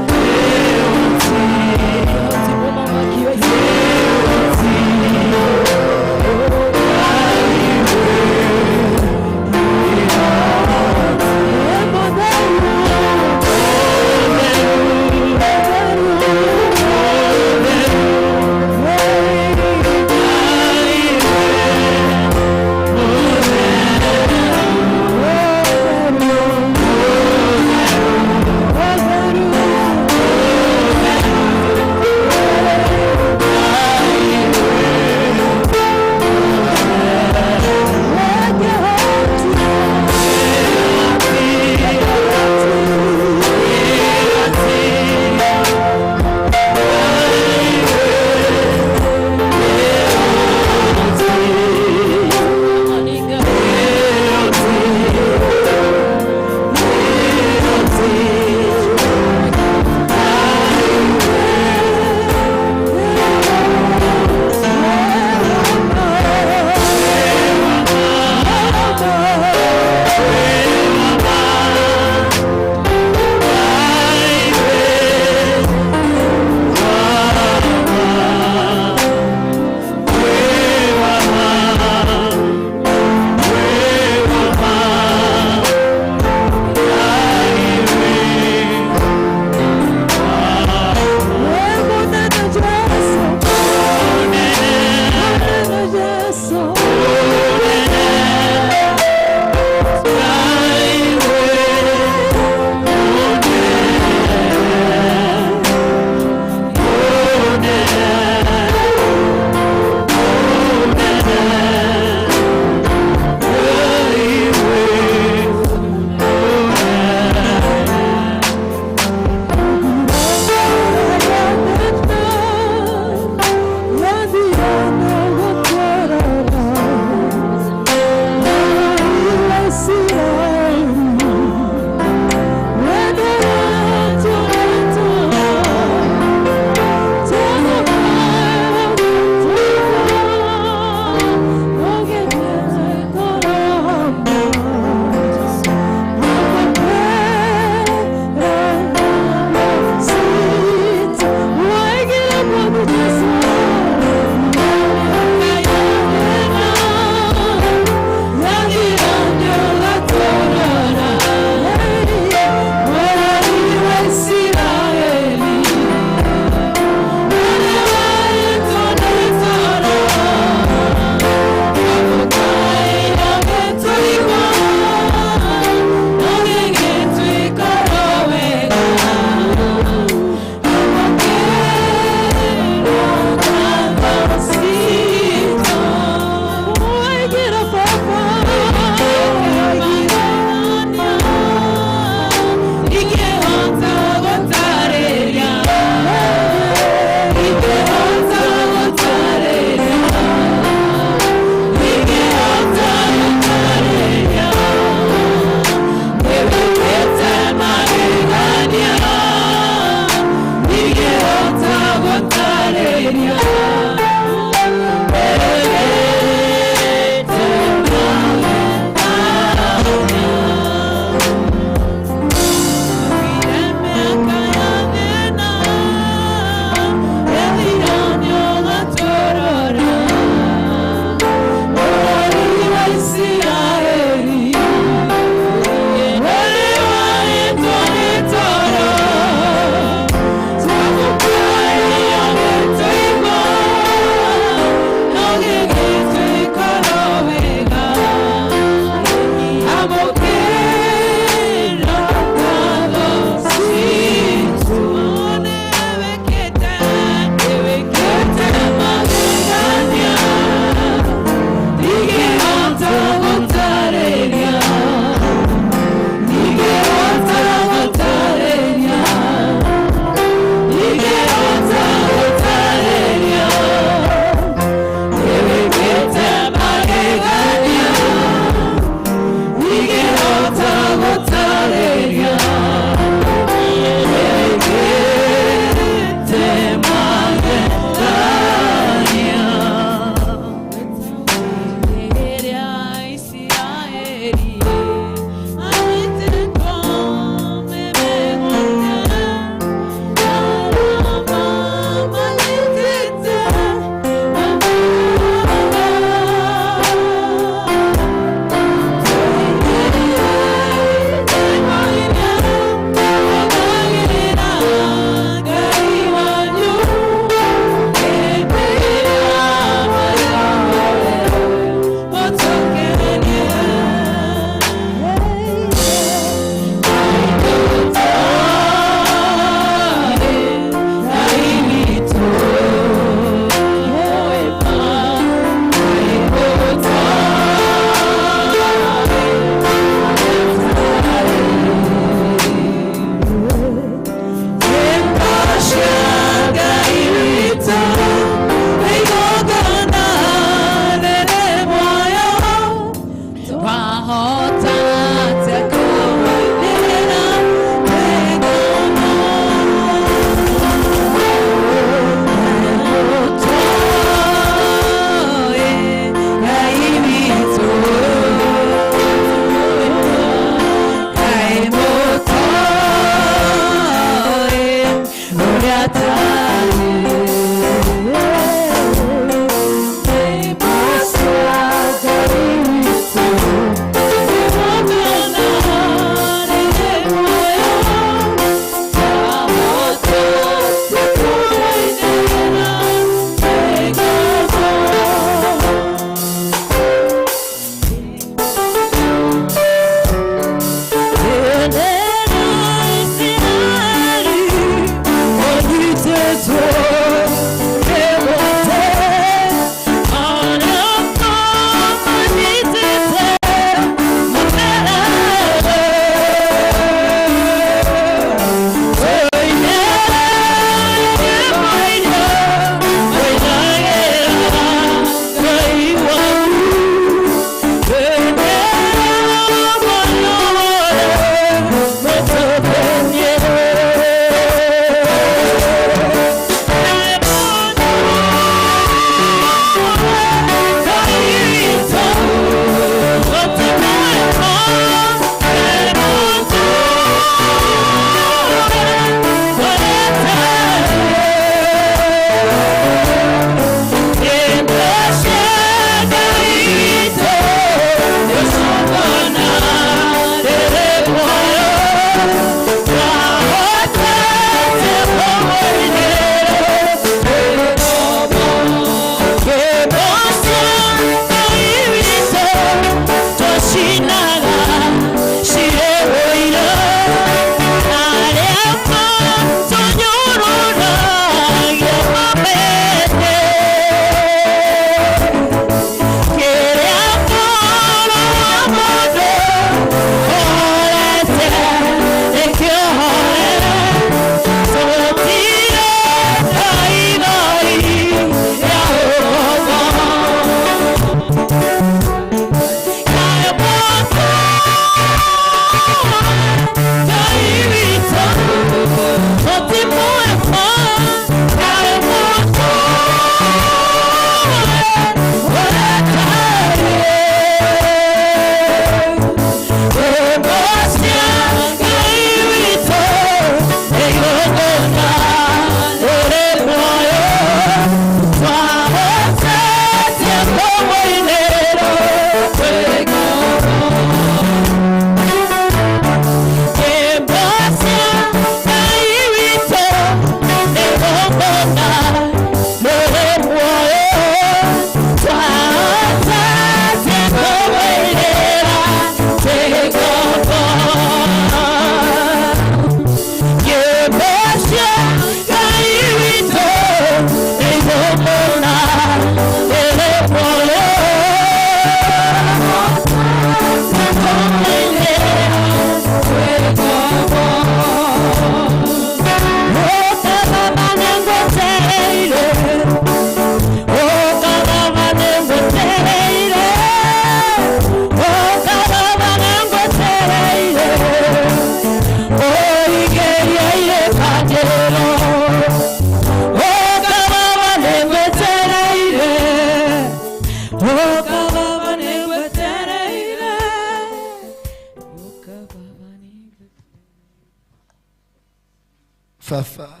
Baba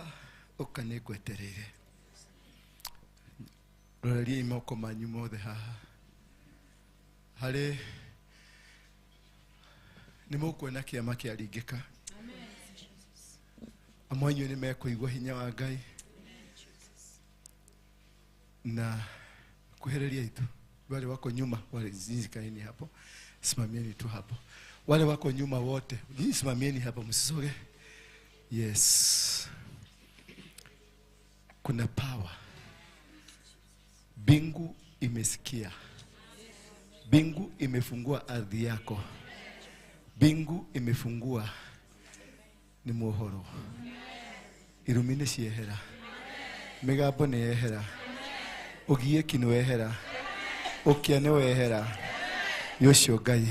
ukanigwetereire roreria moko manyu mothe haha hari nĩ mũkuona kĩama kĩaringĩka. Amwe anyu nĩ mekũigua hinya wa Ngai na kuhereria itu. Wale wako nyuma, wale nyinyi kaeni hapo, simamieni tu hapo. Wale wako nyuma wote, nyinyi simamieni hapo, msisoge. Yes. Kuna power. Bingu imesikia. Bingu imefungua ardhi yako. Bingu imefungua ni muhoro. Irumi nĩ ciehera. Mĩgambo nĩ yehera. Ũgiĩki nĩ wehera. Ũkĩa nĩ wehera. Nĩ ũcio Ngai.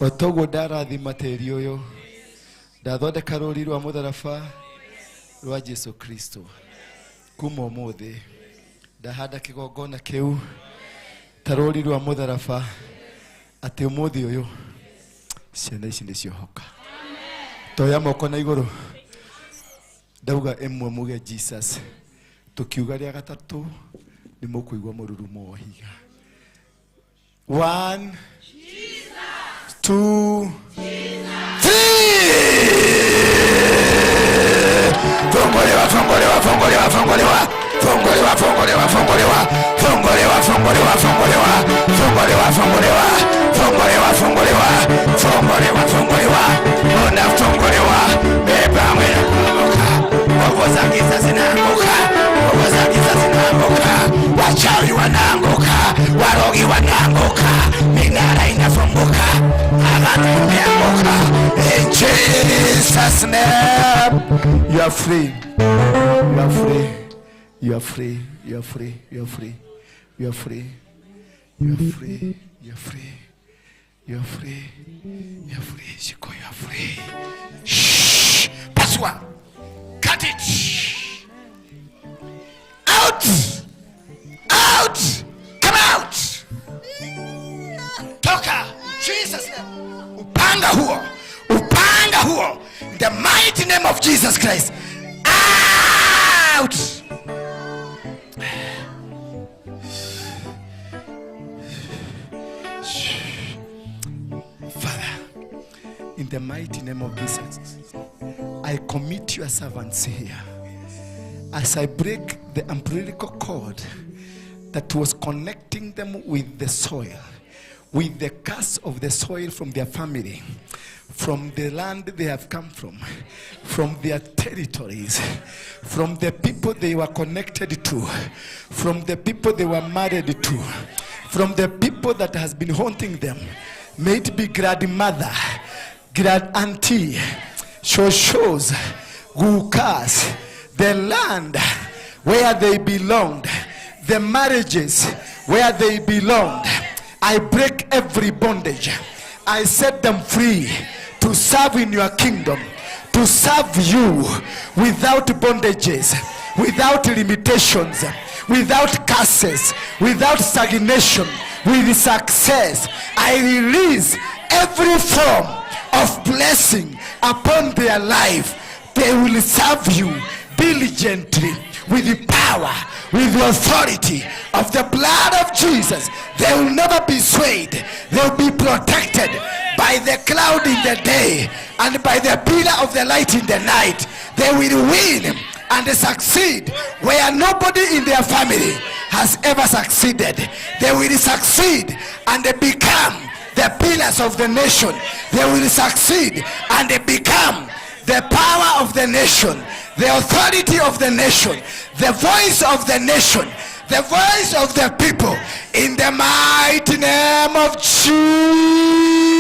O toguo ndarathima tĩri ũyũ, ndathondeka rũri rwa mũtharaba rwa Jesu Kristo. Kuma ũmũthĩ ndahanda kĩgongona kĩu ta rũri rwa mũtharaba, atĩ ũmũthĩ ũyũ ciana ici nĩ ciohoka. Toya moko na igũrũ. Ndauga ĩmwe muge Jesus. Tukiuga rĩa gatatũ nĩ mũkũigua mũrurumo wa ihiga. 1 Jesus, 2 3. Funguliwa, funguliwa, funguliwa, funguliwa. Funguliwa, funguliwa, funguliwa. Funguliwa, funguliwa, funguliwa. Funguliwa, funguliwa. Funguliwa, funguliwa. Funguliwa, funguliwa. Unafunguliwa. Mipango inaanguka. Nguvu za giza zinaanguka. Nguvu za giza zinaanguka. Wachawi wanaanguka. Warogi wanaanguka. Minara inafunguka. Agano imeanguka. In Jesus name. You are free. You are free. You are free. You are free. You are free. You are free. You are free. You are free. You are free. You are free. Shiko, you are free. Shh. Paswa. Cut it. Out. Out. Come out. Toka. Jesus name. Upanga huo. Upanga huo. In the mighty name of Jesus Christ. Out. Father, in the mighty name of Jesus, I commit your servants here. As I break the umbilical cord that was connecting them with the soil, with the curse of the soil from their family, from the land they have come from their territories, from the people they were connected to, from the people they were married to, from the people that has been haunting them. May it be grandmother, grand auntie, shoshos, gukas, the land where they belonged, the marriages where they belonged. I break every bondage. I set them free to serve in your kingdom, to serve you without bondages, without limitations, without curses, without stagnation, with success. I release every form of blessing upon their life. They will serve you diligently, with the power, with the authority of the blood of Jesus. They will never be swayed. They will be protected by the cloud in the day and by the pillar of the light in the night. They will win and succeed where nobody in their family has ever succeeded. They will succeed and become the pillars of the nation. They will succeed and become the power of the nation, the authority of the nation, the voice of the nation, the voice of the people, in the mighty name of Jesus.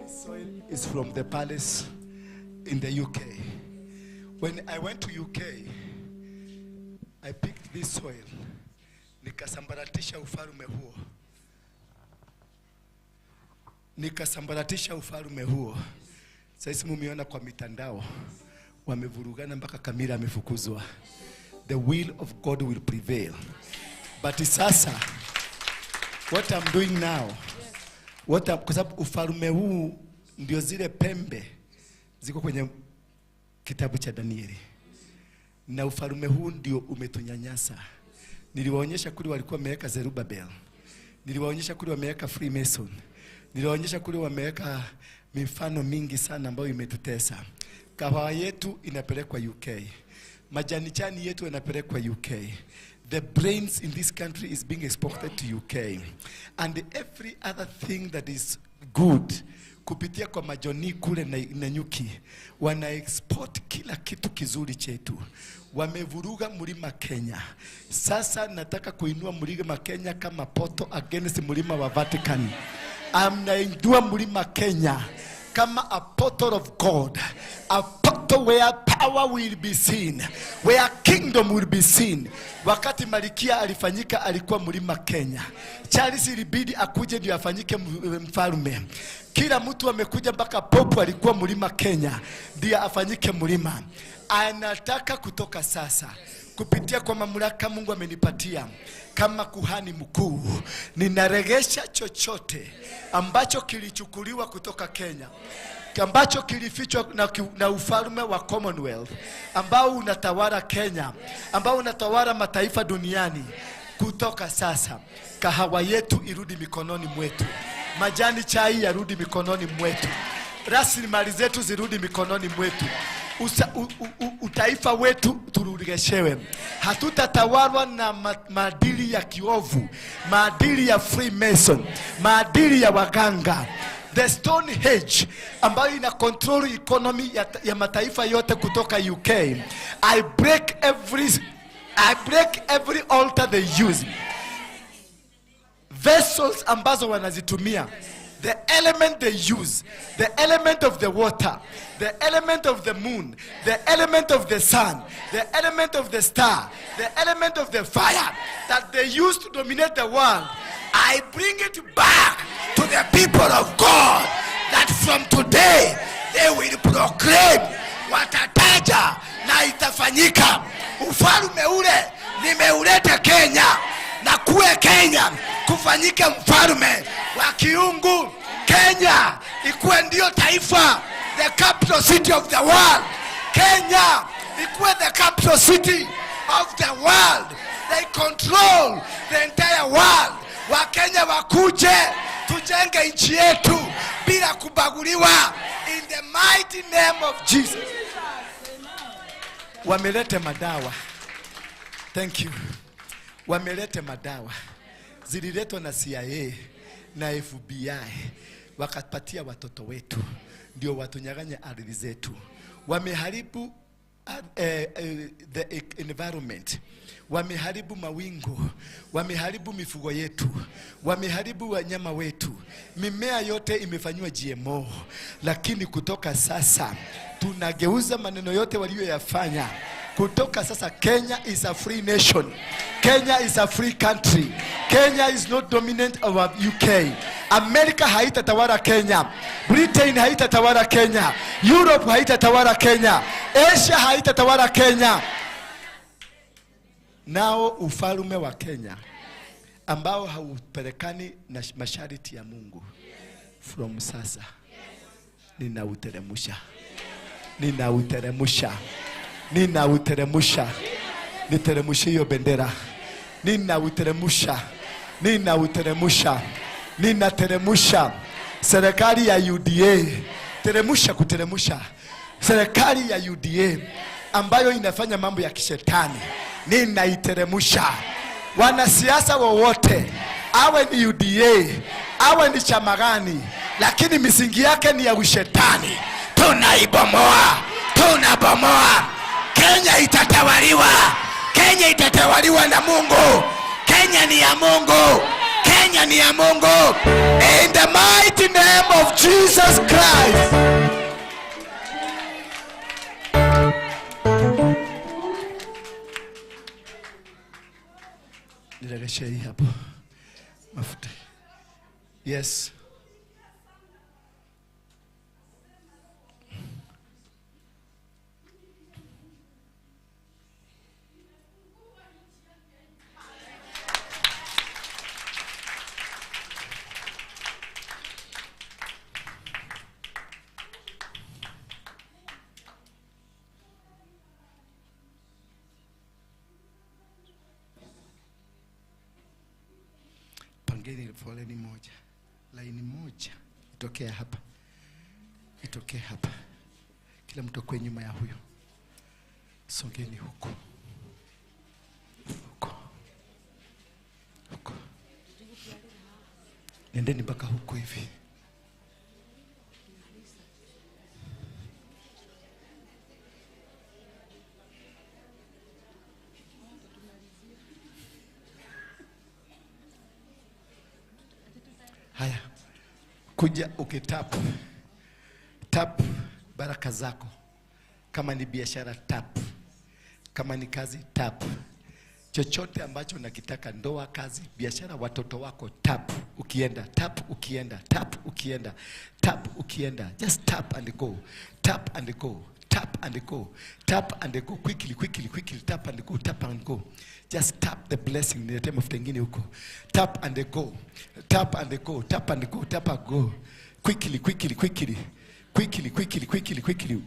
Soil is from the palace in the UK. When I went to UK, I picked this soil, nikasambaratisha ufalme huo. Nikasambaratisha ufalme huo. Sasa mumeona kwa mitandao wamevurugana mpaka Kamila amefukuzwa. The will of God will prevail. But sasa what I'm doing now, kwa sababu ufalme huu ndio zile pembe ziko kwenye kitabu cha Danieli, na ufalme huu ndio umetunyanyasa. Niliwaonyesha kule walikuwa wameweka Zerubbabel, niliwaonyesha kule wameweka Freemason, niliwaonyesha kule wameweka mifano mingi sana ambayo imetutesa. Kahawa yetu inapelekwa UK, majani chani yetu yanapelekwa UK. The brains in this country is being exported to UK, and every other thing that is good kupitia kwa majoni kule na nyuki wana export kila kitu kizuri chetu. Wamevuruga mlima Kenya. Sasa nataka kuinua mlima Kenya kama poto against mlima wa Vatican. Amnainua mlima Kenya kama a portal of God, a portal where power will be seen, where kingdom will be seen. Wakati Malikia alifanyika alikuwa mlima Kenya. Charles ilibidi akuje ndio afanyike mfalme. Kila mtu amekuja, mpaka Pope alikuwa mlima Kenya ndiye afanyike mlima. Anataka kutoka sasa kupitia kwa mamlaka Mungu amenipatia kama kuhani mkuu, ninaregesha chochote ambacho kilichukuliwa kutoka Kenya, ambacho kilifichwa na ufalme wa Commonwealth ambao unatawala Kenya, ambao unatawala mataifa duniani. Kutoka sasa kahawa yetu irudi mikononi mwetu, majani chai yarudi mikononi mwetu, rasilimali zetu zirudi mikononi mwetu, utaifa wetu turugeshewe. Hatutatawalwa na maadili ya kiovu, maadili ya Freemason, maadili ya waganga. The Stone Age ambayo ina control economy ya mataifa yote kutoka UK. I break every altar they use. Vessels ambazo wanazitumia, the element they use, the element of the water, the element of the moon, the element of the sun, the element of the star, the element of the fire that they use to dominate the world. I bring it back to the people of God, that from today they will proclaim, watataja na itafanyika. Ufalme ule nimeuleta Kenya, na kuwe Kenya kufanyike mfalme wa kiungu. Kenya ikuwe ndio taifa, the capital city of the world. Kenya ikuwe the capital city of the world. They control the entire world. Wakenya wakuje tujenge nchi yetu bila kubaguliwa, in the mighty name of Jesus. Wamelete madawa. Thank you. Wamelete madawa. Zililetwa na CIA na FBI, wakapatia watoto wetu ndio watunyang'anye ardhi zetu. Wameharibu the environment, wameharibu mawingu, wameharibu mifugo yetu, wameharibu wanyama wetu, mimea yote imefanywa GMO. Lakini kutoka sasa tunageuza maneno yote walioyafanya. Kutoka sasa Kenya is a free nation. Kenya is a free country. Kenya is not dominant over UK. America haitatawala Kenya. Britain haitatawala Kenya. Europe haitatawala Kenya. Asia haitatawala Kenya. Nao ufalme wa Kenya ambao haupelekani na masharti ya Mungu, from sasa ninauteremusha. Ninauteremusha. Ninauteremusha. Niteremushe hiyo bendera. Ninauteremusha. Ninauteremusha. Ninateremusha serikali ya UDA. Teremusha, kuteremusha serikali ya UDA ambayo inafanya mambo ya kishetani. Ninaiteremusha. Wanasiasa wowote, awe ni UDA, awe ni chama gani, lakini misingi yake ni ya ushetani, tunaibomoa, tunabomoa. Kenya itatawaliwa. Kenya itatawaliwa na Mungu. Kenya ni ya Mungu. Kenya ni ya Mungu. In the mighty name of Jesus Christ. Niregeshe hii hapo mafuta. Yes. Pangeni foleni moja, laini moja, itokee hapa, itokee hapa, kila mtu akue nyuma ya huyo. Songeni huko, huko, huko, nendeni mpaka huko hivi. Haya, kuja ukitap tap baraka zako, Kama ni biashara, tap. Kama ni kazi, tap. Chochote ambacho unakitaka, ndoa, kazi, biashara, watoto wako, tap. Ukienda, tap, ukienda, tap, ukienda, tap, ukienda. Just tap and go, tap and go, tap and go, tap and go, quickly, quickly, quickly, tap and go, tap and go. Just tap the blessing. Niletee mafuta ingine huko. Tap and go, tap and go, tap and go, tap and go. Quickly, quickly, quickly, quickly, quickly, quickly, quickly.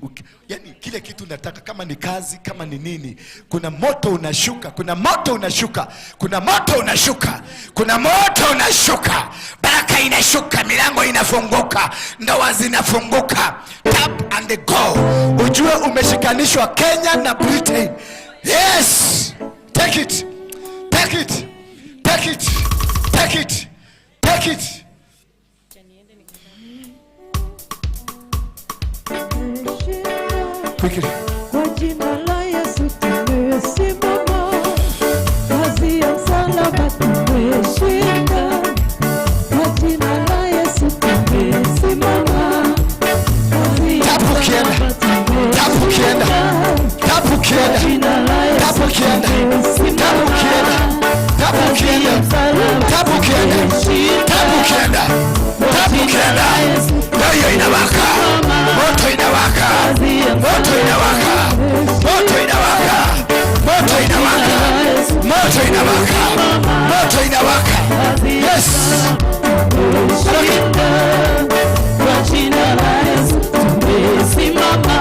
Yani kile kitu unataka, kama ni kazi, kama ni nini, kuna moto unashuka, kuna moto unashuka, kuna moto unashuka, kuna moto unashuka, baraka inashuka, milango inafunguka, ndoa zinafunguka. Tap and go, ujue umeshikanishwa Kenya na Britain. Yes, take it, take it, take it, take it, take it. Quickly. Kwa jina la Yesu tumesimama, kazi ya msalaba tumeshinda. Kwa jina la Yesu tumesimama, kazi ya Tap ukienda. msalaba Tap ukienda. tumeshinda. Tap Kwa ukienda. jina la Yesu Tap ukienda. Tap tumesimama, ukienda. Tap kazi ya ukienda. msalaba Tap ukienda. tumeshinda. Tap ukienda. Kwa Tap jina ukienda. la Yesu Ndio inawaka. Moto inawaka. kazi ya Moto inawaka. Moto inawaka. Moto inawaka. Moto inawaka. Moto inawaka. Yes. Tumeshinda. Kwa jina la Yesu tumesimama,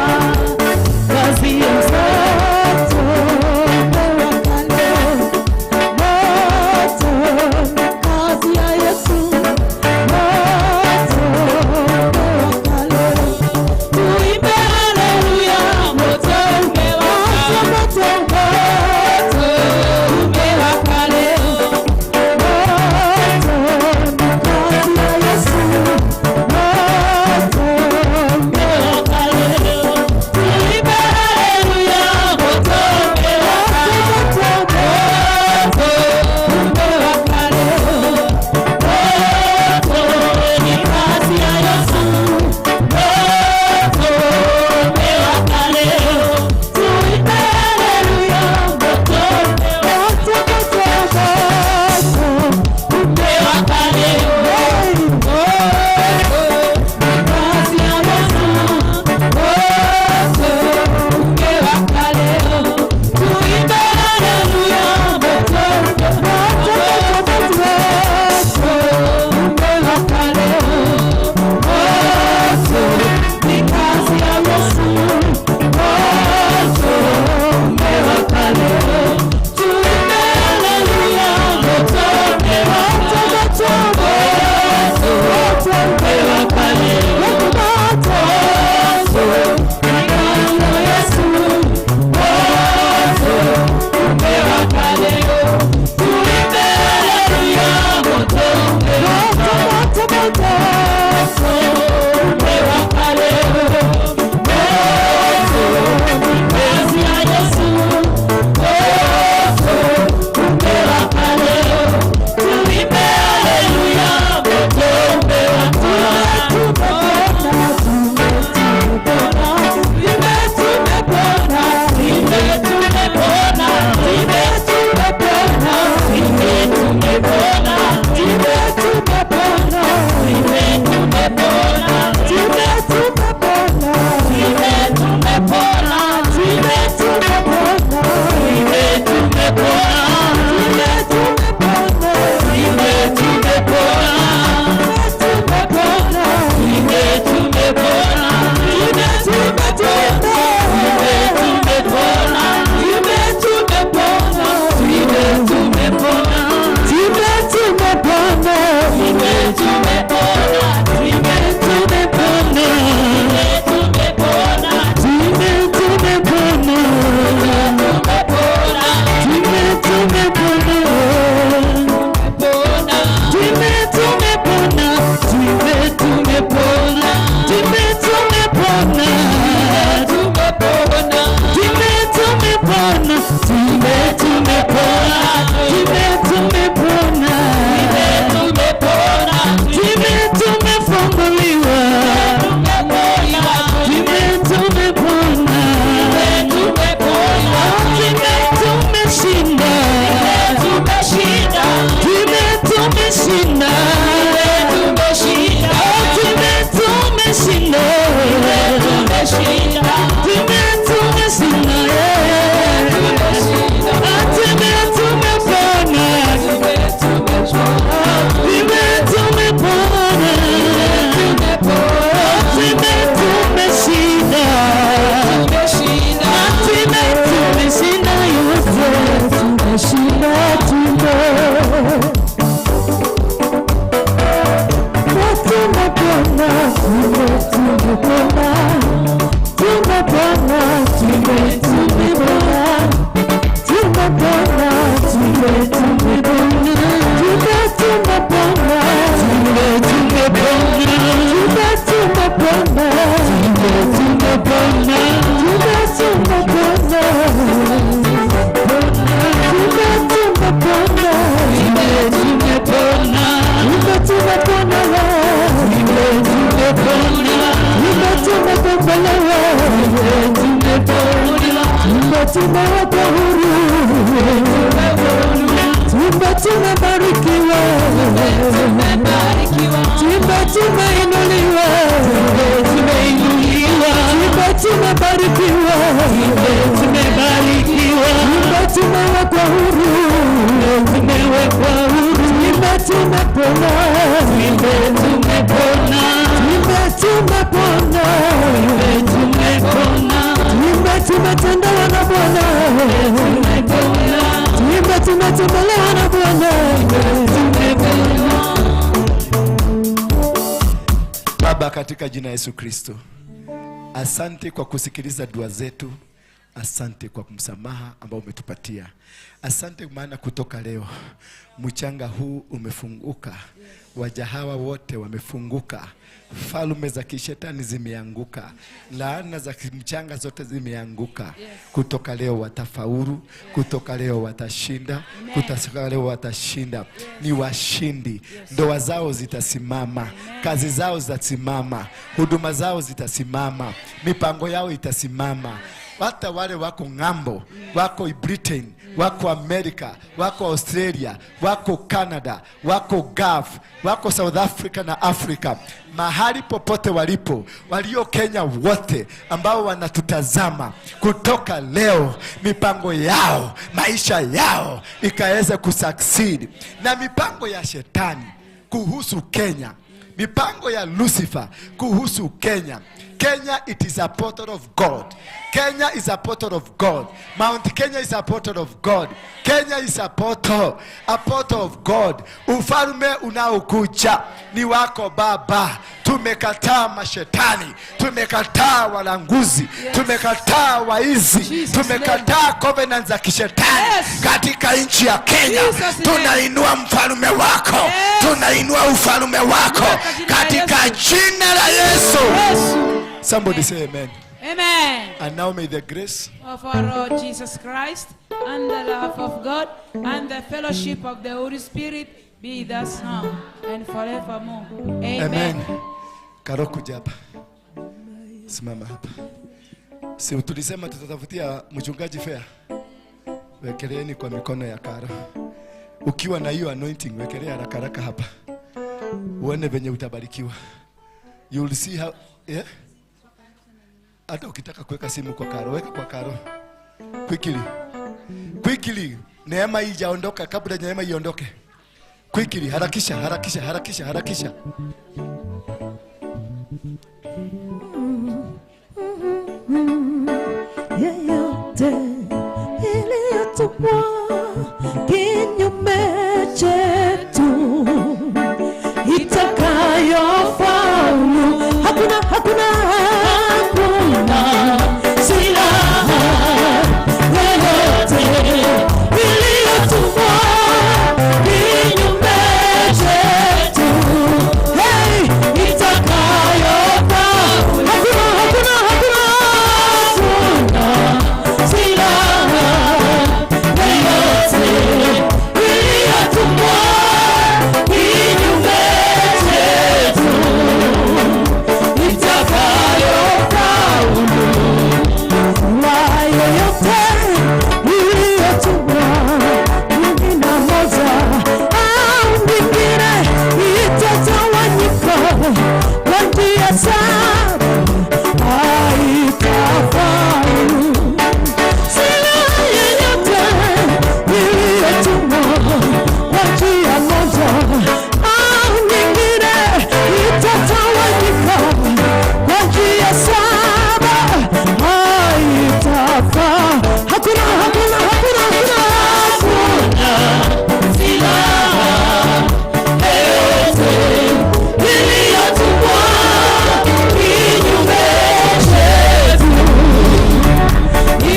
kazi ya msalaba moto, kazi ya Yesu moto umewaka. Tuimbe haleluya, moto umewaka, moto, moto umewaka leo. Moto ni kazi ya Yesu. Tumewekwa huru, tumebarikiwa, tumeinuliwa, tumebarikiwa, tumewekwa huru, tumepona, tumetendewa na Bwana, tumetembelewa na Bwana. Baba, katika jina Yesu Kristo, asante kwa kusikiliza dua zetu, asante kwa msamaha ambao umetupatia. Asante maana kutoka leo mchanga huu umefunguka, waja hawa wote wamefunguka, falme za kishetani zimeanguka, laana za mchanga zote zimeanguka. Kutoka leo watafaulu, kutoka leo watashinda, kutoka leo watashinda. Ni washindi, ndoa zao zitasimama, kazi zao zitasimama, huduma zao zitasimama, mipango yao itasimama. Hata wale wako ng'ambo, wako Britain, wako America, wako Australia, wako Canada, wako Gulf, wako South Africa na Africa, mahali popote walipo, walio Kenya wote ambao wanatutazama, kutoka leo mipango yao, maisha yao ikaweze kusucceed. Na mipango ya shetani kuhusu Kenya, mipango ya Lucifer kuhusu Kenya, Kenya, it is a portal of God. Kenya is a portal of God. Mount Kenya is a portal of God. Kenya is a portal of God. Ufalme unaokuja ni wako Baba. Tumekataa mashetani, tumekataa walanguzi, tumekataa waizi, tumekataa covenants za kishetani katika nchi ya Kenya. Tunainua mfalme wako, tunainua ufalme wako katika jina la Yesu. Somebody say amen. Amen. And now may the grace of our Lord Jesus Christ and the love of God and the fellowship of the Holy Spirit be with us now and forevermore. Amen. Amen. Karoko japa. Simama hapa. Si tulisema tutatafutia mchungaji fair. Wekeleeni kwa mikono ya Karo. Ukiwa na hiyo anointing, wekelea haraka haraka hapa. Uone venye utabarikiwa. You will see how, yeah? Hata ukitaka kuweka simu kwa Karo, weka kwa Karo. Quickly. Quickly. Neema hii haijaondoka kabla neema iondoke. Quickly, harakisha, harakisha, harakisha, harakisha.